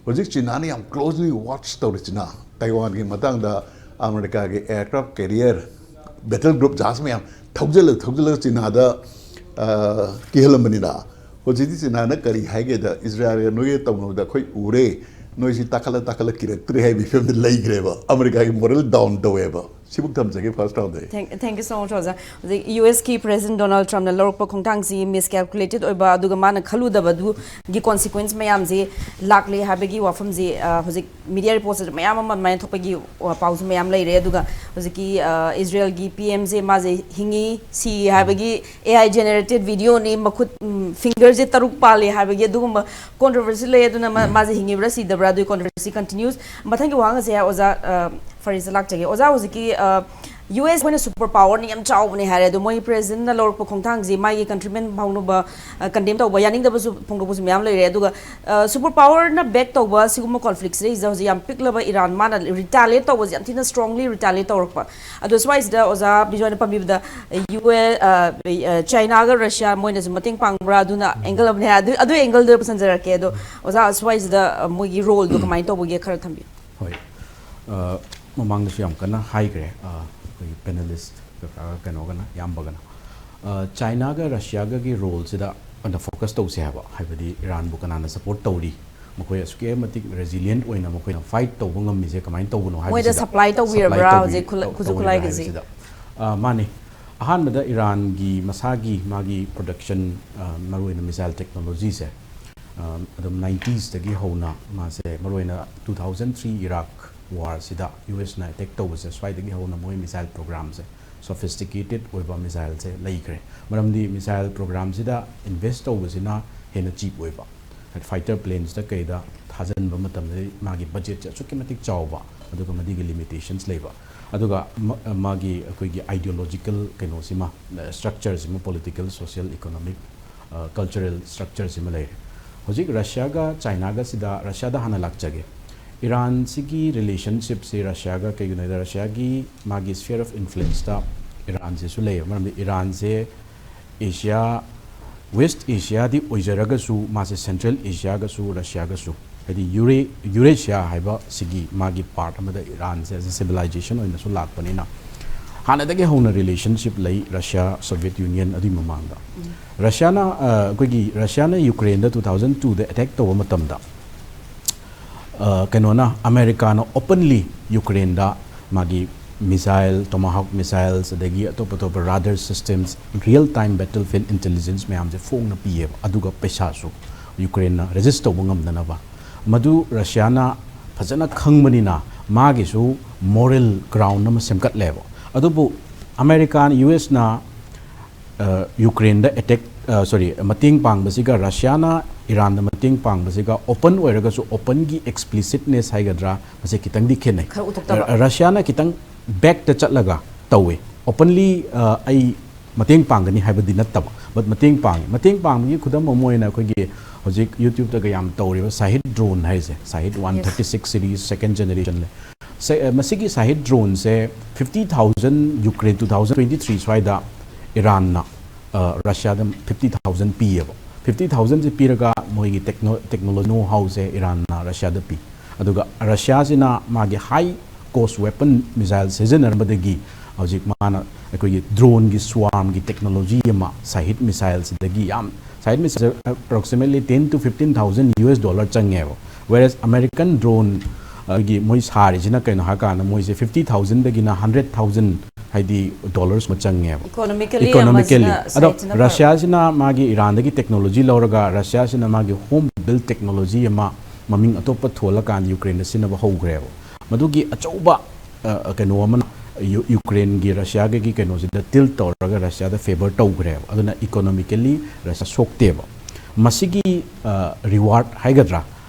ꯍꯧꯖꯤꯛ ꯆꯤꯅꯥꯅ ꯌꯥꯝ ꯀ꯭ꯂꯣꯖꯂꯤ ꯋꯥꯠꯆ ꯇꯧꯔꯤꯁꯤꯅ ꯇꯥꯏꯋꯥꯟꯒꯤ ꯃꯇꯥꯡꯗ ꯑꯃꯦꯔꯤꯀꯥꯒꯤ ꯑꯦꯌꯔꯀ꯭ꯔꯥꯐ ꯀꯦꯔꯤꯌꯔ ꯕꯦꯇꯜ ꯒ꯭ꯔꯨꯞ ꯖꯍꯥꯖ ꯃꯌꯥꯝ ꯊꯧꯖꯤꯜꯂ ꯊꯧꯖꯤꯜꯂꯒ ꯆꯤꯅꯥꯗ ꯑ, ꯀꯤꯍꯜꯂꯝꯕꯅꯤꯅ꯫ ꯍꯧꯖꯤꯛꯇꯤ ꯆꯤꯅꯥꯅ ꯀꯔꯤ ꯍꯥꯏꯒꯦꯗ, ꯏꯖꯔꯥꯌꯦꯜ ꯅꯣꯏꯒꯤ ꯇꯧꯅꯕꯗ ꯑꯩꯈꯣꯏ ꯎꯔꯦ, ꯅꯣꯏꯁꯤ ꯇꯥꯈꯠꯂ ꯇꯥꯈꯠꯂ ꯀꯤꯔꯛꯇ꯭ꯔꯦ ꯍꯥꯏꯕꯒꯤ ꯐꯤꯕꯝꯗ ꯂꯩꯈ꯭ꯔꯦꯕ꯫ ꯑꯃꯦꯔꯤꯀꯥꯒꯤ ꯃꯣꯔꯦꯜ ꯗꯥꯎꯟ ꯇꯧꯋꯦꯕ꯫ ꯁꯤꯕꯨꯛ ꯊꯝꯖꯒꯦ ꯐꯥꯔꯁ ꯔꯥꯎꯟꯗ ꯑꯩ꯫ Thank, thank you so much ꯑꯣꯖꯥ꯫ ꯍꯧꯖꯤꯛ ꯌꯨ ꯑꯦꯁꯀꯤ ꯄ꯭ꯔꯦꯁꯤꯗꯦꯟ ꯗꯣꯅꯥꯜꯗ ꯇ꯭ꯔꯝꯞꯅ ꯂꯧꯔꯛꯄ ꯈꯣꯡꯊꯥꯡꯁꯤ ꯃꯤꯁꯀꯦꯜꯀꯨꯂꯦꯇꯦꯠ ꯑꯣꯏꯕ ꯑꯗꯨꯒ ꯃꯥꯅ ꯈꯜꯂꯨꯗꯕꯗꯨꯒꯤ ꯀꯣꯟꯁꯤꯀ꯭ꯋꯦꯟꯁ ꯃꯌꯥꯝꯁꯤ ꯂꯥꯛꯂꯦ ꯍꯥꯏꯕꯒꯤ ꯋꯥꯐꯝꯁꯤ ꯑ, ꯍꯧꯖꯤꯛ ꯃꯤꯗꯤꯌꯥ ꯔꯤꯄꯣꯔꯠꯁꯤꯗ ꯃꯌꯥꯝ ꯑꯃ ꯑꯗꯨꯃꯥꯏꯅ ꯊꯣꯛꯄꯒꯤ ꯋꯥ-, ꯄꯥꯎꯁꯨ ꯃꯌꯥꯝ ꯂꯩꯔꯦ꯫ ꯑꯗꯨꯒ ꯍꯧꯖꯤꯛꯀꯤ ꯑ, ꯏꯖꯔꯦꯜꯒꯤ ꯄꯤ ꯑꯦꯝꯁꯦ ꯃꯥꯁꯦ ꯍꯤꯡꯉꯤ ꯁꯤ ꯍꯥꯏꯕꯒꯤ ꯑꯦ ꯑꯥꯏ ꯖꯦꯅꯦꯔꯦꯇꯦꯠ ꯚꯤꯗꯤꯑꯣꯅꯤ, ꯃꯈꯨꯠ ꯐꯤꯡꯒꯔꯁꯦ ꯇꯔꯨꯛ ꯄꯥꯜꯂꯤ ꯍꯥꯏꯕꯒꯤ ꯑꯗꯨꯒꯨꯝꯕ ꯀꯣꯟꯇ꯭ꯔꯣꯚꯔꯁꯤ ꯂꯩ꯫ ꯑꯗꯨꯅ ꯃꯥ- ꯃꯥꯁꯦ ꯍꯤꯡꯉꯤꯕ꯭ꯔꯥ ꯁꯤꯗꯕ꯭ꯔꯥ ꯑꯗꯨꯒꯤ ꯀꯣꯟꯇ꯭ꯔꯣꯚꯔꯁꯤ ꯀꯟꯇꯤꯅ꯭ꯌꯨꯁ꯫ ꯃꯊꯪꯒꯤ ꯋꯥꯍꯪ ꯑꯁꯦ ꯑꯣꯖꯥ ꯑ, ꯐꯔꯤꯁꯇ ꯂꯥꯛꯆꯒꯦ꯫ ꯑꯣꯖꯥ, ꯍꯧꯖꯤꯛꯀꯤ ꯌꯨ ꯑꯦꯁ ꯑꯩꯈꯣꯏꯅ ꯁꯨꯄꯔ ꯄꯥꯋꯔꯅꯤ ꯌꯥꯝ ꯆꯥꯎꯕꯅꯦ ꯍꯥꯏꯔꯦ, ꯑꯗꯣ ꯃꯣꯏ ꯄ꯭ꯔꯦꯁꯤꯗꯦꯟꯠꯅ ꯂꯧꯔꯛꯄ ꯈꯣꯡꯊꯥꯡꯁꯤ ꯃꯥꯒꯤ ꯀꯟꯇ꯭ꯔꯤꯃꯦꯟ ꯐꯥꯎꯅꯕ ꯀꯟꯗꯦꯝ ꯇꯧꯕ, ꯌꯥꯅꯤꯡꯗꯕꯁꯨ ꯐꯣꯡꯗꯣꯛꯄꯁꯨ ꯃꯌꯥꯝ ꯂꯩꯔꯦ꯫ ꯑꯗꯨꯒ ꯁꯨꯄꯔ ꯄꯥꯋꯔꯅ ꯕꯦꯛ ꯇꯧꯕ ꯁꯤꯒꯨꯝꯕ ꯀꯣꯟꯐ꯭ꯂꯤꯛꯁꯤꯗꯩꯁꯤꯗ ꯍꯧꯖꯤꯛ ꯌꯥꯝ ꯄꯤꯛꯂꯕ ꯏꯔꯥꯟ ꯃꯥꯅ ꯔꯤꯇꯥꯂꯤꯌꯦꯠ ꯇꯧꯕꯁꯦ ꯌꯥꯝ ꯊꯤꯅ ꯁ꯭ꯇꯔꯣꯡꯂꯤ ꯔꯤꯇꯥꯂꯤꯌꯦꯠ ꯇꯧꯔꯛꯄ꯫ ꯑꯗꯣ ꯁ꯭ꯋꯥꯏꯁꯤꯗ ꯑꯣꯖꯥ ꯕꯤꯖꯣꯏꯅ ꯄꯟꯕꯤꯕꯗ ꯌꯨ ꯑꯦ ꯆꯥꯏꯅꯥꯒ ꯔꯁꯤꯌꯥ ꯃꯣꯏꯅꯁꯨ ꯃꯇꯦꯡ ꯄꯥꯡꯕ꯭ꯔꯥ, ꯑꯗꯨꯅ ꯑꯦꯡꯒꯜ ꯑꯃꯅꯦ ꯍꯥꯏ꯫ ꯑꯗꯨ ꯑꯗꯨ ꯑꯦꯡꯒꯜꯗ ꯄꯨꯁꯟꯖꯔꯛꯀꯦ꯫ ꯑꯗꯣ ꯑꯣꯖꯥ, ꯁ꯭ꯋꯥꯏꯁꯤꯗ ꯑ, ꯃꯣꯏꯒꯤ ꯔꯣꯜꯗꯣ ꯀꯃꯥꯏꯅ ꯇꯧꯕꯒꯦ ꯈꯔ ꯊꯝꯕꯤꯌꯨ꯫ ꯍꯣꯏ꯫ ꯑ, ꯃꯃꯥꯡꯗꯁꯨ ꯌꯥꯝ ꯀꯟꯅ ꯍꯥꯏꯈ꯭ꯔꯦ, ꯑ, ꯑꯩꯈꯣꯏꯒꯤ ꯄꯦꯅꯦꯂꯤꯁ ꯀꯀꯥꯒ ꯀꯩꯅꯣꯒꯅ, ꯏꯌꯥꯝꯕꯒꯅ꯫ ꯑ, ꯆꯥꯏꯅꯥꯒ ꯔꯁꯤꯌꯥꯒꯒꯤ ꯔꯣꯜꯁꯤꯗ ꯑꯣꯏꯅ ꯐꯣꯀꯁ ꯇꯧꯁꯦ ꯍꯥꯏꯕ, ꯍꯥꯏꯕꯗꯤ ꯏꯔꯥꯟꯕꯨ ꯀꯅꯥꯅ ꯁꯄꯣꯔꯠ ꯇꯧꯔꯤ, ꯃꯈꯣꯏ ꯑꯁꯨꯛꯀꯤ ꯃꯇꯤꯛ ꯔꯦꯖꯤꯂꯤꯌꯦꯟꯠ ꯑꯣꯏꯅ ꯃꯈꯣꯏꯅ ꯐꯥꯏꯠ ꯇꯧꯕ ꯉꯝꯃꯤꯁꯦ ꯀꯃꯥꯏꯅ ꯇꯧꯕꯅꯣ ꯃꯣꯏꯗ ꯍꯥꯏꯕꯁꯤꯗ꯫ ꯁꯄ꯭ꯂꯥꯏ ꯇꯧꯕꯤꯔꯕ꯭ꯔꯥ ꯁꯄ꯭ꯂꯥꯏ ꯇꯧꯕꯤ-, ꯍꯧꯖꯤꯛ ꯈꯨꯠꯂ-, ꯇꯧ-, ꯈꯨꯠꯁꯨ ꯇꯧꯔꯤꯕ꯭ꯔꯥ ꯈꯨꯠꯂꯥꯏꯒꯁꯦ? ꯍꯥꯏꯕꯁꯤꯗ꯫ ꯑ, ꯃꯥꯅꯤ꯫ ꯑꯍꯥꯟꯕꯗ ꯏꯔꯥꯟꯒꯤ ꯃꯁꯥꯒꯤ ꯃꯥꯒꯤ ꯄ꯭ꯔꯣꯗꯛꯁꯟ, ꯑ, ꯃꯔꯨꯑꯣꯏꯅ ꯃꯤꯁꯥꯏꯜ ꯇꯦꯛꯅꯣꯂꯣꯖꯤꯁꯦ, ꯑ, ꯑꯗꯨꯝ ꯅꯥꯏꯟꯇꯤꯁꯇꯒꯤ ꯍꯧꯅ ꯃꯥꯁꯦ ꯃꯔꯨꯑꯣꯏꯅ ꯇꯨ ꯊꯥꯎꯖꯟ ꯊ꯭ꯔꯤ ꯏꯔꯥꯛ ꯋꯥꯔꯁꯤꯗ ꯌꯨ ꯑꯦꯁꯅ ꯑꯦꯇꯦꯛ ꯇꯧꯕꯁꯦ ꯁ꯭ꯋꯥꯏꯗꯒꯤ ꯍꯧꯅ ꯃꯣꯏ ꯃꯤꯁꯥꯏꯜ ꯄ꯭ꯔꯣꯒ꯭ꯔꯥꯝꯁꯦ ꯁꯣꯐꯤꯁꯇꯤꯀꯦꯇꯦꯠ ꯑꯣꯏꯕ ꯃꯤꯁꯥꯏꯜꯁꯦ ꯂꯩꯈ꯭ꯔꯦ꯫ ꯃꯔꯝꯗꯤ ꯃꯤꯁꯥꯏꯜ ꯄ꯭ꯔꯣꯒ꯭ꯔꯥꯝꯁꯤꯗ ꯏꯟꯚꯦꯁ ꯇꯧꯕꯁꯤꯅ ꯍꯦꯟꯅ ꯆꯤꯞ ꯑꯣꯏꯕ꯫ ꯐꯥꯏꯇꯔ ꯄ꯭ꯂꯦꯟꯁꯇ ꯀꯩꯗ ꯊꯥꯖꯤꯟꯕ ꯃꯇꯝꯗꯗꯤ ꯃꯥꯒꯤ ꯕꯖꯦꯠꯁꯦ ꯑꯁꯨꯛꯀꯤ ꯃꯇꯤꯛ ꯆꯥꯎꯕ, ꯑꯗꯨꯒ ꯃꯗꯨꯒꯤ ꯂꯤꯃꯤꯇꯦꯁꯟꯁ ꯂꯩꯕ, ꯑꯗꯨꯒ ꯃ-, ꯃꯥꯒꯤ ꯑꯩꯈꯣꯏꯒꯤ ꯑꯥꯏꯗꯤꯌꯣꯂꯣꯖꯤꯀꯦꯜ ꯀꯩꯅꯣꯁꯤꯃ, ꯁ꯭ꯇ꯭ꯔꯛꯆꯔꯁꯤꯃ, ꯄꯣꯂꯤꯇꯤꯀꯦꯜ, ꯁꯣꯁꯤꯌꯦꯜ, ꯏꯀꯣꯅꯣꯃꯤꯛ, ꯀꯜꯆꯔꯦꯜ ꯁ꯭ꯇ꯭ꯔꯛꯆꯔꯁꯤꯃ ꯂꯩꯔꯦ꯫ ꯍꯧꯖꯤꯛ ꯔꯁꯤꯌꯥꯒ ꯆꯥꯏꯅꯥꯒꯁꯤꯗ, ꯔꯁꯤꯌꯥꯗ ꯍꯥꯟꯅ ꯂꯥꯛꯆꯒꯦ꯫ ꯏꯔꯥꯟꯁꯤꯒꯤ ꯔꯤꯂꯦꯁꯟꯁꯤꯞꯁꯤ ꯔꯁꯤꯌꯥꯒ ꯀꯩꯒꯤꯅꯣ ꯍꯥꯏꯗ, ꯔꯁꯤꯌꯥꯒꯤ ꯃꯥꯒꯤ ꯁ꯭ꯐꯤꯌꯔ ꯑꯣꯐ ꯏꯟꯐ꯭ꯂꯨꯌꯦꯟꯁꯇ ꯏꯔꯥꯟꯁꯤꯁꯨ ꯂꯩꯌꯦꯕ꯫ ꯃꯔꯝꯗꯤ ꯏꯔꯥꯟꯁꯦ ꯑꯦꯁꯤꯌꯥ, ꯋꯦꯁ ꯑꯦꯁꯤꯌꯥꯗꯤ ꯑꯣꯏꯖꯔꯒꯁꯨ, ꯃꯥꯁꯦ ꯁꯦꯟꯇ꯭ꯔꯦꯜ ꯑꯦꯁꯤꯌꯥꯒꯁꯨ, ꯔꯁꯤꯌꯥꯒꯁꯨ, ꯍꯥꯏꯗꯤ ꯌꯨꯔꯦ-, ꯌꯨꯔꯦꯁꯤꯌꯥ ꯍꯥꯏꯕ ꯁꯤꯒꯤ ꯃꯥꯒꯤ ꯄꯥꯔꯠ ꯑꯃꯗ ꯏꯔꯥꯟꯁꯦ ꯑꯦꯁ ꯑꯦ ꯁꯤꯚꯤꯂꯥꯏꯖꯦꯁꯟ ꯑꯣꯏꯅꯁꯨ ꯂꯥꯛꯄꯅꯤꯅ, ꯍꯥꯟꯅꯗꯒꯤ ꯍꯧꯅ ꯔꯤꯂꯦꯁꯟꯁꯤꯞ ꯂꯩ ꯔꯁꯤꯌꯥ, ꯁꯣꯚꯤꯌꯦꯠ ꯌꯨꯅꯤꯌꯟ ꯑꯗꯨꯒꯤ ꯃꯃꯥꯡꯗ꯫ ꯔꯁꯤꯌꯥꯅ, ꯑ, ꯑꯩꯈꯣꯏꯒꯤ ꯔꯁꯤꯌꯥꯅ ꯌꯨꯀ꯭ꯔꯦꯟꯗ ꯇꯨ ꯊꯥꯎꯖꯟ ꯇꯨꯗ ꯑꯦꯇꯦꯛ ꯇꯧꯕ ꯃꯇꯝꯗ, ꯑ, ꯀꯩꯅꯣꯅ, ꯑꯃꯦꯔꯤꯀꯥꯅ ꯑꯣꯄꯟꯂꯤ ꯌꯨꯀ꯭ꯔꯦꯟꯗ ꯃꯥꯒꯤ ꯃꯤꯁꯥꯏꯜ, ꯇꯣꯃꯥꯍꯣꯛ ꯃꯤꯁꯥꯏꯜꯁ, ꯑꯗꯒꯤ ꯑꯇꯣꯞ ꯑꯇꯣꯞꯄ radar systems, real time ꯕꯦꯇꯜꯐꯤꯜꯗ intelligence ꯃꯌꯥꯝꯁꯦ ꯐꯣꯡꯅ ꯄꯤꯌꯦꯕ꯫ ꯑꯗꯨꯒ ꯄꯩꯁꯥꯁꯨ ꯌꯨꯀ꯭ꯔꯦꯟꯅ ꯔꯦꯖꯤꯁ ꯇꯧꯕ ꯉꯝꯗꯅꯕ꯫ ꯃꯗꯨ ꯔꯁꯤꯌꯥꯅ ꯐꯖꯅ ꯈꯪꯕꯅꯤꯅ ꯃꯥꯒꯤꯁꯨ ꯃꯣꯔꯦꯜ ꯒ꯭ꯔꯥꯎꯟ ꯑꯃ ꯁꯦꯝꯒꯠꯂꯦꯕ꯫ ꯑꯗꯨꯕꯨ ꯑꯃꯦꯔꯤꯀꯥꯅ, ꯌꯨ ꯑꯦꯁꯅ, ꯑ, ꯌꯨꯀ꯭ꯔꯦꯟꯗ ꯑꯦꯇꯦꯛ, ꯑ, ꯁꯣꯔꯤ, ꯃꯇꯦꯡ ꯄꯥꯡꯕꯁꯤꯒ, ꯔꯁꯤꯌꯥꯅ ꯏꯔꯥꯟꯗ ꯃꯇꯦꯡ ꯄꯥꯡꯕꯁꯤꯒ, ꯑꯣꯄꯟ ꯑꯣꯏꯔꯒꯁꯨ ꯑꯣꯄꯟꯒꯤ ꯑꯦꯛꯁꯄ꯭ꯂꯤꯁꯤꯠꯅꯦꯁ ꯍꯥꯏꯒꯗ꯭ꯔꯥ, ꯃꯁꯤ ꯈꯤꯇꯪꯗꯤ ꯈꯦꯠꯅꯩ꯫ ꯈꯔ ꯎꯊꯣꯛꯇꯕ꯫ ꯔ-, ꯔꯁꯤꯌꯥꯅ ꯈꯤꯇꯪ ꯕꯦꯛꯇ ꯆꯠꯂꯒ ꯇꯧꯋꯦ꯫ ꯑꯣꯄꯟꯂꯤ, ꯑ, ꯑꯩ ꯃꯇꯦꯡ ꯄꯥꯡꯒꯅꯤ ꯍꯥꯏꯕꯗꯤ ꯅꯠꯇꯕ, ꯕꯠ ꯃꯇꯦꯡ ꯄꯥꯡꯉꯤ꯫ ꯃꯇꯦꯡ ꯄꯥꯡꯕꯒꯤ ꯈꯨꯗꯝ ꯑꯃ ꯑꯣꯏꯅ ꯑꯩꯈꯣꯏꯒꯤ ꯍꯧꯖꯤꯛ ꯌꯨꯇ꯭ꯌꯨꯕꯇꯒ ꯌꯥꯝ ꯇꯧꯔꯤꯕ ꯁꯥꯍꯤꯗ ꯗ꯭ꯔꯣꯟ ꯍꯥꯏꯁꯦ, Shahed Yes. One thirty six series second generation ꯂꯩ꯫ ꯁꯦ-, ꯑ, ꯃꯁꯤꯒꯤ ꯁꯥꯍꯤꯗ ꯗ꯭ꯔꯣꯟꯁꯦ fifty thousand Ukraine two thousand twenty three ꯁ꯭ꯋꯥꯏꯗ ꯏꯔꯥꯟꯅ, ꯑ, ꯔꯁꯤꯌꯥꯗ ꯐꯤꯐꯇꯤ ꯊꯥꯎꯖꯟ ꯄꯤꯌꯦꯕ꯫ ꯐꯤꯐꯇꯤ ꯊꯥꯎꯖꯟꯁꯦ ꯄꯤꯔꯒ ꯃꯣꯏꯒꯤ ꯇꯦꯛꯅꯣ-, ꯇꯦꯛꯅꯣꯂꯣꯖꯤ ꯅꯣ ꯍꯥꯎꯁꯦ ꯏꯔꯥꯟꯅ ꯔꯁꯤꯌꯥꯗ ꯄꯤ꯫ ꯑꯗꯨꯒ ꯔꯁꯤꯌꯥꯁꯤꯅ ꯃꯥꯒꯤ ꯍꯥꯏ ꯀꯣꯁ ꯋꯦꯄꯟ ꯃꯤꯁꯥꯏꯜ ꯁꯤꯖꯤꯟꯅꯔꯝꯕꯗꯒꯤ ꯍꯧꯖꯤꯛ ꯃꯥꯅ ꯑꯩꯈꯣꯏꯒꯤ ꯗ꯭ꯔꯣꯟꯒꯤ ꯁ꯭ꯋꯥꯔꯝꯒꯤ ꯇꯦꯛꯅꯣꯂꯣꯖꯤ ꯑꯃ ꯁꯥꯍꯤꯗ ꯃꯤꯁꯥꯏꯜꯁꯤꯗꯒꯤ ꯌꯥꯝ, Shahid missile approximately ten to fifteen thousand U S dollar ꯆꯪꯉꯦꯕ꯫ Whereas American drone, ꯑ, ꯒꯤ ꯃꯣꯏ ꯁꯥꯔꯤꯁꯤꯅ ꯀꯩꯅꯣ ꯍꯥꯏꯔꯀꯥꯟꯗ ꯃꯣꯏꯁꯦ ꯐꯤꯐꯇꯤ ꯊꯥꯎꯖꯟꯗꯒꯤꯅ ꯍꯟꯗ꯭ꯔꯦꯠ ꯊꯥꯎꯖꯟ ꯍꯥꯏꯗꯤ ꯗꯣꯂꯔꯁ ꯑꯃ ꯆꯪꯉꯦꯕ꯫ Economically ꯏꯀꯣꯅꯣꯃꯤꯀꯦꯂꯤ꯫ ꯑꯃꯁꯤꯅ ꯑꯗꯣ ꯁꯥꯏꯠꯁꯤꯅ ꯐꯕ꯫ ꯔꯁꯤꯌꯥꯁꯤꯅ ꯃꯥꯒꯤ ꯏꯔꯥꯟꯗꯒꯤ ꯇꯦꯛꯅꯣꯂꯣꯖꯤ ꯂꯧꯔꯒ ꯔꯁꯤꯌꯥꯁꯤꯅ ꯃꯥꯒꯤ ꯍꯣꯝ ꯕꯤꯜ ꯇꯦꯛꯅꯣꯂꯣꯖꯤ ꯑꯃ ꯃꯃꯤꯡ ꯑꯇꯣꯞꯄ ꯊꯣꯜꯂꯀꯥꯟꯗ ꯌꯨꯀ꯭ꯔꯦꯟꯗ ꯁꯤꯖꯤꯟꯅꯕ ꯍꯧꯈ꯭ꯔꯦꯕ꯫ ꯃꯗꯨꯒꯤ ꯑꯆꯧꯕ, ꯑ, ꯀꯩꯅꯣ ꯑꯃꯅ, ꯌꯨ- ꯌꯨꯀ꯭ꯔꯦꯟꯒꯤ ꯔꯁꯤꯌꯥꯒꯤ ꯀꯩꯅꯣꯁꯤꯗ ꯇꯤꯜ ꯇꯧꯔꯒ ꯔꯁꯤꯌꯥꯗ ꯐꯦꯚꯔ ꯇꯧꯈ꯭ꯔꯦꯕ꯫ ꯑꯗꯨꯅ ꯏꯀꯣꯅꯣꯃꯤꯀꯦꯂꯤ ꯔꯁꯤꯌꯥ ꯁꯣꯛꯇꯦꯕ꯫ ꯃꯁꯤꯒꯤ ꯔꯤꯋꯥꯔꯗ ꯍꯥꯏꯒꯗ꯭ꯔꯥ,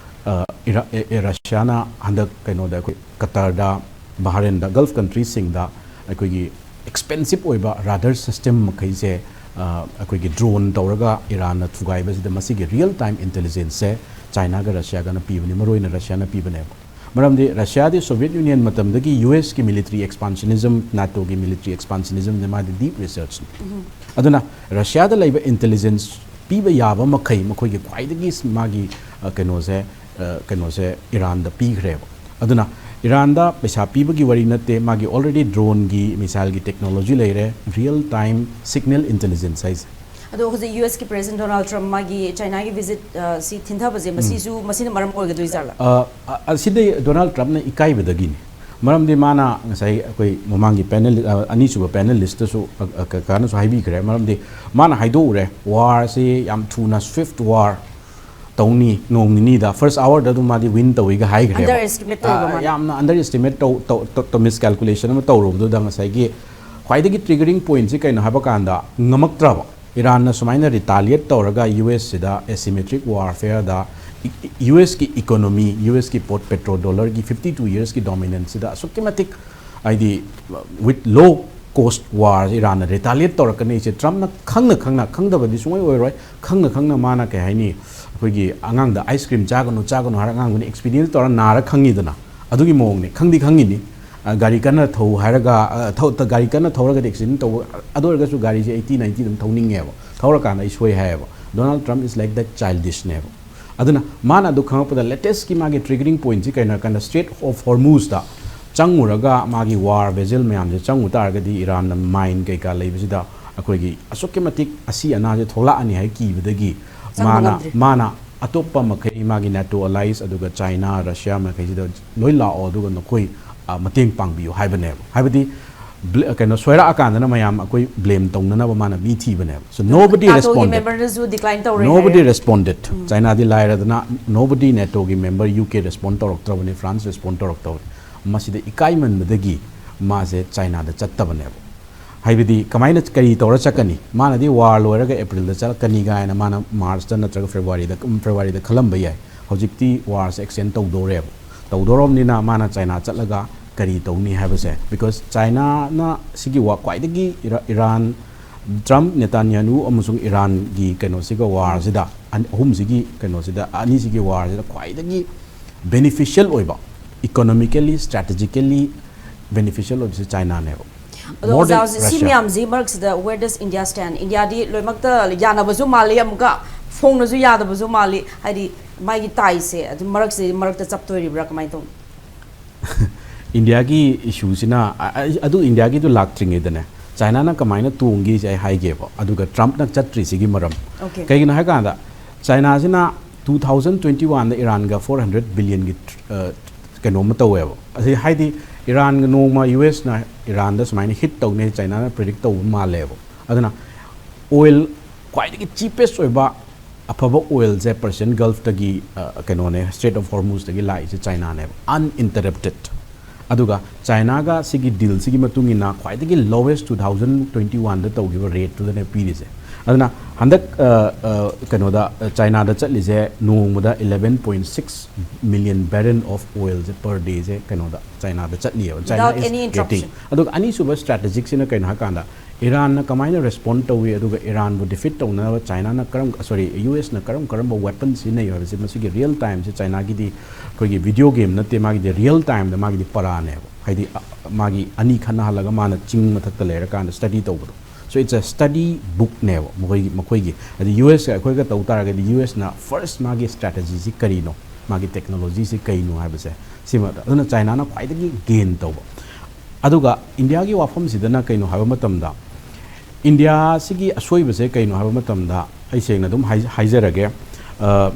ꯑ, ꯏꯔꯥ- ꯑꯦ- ꯑꯦ- ꯔꯁꯤꯌꯥꯅ ꯍꯟꯗꯛ ꯀꯩꯅꯣꯗ, ꯑꯩꯈꯣꯏ ꯀꯇꯔꯗ, ꯕꯍꯔꯦꯟꯗ, ꯒꯜꯐ ꯀꯟꯇ꯭ꯔꯤꯁꯤꯡꯗ ꯑꯩꯈꯣꯏꯒꯤ ꯑꯦꯛꯁꯄꯦꯟꯁꯤꯞ ꯑꯣꯏꯕ ꯔꯥꯗꯔ ꯁꯤꯁꯇꯦꯝ ꯃꯈꯩꯁꯦ, ꯑ, ꯑꯩꯈꯣꯏꯒꯤ ꯗ꯭ꯔꯣꯟ ꯇꯧꯔꯒ ꯏꯔꯥꯟꯅ ꯊꯨꯒꯥꯏꯕꯁꯤꯗ ꯃꯁꯤꯒꯤ ꯔꯤꯌꯦꯜ ꯇꯥꯏꯝ ꯏꯟꯇꯦꯂꯤꯖꯦꯟꯁꯁꯦ ꯆꯥꯏꯅꯥꯒ ꯔꯁꯤꯌꯥꯒꯅ ꯄꯤꯕꯅꯤ, ꯃꯔꯨꯑꯣꯏꯅ ꯔꯁꯤꯌꯥꯅ ꯄꯤꯕꯅꯦꯕ꯫ ꯃꯔꯝꯗꯤ ꯔꯁꯤꯌꯥꯗꯤ ꯁꯣꯚꯤꯌꯦꯠ ꯌꯨꯅꯤꯌꯟ ꯃꯇꯝꯗꯒꯤ ꯌꯨ ꯑꯦꯁꯀꯤ ꯃꯤꯂꯤꯇꯔꯤ ꯑꯦꯛꯁꯄꯥꯟꯁꯅꯤꯖꯝ, ꯅꯥꯇꯣꯒꯤ ꯃꯤꯂꯤꯇꯔꯤ ꯑꯦꯛꯁꯄꯥꯟꯁꯅꯤꯖꯝꯁꯦ ꯃꯥꯗꯤ ꯗꯤꯞ ꯔꯤꯁꯔꯆꯅꯤ꯫ ꯑꯗꯨꯅ ꯔꯁꯤꯌꯥꯗ ꯂꯩꯕ ꯏꯟꯇꯦꯂꯤꯖꯦꯟꯁ ꯄꯤꯕ ꯌꯥꯕ ꯃꯈꯩ ꯃꯈꯣꯏꯒꯤ ꯈ꯭ꯋꯥꯏꯗꯒꯤ ꯃꯥꯒꯤ, ꯑ, ꯀꯩꯅꯣꯁꯦ, ꯑ, ꯀꯩꯅꯣꯁꯦ ꯏꯔꯥꯟꯗ ꯄꯤꯈ꯭ꯔꯦꯕ꯫ ꯑꯗꯨꯅ ꯏꯔꯥꯟꯗ ꯄꯩꯁꯥ ꯄꯤꯕꯒꯤ ꯋꯥꯔꯤ ꯅꯠꯇꯦ, ꯃꯥꯒꯤ ꯑꯣꯜꯔꯦꯗꯤ ꯗ꯭ꯔꯣꯟꯒꯤ, ꯃꯤꯁꯥꯏꯜꯒꯤ ꯇꯦꯛꯅꯣꯂꯣꯖꯤ ꯂꯩꯔꯦ, ꯔꯤꯌꯦꯜ ꯇꯥꯏꯝ ꯁꯤꯒꯅꯦꯜ ꯏꯟꯇꯦꯂꯤꯖꯦꯟꯁ ꯍꯥꯏꯁꯦ꯫ ꯑꯗꯣ ꯍꯧꯖꯤꯛ ꯌꯨ ꯑꯦꯁꯀꯤ ꯄ꯭ꯔꯦꯁꯤꯗꯦꯟ ꯗꯣꯅꯥꯜꯗ ꯇ꯭ꯔꯝꯞ ꯃꯥꯒꯤ ꯆꯥꯏꯅꯥꯒꯤ ꯚꯤꯖꯤꯠ, ꯑ, ꯁꯤ ꯊꯤꯟꯊꯕꯁꯦ, ꯃꯁꯤꯁꯨ, ꯃꯁꯤꯅ ꯃꯔꯝ ꯑꯣꯏꯒꯗꯣꯏꯖꯥꯠꯂꯥ? ꯑ, ꯑ, ꯑꯁꯤꯗꯤ ꯗꯣꯅꯥꯜꯗ ꯇ꯭ꯔꯝꯞꯅ ꯏꯀꯥꯏꯕꯗꯒꯤꯅꯤ꯫ ꯃꯔꯝꯗꯤ ꯃꯥꯅ ꯉꯁꯥꯏ ꯑꯩꯈꯣꯏ ꯃꯃꯥꯡꯒꯤ ꯄꯦꯅꯦꯜ, ꯑ, ꯑꯅꯤꯁꯨꯕ ꯄꯦꯅꯦꯂꯤꯁꯇꯁꯨ, ꯑ, ꯑ, ꯀꯀꯥꯅꯁꯨ ꯍꯥꯏꯕꯤꯈ꯭ꯔꯦ꯫ ꯃꯔꯝꯗꯤ ꯃꯥꯅ ꯍꯥꯏꯗꯣꯛꯎꯔꯦ, ꯋꯥꯔꯁꯤ ꯌꯥꯝ ꯊꯨꯅ, ꯁ꯭ꯋꯤꯐ ꯋꯥꯔ ꯇꯧꯅꯤ, ꯅꯣꯡ ꯅꯤꯅꯤꯗ, ꯐꯥꯔꯁ ꯑꯋꯥꯔꯗ ꯑꯗꯨꯝ ꯃꯥꯗꯤ ꯋꯤꯟ ꯇꯧꯏꯒ ꯍꯥꯏꯈ꯭ꯔꯦꯕ꯫ Underestimate ꯇꯧꯕ ꯑ, ꯃꯥꯅ꯫ ꯌꯥꯝꯅ ꯑꯟꯗꯔ ꯑꯦꯁꯇꯤꯃꯦꯠ ꯇꯧ, ꯇꯧ, ꯇꯧ, ꯇꯧ, ꯃꯤꯁꯀꯦꯜꯀꯨꯂꯦꯁꯟ ꯑꯃ ꯇꯧꯔꯨꯕꯗꯨꯗ ꯉꯁꯥꯏꯒꯤ ꯈ꯭ꯋꯥꯏꯗꯒꯤ ꯇ꯭ꯔꯤꯒꯔꯤꯡ ꯄꯣꯏꯟꯠꯁꯤ ꯀꯩꯅꯣ ꯍꯥꯏꯕ ꯀꯥꯟꯗ, ꯉꯝꯃꯛꯇ꯭ꯔꯕ꯫ ꯏꯔꯥꯟꯅ ꯁꯨꯃꯥꯏꯅ ꯔꯤꯇꯥꯂꯤꯌꯦꯠ ꯇꯧꯔꯒ ꯌꯨ ꯑꯦꯁꯁꯤꯗ ꯑꯦꯁꯤꯃꯦꯇ꯭ꯔꯤꯛ ꯋꯥꯔꯐꯦꯌꯔꯗ ꯌꯨ ꯑꯦꯁꯀꯤ ꯏꯀꯣꯅꯣꯃꯤ, ꯌꯨ ꯑꯦꯁꯀꯤ ꯄꯣꯠ, ꯄꯦꯇ꯭ꯔꯣꯜ ꯗꯣꯂꯔꯒꯤ ꯐꯤꯐꯇꯤ ꯇꯨ ꯌꯔꯁꯀꯤ ꯗꯣꯃꯤꯅꯦꯟꯁꯁꯤꯗ ꯑꯁꯨꯛꯀꯤ ꯃꯇꯤꯛ, ꯍꯥꯏꯗꯤ, with low cost war ꯏꯔꯥꯟꯅ ꯔꯤꯇꯥꯂꯤꯌꯦꯠ ꯇꯧꯔꯛꯀꯅꯤ꯫ ꯑꯩꯁꯦ ꯇ꯭ꯔꯝꯞꯅ ꯈꯪꯅ ꯈꯪꯅ, ꯈꯪꯗꯕꯗꯤ ꯁꯨꯡꯑꯣꯏ ꯑꯣꯏꯔꯣꯏ, ꯈꯪꯅ ꯈꯪꯅ ꯃꯥꯅ ꯀꯩ ꯍꯥꯏꯅꯤ, ꯑꯩꯈꯣꯏꯒꯤ ꯑꯉꯥꯡꯗ ꯑꯥꯏꯁ ꯀ꯭ꯔꯤꯝ ꯆꯥꯒꯅꯨ, ꯆꯥꯒꯅꯨ ꯍꯥꯏꯔꯒ ꯑꯉꯥꯡꯗꯨꯅ ꯑꯦꯛꯁꯄꯤꯔꯤꯌꯦꯟꯁ ꯇꯧꯔ ꯅꯥꯔ ꯈꯪꯉꯤꯗꯅ, ꯑꯗꯨꯒꯤ ꯃꯑꯣꯡꯅꯤ꯫ ꯈꯪꯗꯤ ꯈꯪꯉꯤꯅꯤ꯫ ꯑ, ꯒꯥꯔꯤ ꯀꯟꯅ ꯊꯧ ꯍꯥꯏꯔꯒ, ꯑ, ꯊꯧ-, ꯇ-, ꯒꯥꯔꯤ ꯀꯟꯅ ꯊꯧꯔꯒꯗꯤ ꯑꯦꯛꯁꯤꯗꯦꯟ ꯇꯧꯕ, ꯑꯗꯨ ꯑꯣꯏꯔꯒꯁꯨ ꯒꯥꯔꯤꯁꯦ ꯑꯩꯠꯇꯤ, ꯅꯥꯏꯟꯇꯤ ꯑꯗꯨꯝ ꯊꯧꯅꯤꯡꯉꯦꯕ꯫ ꯊꯧꯔꯀꯥꯟꯗ ꯑꯩ ꯁꯣꯏ ꯍꯥꯏꯌꯦꯕ꯫ Donald Trump is like that, ꯆꯥꯏꯜꯗꯤꯁꯅꯦꯕ꯫ ꯑꯗꯨꯅ ꯃꯥꯅ ꯑꯗꯨ ꯈꯪꯉꯛꯄꯗ ꯂꯦꯇꯦꯁꯀꯤ ꯃꯥꯒꯤ ꯇ꯭ꯔꯤꯒꯔꯤꯡ ꯄꯣꯏꯟꯠꯁꯤ ꯀꯩꯅꯣ ꯍꯥꯏꯔꯀꯥꯟꯗ, ꯁ꯭ꯇ꯭ꯔꯦꯠ ꯑꯣꯐ ꯍꯣꯔꯃꯨꯖꯇ ꯆꯪꯉꯨꯔꯒ ꯃꯥꯒꯤ ꯋꯥꯔ ꯚꯦꯖꯦꯜ ꯃꯌꯥꯝꯁꯦ ꯆꯪꯉꯨ ꯇꯥꯔꯒꯗꯤ ꯏꯔꯥꯟꯅ ꯃꯥꯏꯟ ꯀꯩꯀꯥ ꯂꯩꯕꯁꯤꯗ ꯑꯩꯈꯣꯏꯒꯤ ꯑꯁꯨꯛꯀꯤ ꯃꯇꯤꯛ ꯑꯁꯤ ꯑꯅꯥꯁꯦ ꯊꯣꯛꯂꯛꯑꯅꯤ ꯍꯥꯏ ꯀꯤꯕꯗꯒꯤ ꯆꯪꯕ ꯃꯥꯅ, ꯉꯝꯗ꯭ꯔꯦ꯫ ꯃꯥꯅ ꯑꯇꯣꯞꯄ ꯃꯈꯩ, ꯃꯥꯒꯤ ꯅꯦꯇꯣ ꯑꯂꯥꯏꯁ, ꯑꯗꯨꯒ ꯆꯥꯏꯅꯥ, ꯔꯁꯤꯌꯥ ꯃꯈꯩꯁꯤꯗ ꯂꯣꯏ ꯂꯥꯛꯑꯣ, ꯑꯗꯨꯒ ꯅꯈꯣꯏ, ꯑ, ꯃꯇꯦꯡ ꯄꯥꯡꯕꯤꯌꯨ ꯍꯥꯏꯕꯅꯦꯕ꯫ ꯍꯥꯏꯕꯗꯤ ꯕ꯭ꯂꯦ-, ꯀꯩꯅꯣ ꯁꯣꯏꯔꯛꯑꯀꯥꯟꯗꯅ ꯃꯌꯥꯝ ꯑꯩꯈꯣꯏ ꯕ꯭ꯂꯦꯝ ꯇꯧꯅꯅꯕ ꯃꯥꯅ ꯃꯤ ꯊꯤꯕꯅꯦꯕ꯫ So nobody ꯅꯥꯇꯣꯒꯤ responded. ꯃꯦꯝꯕꯔꯅꯁꯨ ꯗꯤꯀ꯭ꯂꯥꯏꯟ ꯇꯧꯔꯦ ꯅꯣꯕꯗꯤ ꯍꯥꯏꯔꯦ꯫ ꯔꯦꯁꯄꯣꯟꯗꯦꯠ꯫ ꯎꯝ꯫ ꯆꯥꯏꯅꯥꯗꯤ ꯂꯥꯏꯔꯗꯅ, ꯅꯣꯕꯗꯤ, ꯅꯦꯇꯣꯒꯤ ꯃꯦꯝꯕꯔ ꯌꯨ ꯀꯦ ꯔꯦꯁꯄꯣꯟ ꯇꯧꯔꯛꯇ꯭ꯔꯕꯅꯤ, ꯐ꯭ꯔꯥꯟꯁ ꯔꯦꯁꯄꯣꯟ ꯇꯧꯔꯛꯇꯕꯅꯤ꯫ ꯃꯁꯤꯗ ꯏꯀꯥꯏꯃꯟꯕꯗꯒꯤ ꯃꯥꯁꯦ ꯆꯥꯏꯅꯥꯗ ꯆꯠꯇꯕꯅꯦꯕ꯫ ꯍꯥꯏꯕꯗꯤ ꯀꯃꯥꯏꯅ, ꯀꯔꯤ ꯇꯧꯔ ꯆꯠꯀꯅꯤ? ꯃꯥꯅꯗꯤ ꯋꯥꯔ ꯂꯣꯏꯔꯒ ꯑꯦꯄ꯭ꯔꯤꯜꯗ ꯆꯠꯂꯛꯀꯅꯤ ꯀꯥꯏꯅ ꯃꯥꯅ ꯃꯥꯔꯆꯇ ꯅꯠꯇ꯭ꯔꯒ ꯐꯦꯕ꯭ꯔꯨꯋꯥꯔꯤꯗ, ꯎꯝ, ꯐꯦꯕ꯭ꯔꯨꯋꯥꯔꯤꯗ ꯈꯜꯂꯝꯕ ꯌꯥꯏ꯫ ꯍꯧꯖꯤꯛꯇꯤ ꯋꯥꯔꯁꯦ ꯑꯦꯛꯁꯇꯦꯟ ꯇꯧꯗꯧꯔꯦꯕ꯫ ꯇꯧꯗꯧꯔꯕꯅꯤꯅ ꯃꯥꯅ ꯆꯥꯏꯅꯥ ꯆꯠꯂꯒ ꯀꯔꯤ ꯇꯧꯅꯤ ꯍꯥꯏꯕꯁꯦ, ꯕꯤꯀꯣꯁ ꯆꯥꯏꯅꯥꯅ ꯁꯤꯒꯤ ꯋꯥ ꯈ꯭ꯋꯥꯏꯗꯒꯤ ꯏꯔꯥ-, ꯏꯔꯥꯟ, ꯇ꯭ꯔꯝꯞ, ꯅꯦꯇꯥꯟꯌꯥꯍꯨ ꯑꯃꯁꯨꯡ ꯏꯔꯥꯟꯒꯤ ꯀꯩꯅꯣꯁꯤꯒ ꯋꯥꯔꯁꯤꯗ, ꯑꯅꯤ-, ꯑꯍꯨꯝꯁꯤꯒꯤ ꯀꯩꯅꯣꯁꯤꯗ, ꯑꯅꯤꯁꯤꯒꯤ ꯋꯥꯔꯁꯤꯗ ꯈ꯭ꯋꯥꯏꯗꯒꯤ ꯕꯦꯅꯤꯐꯤꯁꯤꯌꯦꯜ ꯑꯣꯏꯕ, ꯏꯀꯣꯅꯣꯃꯤꯀꯦꯜꯂꯤ, ꯁ꯭ꯇ꯭ꯔꯦꯇꯦꯖꯤꯀꯦꯜꯂꯤ ꯕꯦꯅꯤꯐꯤꯁꯤꯌꯦꯜ ꯑꯣꯏꯕꯁꯤ ꯆꯥꯏꯅꯥꯅꯦꯕ꯫ ꯑꯗꯣ More than ꯑꯣꯖꯥ, ꯍꯧꯖꯤꯛ ꯁꯤ Russia꯫ ꯃꯌꯥꯝꯁꯤ ꯃꯔꯛꯁꯤꯗ where does India stand? ꯏꯟꯗꯤꯌꯥꯗꯤ ꯂꯣꯏꯅꯃꯛꯇ ꯌꯥꯅꯕꯁꯨ ꯃꯥꯜꯂꯤ, ꯑꯃꯨꯛꯀ ꯐꯣꯡꯅꯁꯨ ꯌꯥꯗꯕꯁꯨ ꯃꯥꯜꯂꯤ, ꯍꯥꯏꯗꯤ ꯃꯥꯒꯤ ꯇꯥꯏꯁꯦ ꯑꯗꯨꯝ ꯃꯔꯛꯁꯤ ꯃꯔꯛꯇ ꯆꯞꯇꯣꯔꯤꯕ꯭ꯔꯥ, ꯀꯃꯥꯏꯅ ꯇꯧꯅꯤ? ꯏꯟꯗꯤꯌꯥꯒꯤ ꯏꯁꯨꯁꯤꯅ, ꯑ-, ꯑ-, ꯑꯗꯨ ꯏꯟꯗꯤꯌꯥꯒꯤꯗꯨ ꯂꯥꯛꯇ꯭ꯔꯤꯉꯩꯗꯅꯦ, ꯆꯥꯏꯅꯥꯅ ꯀꯃꯥꯏꯅ ꯇꯣꯡꯒꯦꯁꯦ ꯑꯩ ꯍꯥꯏꯒꯦꯕ, ꯑꯗꯨꯒ ꯇ꯭ꯔꯝꯞꯅ ꯆꯠꯇ꯭ꯔꯤꯁꯤꯒꯤ ꯃꯔꯝ꯫ Okay. ꯀꯩꯒꯤꯅꯣ ꯍꯥꯏꯀꯥꯟꯗ, ꯆꯥꯏꯅꯥꯁꯤꯅ two thousand twenty oneꯗ ꯏꯔꯥꯟꯒ four hundred billionꯒꯤ, ꯑ, ꯀꯩꯅꯣꯝꯃ ꯇꯧꯋꯦꯕ꯫ ꯑꯁꯤ ꯍꯥꯏꯗꯤ ꯏꯔꯥꯟꯒ ꯅꯣꯡꯃ ꯌꯨ ꯑꯦꯁꯅ ꯏꯔꯥꯟꯗ ꯁꯨꯃꯥꯏꯅ ꯍꯤꯠ ꯇꯧꯅꯤ ꯆꯥꯏꯅꯥꯅ ꯄ꯭ꯔꯤꯗꯤꯛ ꯇꯧꯕ ꯃꯥꯜꯂꯦꯕ꯫ ꯑꯗꯨꯅ ꯑꯣꯏꯜ, ꯈ꯭ꯋꯥꯏꯗꯒꯤ ꯆꯤꯄꯦꯁ ꯑꯣꯏꯕ ꯑꯐꯕ ꯑꯣꯏꯜꯁꯦ ꯄꯔꯁꯤꯌꯟ ꯒꯜꯐꯇꯒꯤ, ꯑ, ꯀꯩꯅꯣꯅꯦ, ꯁ꯭ꯇ꯭ꯔꯦꯠ ꯑꯣꯐ ꯍꯣꯔꯃꯨꯖꯇꯒꯤ ꯂꯥꯛꯏꯁꯦ ꯆꯥꯏꯅꯥꯅꯦꯕ, ꯑꯟꯏꯟꯇꯔꯞꯇꯦꯠ꯫ ꯑꯗꯨꯒ ꯆꯥꯏꯅꯥꯒ ꯁꯤꯒꯤ ꯗꯤꯜꯁꯤꯒꯤ ꯃꯇꯨꯡ ꯏꯟꯅ ꯈ꯭ꯋꯥꯏꯗꯒꯤ ꯂꯣꯋꯦꯁ two thousand twenty oneꯗ ꯇꯧꯈꯤꯕ ꯔꯦꯠꯇꯨꯗꯅꯦ ꯄꯤꯔꯤꯁꯦ꯫ ꯑꯗꯨꯅ ꯍꯟꯗꯛ, ꯑ, ꯑ, ꯀꯩꯅꯣꯗ, ꯑ, ꯆꯥꯏꯅꯥꯗ ꯆꯠꯂꯤꯁꯦ ꯅꯣꯡꯃꯗ eleven point six million barrel of oilꯁꯦ per dayꯁꯦ ꯀꯩꯅꯣꯗ ꯆꯥꯏꯅꯥꯗ ꯆꯠꯂꯤꯑꯕ꯫ China Without is any getting interruption. ꯑꯗꯨꯒ ꯑꯅꯤꯁꯨꯕ ꯁ꯭ꯇ꯭ꯔꯦꯇꯦꯖꯤꯛꯁꯤꯅ ꯀꯩꯅꯣ ꯍꯥꯏꯀꯥꯟꯗ, ꯏꯔꯥꯟꯅ ꯀꯃꯥꯏꯅ ꯔꯦꯁꯄꯣꯟ ꯇꯧꯏ, ꯑꯗꯨꯒ ꯏꯔꯥꯟꯕꯨ ꯗꯤꯐꯤꯠ ꯇꯧꯅꯕ ꯆꯥꯏꯅꯥꯅ ꯀꯔꯝ, ꯁꯣꯔꯤ, ꯌꯨ ꯑꯦꯁꯅ ꯀꯔꯝ ꯀꯔꯝꯕ ꯋꯦꯄꯟ ꯁꯤꯖꯤꯟꯅꯩ ꯍꯥꯏꯕꯁꯦ ꯃꯁꯤꯒꯤ ꯔꯤꯌꯦꯜ ꯇꯥꯏꯝꯁꯦ ꯆꯥꯏꯅꯥꯒꯤꯗꯤ ꯑꯩꯈꯣꯏꯒꯤ ꯚꯤꯗꯤꯑꯣ ꯒꯦꯝ ꯅꯠꯇꯦ, ꯃꯥꯒꯤꯗꯤ ꯔꯤꯌꯦꯜ ꯇꯥꯏꯝꯗ ꯃꯥꯒꯤꯗꯤ ꯄꯔꯥꯅꯦꯕ꯫ ꯍꯥꯏꯗꯤ, ꯑ, ꯃꯥꯒꯤ ꯑꯅꯤ ꯈꯠꯅꯍꯜꯂꯒ ꯃꯥꯅ ꯆꯤꯡ ꯃꯊꯛꯇ ꯂꯩꯔꯀꯥꯟꯗ ꯁ꯭ꯇꯗꯤ ꯇꯧꯕꯗꯣ꯫ So it's a study bookꯅꯦꯕ ꯃꯈꯣꯏꯒꯤ, ꯃꯈꯣꯏꯒꯤ꯫ ꯍꯥꯏꯗꯤ ꯌꯨ ꯑꯦꯁꯀ ꯑꯩꯈꯣꯏꯒ ꯇꯧ ꯇꯥꯔꯒꯗꯤ ꯌꯨ ꯑꯦꯁꯅ ꯐꯥꯔꯁ ꯃꯥꯒꯤ ꯁ꯭ꯇ꯭ꯔꯦꯇꯦꯖꯤꯁꯤ ꯀꯔꯤꯅꯣ, ꯃꯥꯒꯤ ꯇꯦꯛꯅꯣꯂꯣꯖꯤꯁꯤ ꯀꯩꯅꯣ ꯍꯥꯏꯕꯁꯦ ꯁꯤꯃ꯫ ꯑꯗꯨꯅ ꯆꯥꯏꯅꯥꯅ ꯈ꯭ꯋꯥꯏꯗꯒꯤ ꯒꯦꯟ ꯇꯧꯕ꯫ ꯑꯗꯨꯒ ꯏꯟꯗꯤꯌꯥꯒꯤ ꯋꯥꯐꯝꯁꯤꯗꯅ ꯀꯩꯅꯣ ꯍꯥꯏꯕ ꯃꯇꯝꯗ, ꯏꯟꯗꯤꯌꯥꯁꯤꯒꯤ ꯑꯁꯣꯏꯕꯁꯦ ꯀꯩꯅꯣ ꯍꯥꯏꯕ ꯃꯇꯝꯗ, ꯑꯩ ꯁꯦꯡꯅ ꯑꯗꯨꯝ ꯍꯥꯏ-, ꯍꯥꯏꯖꯔꯒꯦ꯫ ꯑ,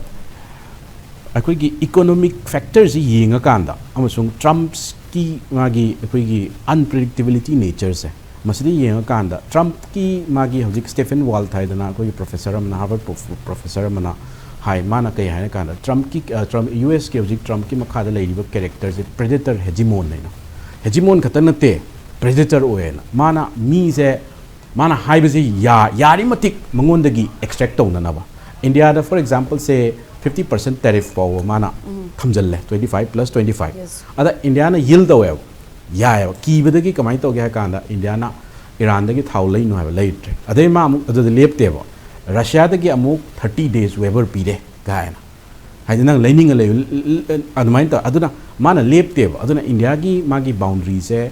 ꯑꯩꯈꯣꯏꯒꯤ ꯏꯀꯣꯅꯣꯃꯤꯛ ꯐꯦꯛꯇꯔꯁꯤ ꯌꯦꯡꯉꯀꯥꯟꯗ ꯑꯃꯁꯨꯡ ꯇ꯭ꯔꯝꯞꯀꯤ ꯃꯥꯒꯤ ꯑꯩꯈꯣꯏꯒꯤ ꯑꯟꯄ꯭ꯔꯤꯗꯤꯛꯇꯦꯕꯤꯂꯤꯇꯤ ꯅꯦꯆꯔꯁꯦ, ꯃꯁꯤꯗ ꯌꯦꯡꯉꯀꯥꯟꯗ ꯇ꯭ꯔꯝꯞꯀꯤ ꯃꯥꯒꯤ ꯍꯧꯖꯤꯛ ꯁ꯭ꯇꯦꯐꯦꯟ ꯋꯥꯜꯠ ꯍꯥꯏꯗꯅ ꯑꯩꯈꯣꯏꯒꯤ ꯄ꯭ꯔꯣꯐꯦꯁꯔ ꯑꯃꯅ, ꯍꯥꯔꯕꯔꯠ ꯄ꯭ꯔꯣꯐ-, ꯄ꯭ꯔꯣꯐꯦꯁꯔ ꯑꯃꯅ ꯍꯥꯏ, ꯃꯥꯅ ꯀꯩ ꯍꯥꯏꯅ ꯀꯥꯟꯗ ꯇ꯭ꯔꯝꯞꯀꯤ, ꯑ, ꯇ꯭ꯔꯝꯞ, ꯌꯨ ꯑꯦꯁꯀꯤ ꯍꯧꯖꯤꯛ ꯇ꯭ꯔꯝꯞꯀꯤ ꯃꯈꯥꯗ ꯂꯩꯔꯤꯕ ꯀꯦꯔꯦꯛꯇꯔꯁꯦ ꯄ꯭ꯔꯤꯗꯦꯇꯔ ꯍꯦꯖꯤꯃꯣꯟ ꯍꯥꯏꯅ꯫ ꯍꯦꯖꯤꯃꯣꯟ ꯈꯛꯇ ꯅꯠꯇꯦ, ꯄ꯭ꯔꯦꯗꯦꯇꯔ ꯑꯣꯏꯌꯦꯅ꯫ ꯃꯥꯅ ꯃꯤꯁꯦ, ꯃꯥꯅ ꯍꯥꯏꯕꯁꯦ ꯌꯥ-, ꯌꯥꯔꯤ ꯃꯇꯤꯛ ꯃꯉꯣꯟꯗꯒꯤ ꯑꯦꯛꯁꯇ꯭ꯔꯦꯛ ꯇꯧꯅꯅꯕ꯫ ꯏꯟꯗꯤꯌꯥꯗ, ꯐꯣꯔ ꯑꯦꯛꯖꯥꯝꯄꯜꯁꯦ, ꯐꯤꯐꯇꯤ ꯄꯥꯔꯁꯦꯟ ꯇꯦꯔꯤꯐ ꯐꯥꯎꯕ ꯃꯥꯅ ꯊꯝꯖꯤꯜꯂꯦ, twenty five plus twenty five. ꯑꯗ ꯏꯟꯗꯤꯌꯥꯅ ꯌꯤꯜ ꯇꯧꯋꯦꯕ, ꯌꯥꯏꯑꯕ꯫ ꯀꯤꯕꯗꯒꯤ ꯀꯃꯥꯏꯅ ꯇꯧꯒꯦ ꯍꯥꯏ ꯀꯥꯟꯗ, ꯏꯟꯗꯤꯌꯥꯅ ꯏꯔꯥꯟꯗꯒꯤ ꯊꯥꯎ ꯂꯩꯅꯨ ꯍꯥꯏꯕ ꯂꯩꯇ꯭ꯔꯦ꯫ ꯑꯗꯩ ꯃꯥ ꯑꯃꯨꯛ ꯑꯗꯨꯗ ꯂꯦꯞꯇꯦꯕ, ꯔꯁꯤꯌꯥꯗꯒꯤ ꯑꯃꯨꯛ ꯊꯥꯔꯇꯤ ꯗꯦꯖ ꯋꯦꯕꯔ ꯄꯤꯔꯦ ꯀꯥꯏꯅ꯫ ꯍꯥꯏꯗꯤ ꯅꯪ ꯂꯩꯅꯤꯡꯉ ꯂꯩꯌꯨ, ꯂ-, ꯂ-, ꯑꯗꯨꯃꯥꯏꯅ ꯇꯧ꯫ ꯑꯗꯨꯅ ꯃꯥꯅ ꯂꯦꯞꯇꯦꯕ꯫ ꯑꯗꯨꯅ ꯏꯟꯗꯤꯌꯥꯒꯤ ꯃꯥꯒꯤ ꯕꯥꯎꯟꯗ꯭ꯔꯤꯁꯦ,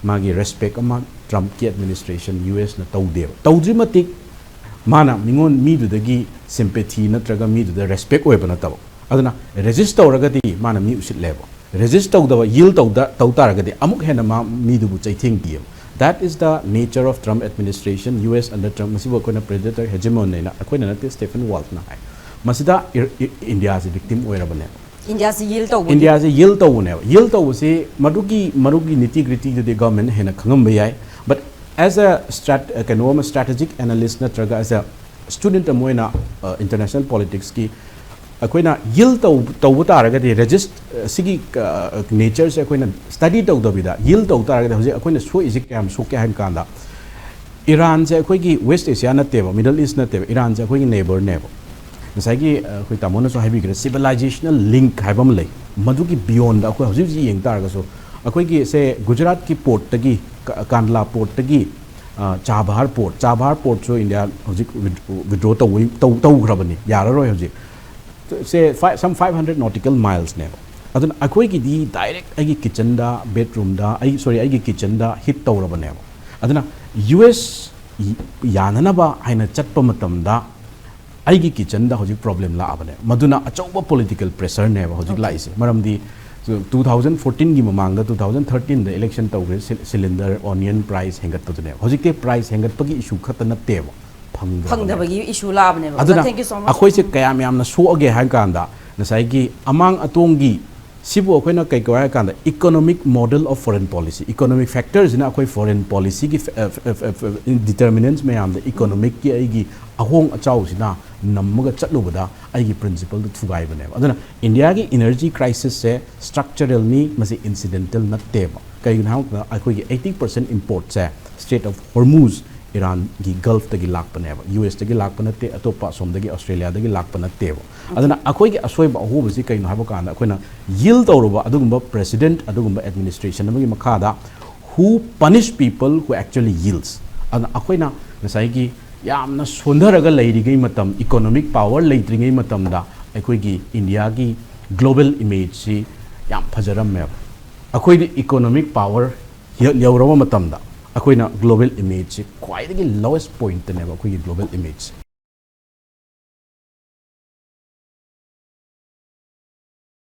ꯃꯥꯒꯤ ꯔꯦꯁꯄꯦꯛ ꯑꯃ ꯇ꯭ꯔꯝꯞꯀꯤ ꯑꯦꯗꯃꯤꯅꯤꯁꯇ꯭ꯔꯦꯁꯟ, ꯌꯨ ꯑꯦꯁꯅ ꯇꯧꯗꯦꯕ꯫ ꯇꯧꯗ꯭ꯔꯤ ꯃꯇꯤꯛ ꯃꯥꯅ ꯃꯤꯉꯣꯟ, ꯃꯤꯗꯨꯗꯒꯤ ꯁꯤꯝꯄꯦꯊꯤ ꯅꯠꯇ꯭ꯔꯒ ꯃꯤꯗꯨꯗ ꯔꯦꯁꯄꯦꯛ ꯑꯣꯏꯕ ꯅꯠꯇꯕ꯫ ꯑꯗꯨꯅ ꯔꯦꯖꯤꯁ ꯇꯧꯔꯒꯗꯤ ꯃꯥꯅ ꯃꯤ ꯎꯁꯤꯠꯂꯦꯕ꯫ ꯔꯦꯖꯤꯁ ꯇꯧꯗꯕ, ꯌꯤꯜ ꯇꯧꯗ, ꯇꯧ ꯇꯥꯔꯒꯗꯤ ꯑꯃꯨꯛ ꯍꯦꯟꯅ ꯃꯥ ꯃꯤꯗꯨꯕꯨ ꯆꯩꯊꯦꯡ ꯄꯤꯌꯦꯕ꯫ That is the nature of Trump administration, U S under Trump꯫ ꯃꯁꯤꯕꯨ ꯑꯩꯈꯣꯏꯅ ꯄ꯭ꯔꯦꯗꯦꯇꯔ ꯍꯦꯖꯤꯃꯣꯟꯅꯦꯅ, ꯑꯩꯈꯣꯏꯅ ꯅꯠꯇꯦ, ꯁ꯭ꯇꯦꯐꯟ ꯋꯥꯜꯐꯅ ꯍꯥꯏ꯫ ꯃꯁꯤꯗ ꯏ-, ꯏ-, ꯏꯟꯗꯤꯌꯥꯁꯤ ꯚꯤꯛꯇꯤꯝ ꯑꯣꯏꯔꯕꯅꯦꯕ꯫ ꯏꯟꯗꯤꯌꯥꯁꯤ ꯌꯤꯜ ꯇꯧꯕꯗꯤ? ꯏꯟꯗꯤꯌꯥꯁꯤ ꯌꯤꯜ ꯇꯧꯕꯅꯦꯕ꯫ ꯌꯤꯜ ꯇꯧꯕꯁꯤ ꯃꯗꯨꯒꯤ, ꯃꯗꯨꯒꯤ ꯅꯤꯇꯤ ꯒ꯭ꯔꯤꯇꯤꯗꯨꯗꯤ ꯒꯚꯔꯟꯃꯦꯟꯅ ꯍꯦꯟꯅ ꯈꯪꯉꯝꯕ ꯌꯥꯏ꯫ But as a strat-, ꯀꯩꯅꯣ ꯑꯃ, ꯁ꯭ꯇ꯭ꯔꯦꯇꯤꯛ ꯑꯦꯅꯥꯂꯤꯁ ꯅꯠꯇ꯭ꯔꯒ as a student ꯑꯃ ꯑꯣꯏꯅ, ꯑ, ꯏꯟꯇꯔꯅꯦꯁꯅꯦꯜ ꯄꯣꯂꯤꯇꯤꯛꯁꯀꯤ ꯑꯩꯈꯣꯏꯅ ꯌꯤꯜ ꯇꯧ-, ꯇꯧꯕ ꯇꯥꯔꯒꯗꯤ, ꯔꯦꯖꯤꯁ-, ꯁꯤꯒꯤ, ꯑ, ꯅꯦꯆꯔꯁꯦ ꯑꯩꯈꯣꯏꯅ ꯁ꯭ꯇꯗꯤ ꯇꯧꯗꯕꯤꯗ ꯌꯤꯜ ꯇꯧ ꯇꯥꯔꯒꯗꯤ, ꯍꯧꯖꯤꯛ ꯑꯩꯈꯣꯏꯅ ꯁꯣꯛꯏꯁꯦ ꯀꯌꯥꯝ ꯁꯣꯛꯀꯦ ꯍꯥꯏꯕ ꯀꯥꯟꯗ, ꯏꯔꯥꯟꯁꯦ ꯑꯩꯈꯣꯏꯒꯤ ꯋꯦꯁ ꯑꯦꯁꯤꯌꯥ ꯅꯠꯇꯦꯕ, ꯃꯤꯗꯜ ꯏꯁ ꯅꯠꯇꯦꯕ, ꯏꯔꯥꯟꯁꯦ ꯑꯩꯈꯣꯏꯒꯤ ꯅꯦꯕꯔꯅꯦꯕ꯫ ꯉꯁꯥꯏꯒꯤ, ꯑ, ꯑꯩꯈꯣꯏ ꯇꯥꯃꯣꯅꯁꯨ ꯍꯥꯏꯕꯤꯈ꯭ꯔꯦ, ꯁꯤꯚꯤꯂꯥꯏꯖꯦꯁꯅꯦꯜ ꯂꯤꯡꯛ ꯍꯥꯏꯕ ꯑꯃ ꯂꯩ꯫ ꯃꯗꯨꯒꯤ ꯕꯤꯌꯣꯟꯗ ꯑꯩꯈꯣꯏ ꯍꯧꯖꯤꯛ ꯍꯧꯖꯤꯛ ꯌꯦꯡ ꯇꯥꯔꯒꯁꯨ, ꯑꯩꯈꯣꯏꯒꯤ ꯁꯦ ꯒꯨꯖꯔꯥꯠꯀꯤ ꯄꯣꯔꯠꯇꯒꯤ, ꯀ-, ꯀꯥꯟꯗꯂꯥ ꯄꯣꯔꯠꯇꯒꯤ, ꯑ, ꯆꯥꯕꯍꯥꯔ ꯄꯣꯔꯠ, ꯆꯥꯕꯍꯥꯔ ꯄꯣꯔꯠꯁꯨ ꯏꯟꯗꯤꯌꯥ ꯍꯧꯖꯤꯛ ꯋꯤꯗ-, ꯋꯤꯗ꯭ꯔꯣ ꯇꯧ-, ꯇꯧ-, ꯇꯧꯈ꯭ꯔꯕꯅꯤ, ꯌꯥꯔꯔꯣꯏ ꯍꯧꯖꯤꯛ꯫ ꯁꯦ ꯐꯥꯏ-, some five hundred nautical milesꯅꯦꯕ꯫ ꯑꯗꯨꯅ ꯑꯩꯈꯣꯏꯒꯤꯗꯤ ꯗꯥꯏꯔꯦꯛ ꯑꯩꯒꯤ ꯀꯤꯠꯆꯟꯗ, ꯕꯦꯠꯔꯨꯝꯗ, ꯑꯩ, ꯁꯣꯔꯤ, ꯑꯩꯒꯤ ꯀꯤꯠꯆꯟꯗ ꯍꯤꯠ ꯇꯧꯔꯕꯅꯦꯕ꯫ ꯑꯗꯨꯅ ꯌꯨ ꯑꯦꯁ ꯌꯥꯅꯅꯕ ꯍꯥꯏꯅ ꯆꯠꯄ ꯃꯇꯝꯗ ꯑꯩꯒꯤ ꯀꯤꯠꯆꯟꯗ ꯍꯧꯖꯤꯛ ꯄ꯭ꯔꯣꯕ꯭ꯂꯦꯝ ꯂꯥꯛꯑꯕꯅꯦ꯫ ꯃꯗꯨꯅ ꯑꯆꯧꯕ ꯄꯣꯂꯤꯇꯤꯀꯦꯜ ꯄ꯭ꯔꯦꯁꯔꯅꯦꯕ ꯍꯧꯖꯤꯛ Okay. ꯂꯥꯛꯏꯁꯦ꯫ ꯃꯔꯝꯗꯤ ꯇꯨ ꯊꯥꯎꯖꯟ ꯐꯣꯔꯇꯤꯟꯒꯤ ꯃꯃꯥꯡꯗ, ꯇꯨ ꯊꯥꯎꯖꯟ ꯊꯥꯔꯇꯤꯟꯗ ꯏꯂꯦꯛꯁꯟ ꯇꯧꯈ꯭ꯔꯦ, ꯁꯤ-, ꯁꯤꯂꯤꯟꯗꯔ, ꯑꯣꯅꯤꯌꯟ ꯄ꯭ꯔꯥꯏꯁ ꯍꯦꯟꯒꯠꯄꯗꯨꯅꯦꯕ꯫ ꯍꯧꯖꯤꯛꯇꯤ ꯄ꯭ꯔꯥꯏꯁ ꯍꯦꯟꯒꯠꯄꯒꯤ ꯏꯁꯨ ꯈꯛꯇ ꯅꯠꯇꯦꯕ, ꯐꯪꯗꯕꯅꯦꯕ꯫ ꯐꯪꯗꯕꯒꯤ ꯏꯁꯨ ꯂꯥꯛꯑꯕꯅꯦꯕ꯫ ꯑꯗꯨꯅ Thank you so much. ꯑꯩꯈꯣꯏꯁꯦ ꯀꯌꯥꯝ ꯌꯥꯝꯅ ꯁꯣꯛꯑꯒꯦ ꯍꯥꯏ ꯀꯥꯟꯗ, ꯉꯁꯥꯏꯒꯤ ꯑꯃꯥꯡ ꯑꯇꯣꯡꯒꯤ ꯁꯤꯕꯨ ꯑꯩꯈꯣꯏꯅ ꯀꯩ ꯀꯧ ꯍꯥꯏ ꯀꯥꯟꯗ economic model of foreign policy, economic factorꯁꯤꯅ ꯑꯩꯈꯣꯏ foreign policyꯒꯤ determinants ꯃꯌꯥꯝꯗ economicꯀꯤ ꯑꯩꯒꯤ ꯑꯍꯣꯡ ꯑꯆꯥꯎꯁꯤꯅ ꯅꯝꯃꯒ ꯆꯠꯂꯨꯕꯗ ꯑꯩꯒꯤ principleꯗꯨ ꯊꯨꯒꯥꯏꯕꯅꯦꯕ꯫ ꯑꯗꯨꯅ ꯏꯟꯗꯤꯌꯥꯒꯤ energy crisisꯁꯦ structuralꯅꯤ, ꯃꯁꯤ incidental ꯅꯠꯇꯦꯕ꯫ ꯀꯩꯒꯤꯅꯣ ꯍꯥꯏꯕ ꯃꯇꯝꯗ ꯑꯩꯈꯣꯏꯒꯤ eighty percent importꯁꯦ Strait of Hormuz, ꯏꯔꯥꯟꯒꯤ Gulfꯇꯒꯤ ꯂꯥꯛꯄꯅꯦꯕ, USꯇꯒꯤ ꯂꯥꯛꯄ ꯅꯠꯇꯦ, ꯑꯇꯣꯞꯄ ꯑꯁꯣꯝꯗꯒꯤ Australiaꯗꯒꯤ ꯂꯥꯛꯄ ꯅꯠꯇꯦꯕ꯫ ꯑꯗꯨꯅ ꯑꯩꯈꯣꯏꯒꯤ ꯑꯁꯣꯏꯕ ꯑꯍꯣꯕꯁꯤ ꯀꯩꯅꯣ ꯍꯥꯏꯕ ꯀꯥꯟꯗ ꯑꯩꯈꯣꯏꯅ yield ꯇꯧꯔꯨꯕ ꯑꯗꯨꯒꯨꯝꯕ president, ꯑꯗꯨꯒꯨꯝꯕ administration ꯑꯃꯒꯤ ꯃꯈꯥꯗ who punish people who actually yields꯫ ꯑꯗꯨꯅ ꯑꯩꯈꯣꯏꯅ ꯉꯁꯥꯏꯒꯤ ꯌꯥꯝꯅ ꯁꯣꯟꯊꯔꯒ ꯂꯩꯔꯤꯉꯩ ꯃꯇꯝ, economic power ꯂꯩꯇ꯭ꯔꯤꯉꯩ ꯃꯇꯝꯗ ꯑꯩꯈꯣꯏꯒꯤ ꯏꯟꯗꯤꯌꯥꯒꯤ global imageꯁꯤ ꯌꯥꯝ ꯐꯖꯔꯝꯃꯦꯕ꯫ ꯑꯩꯈꯣꯏꯗꯤ economic power ꯌꯧꯔꯕ ꯃꯇꯝꯗ ꯑꯩꯈꯣꯏꯅ global imageꯁꯤ ꯈ꯭ꯋꯥꯏꯗꯒꯤ lowest pointꯇꯅꯦꯕ ꯑꯩꯈꯣꯏꯒꯤ global imageꯁꯦ꯫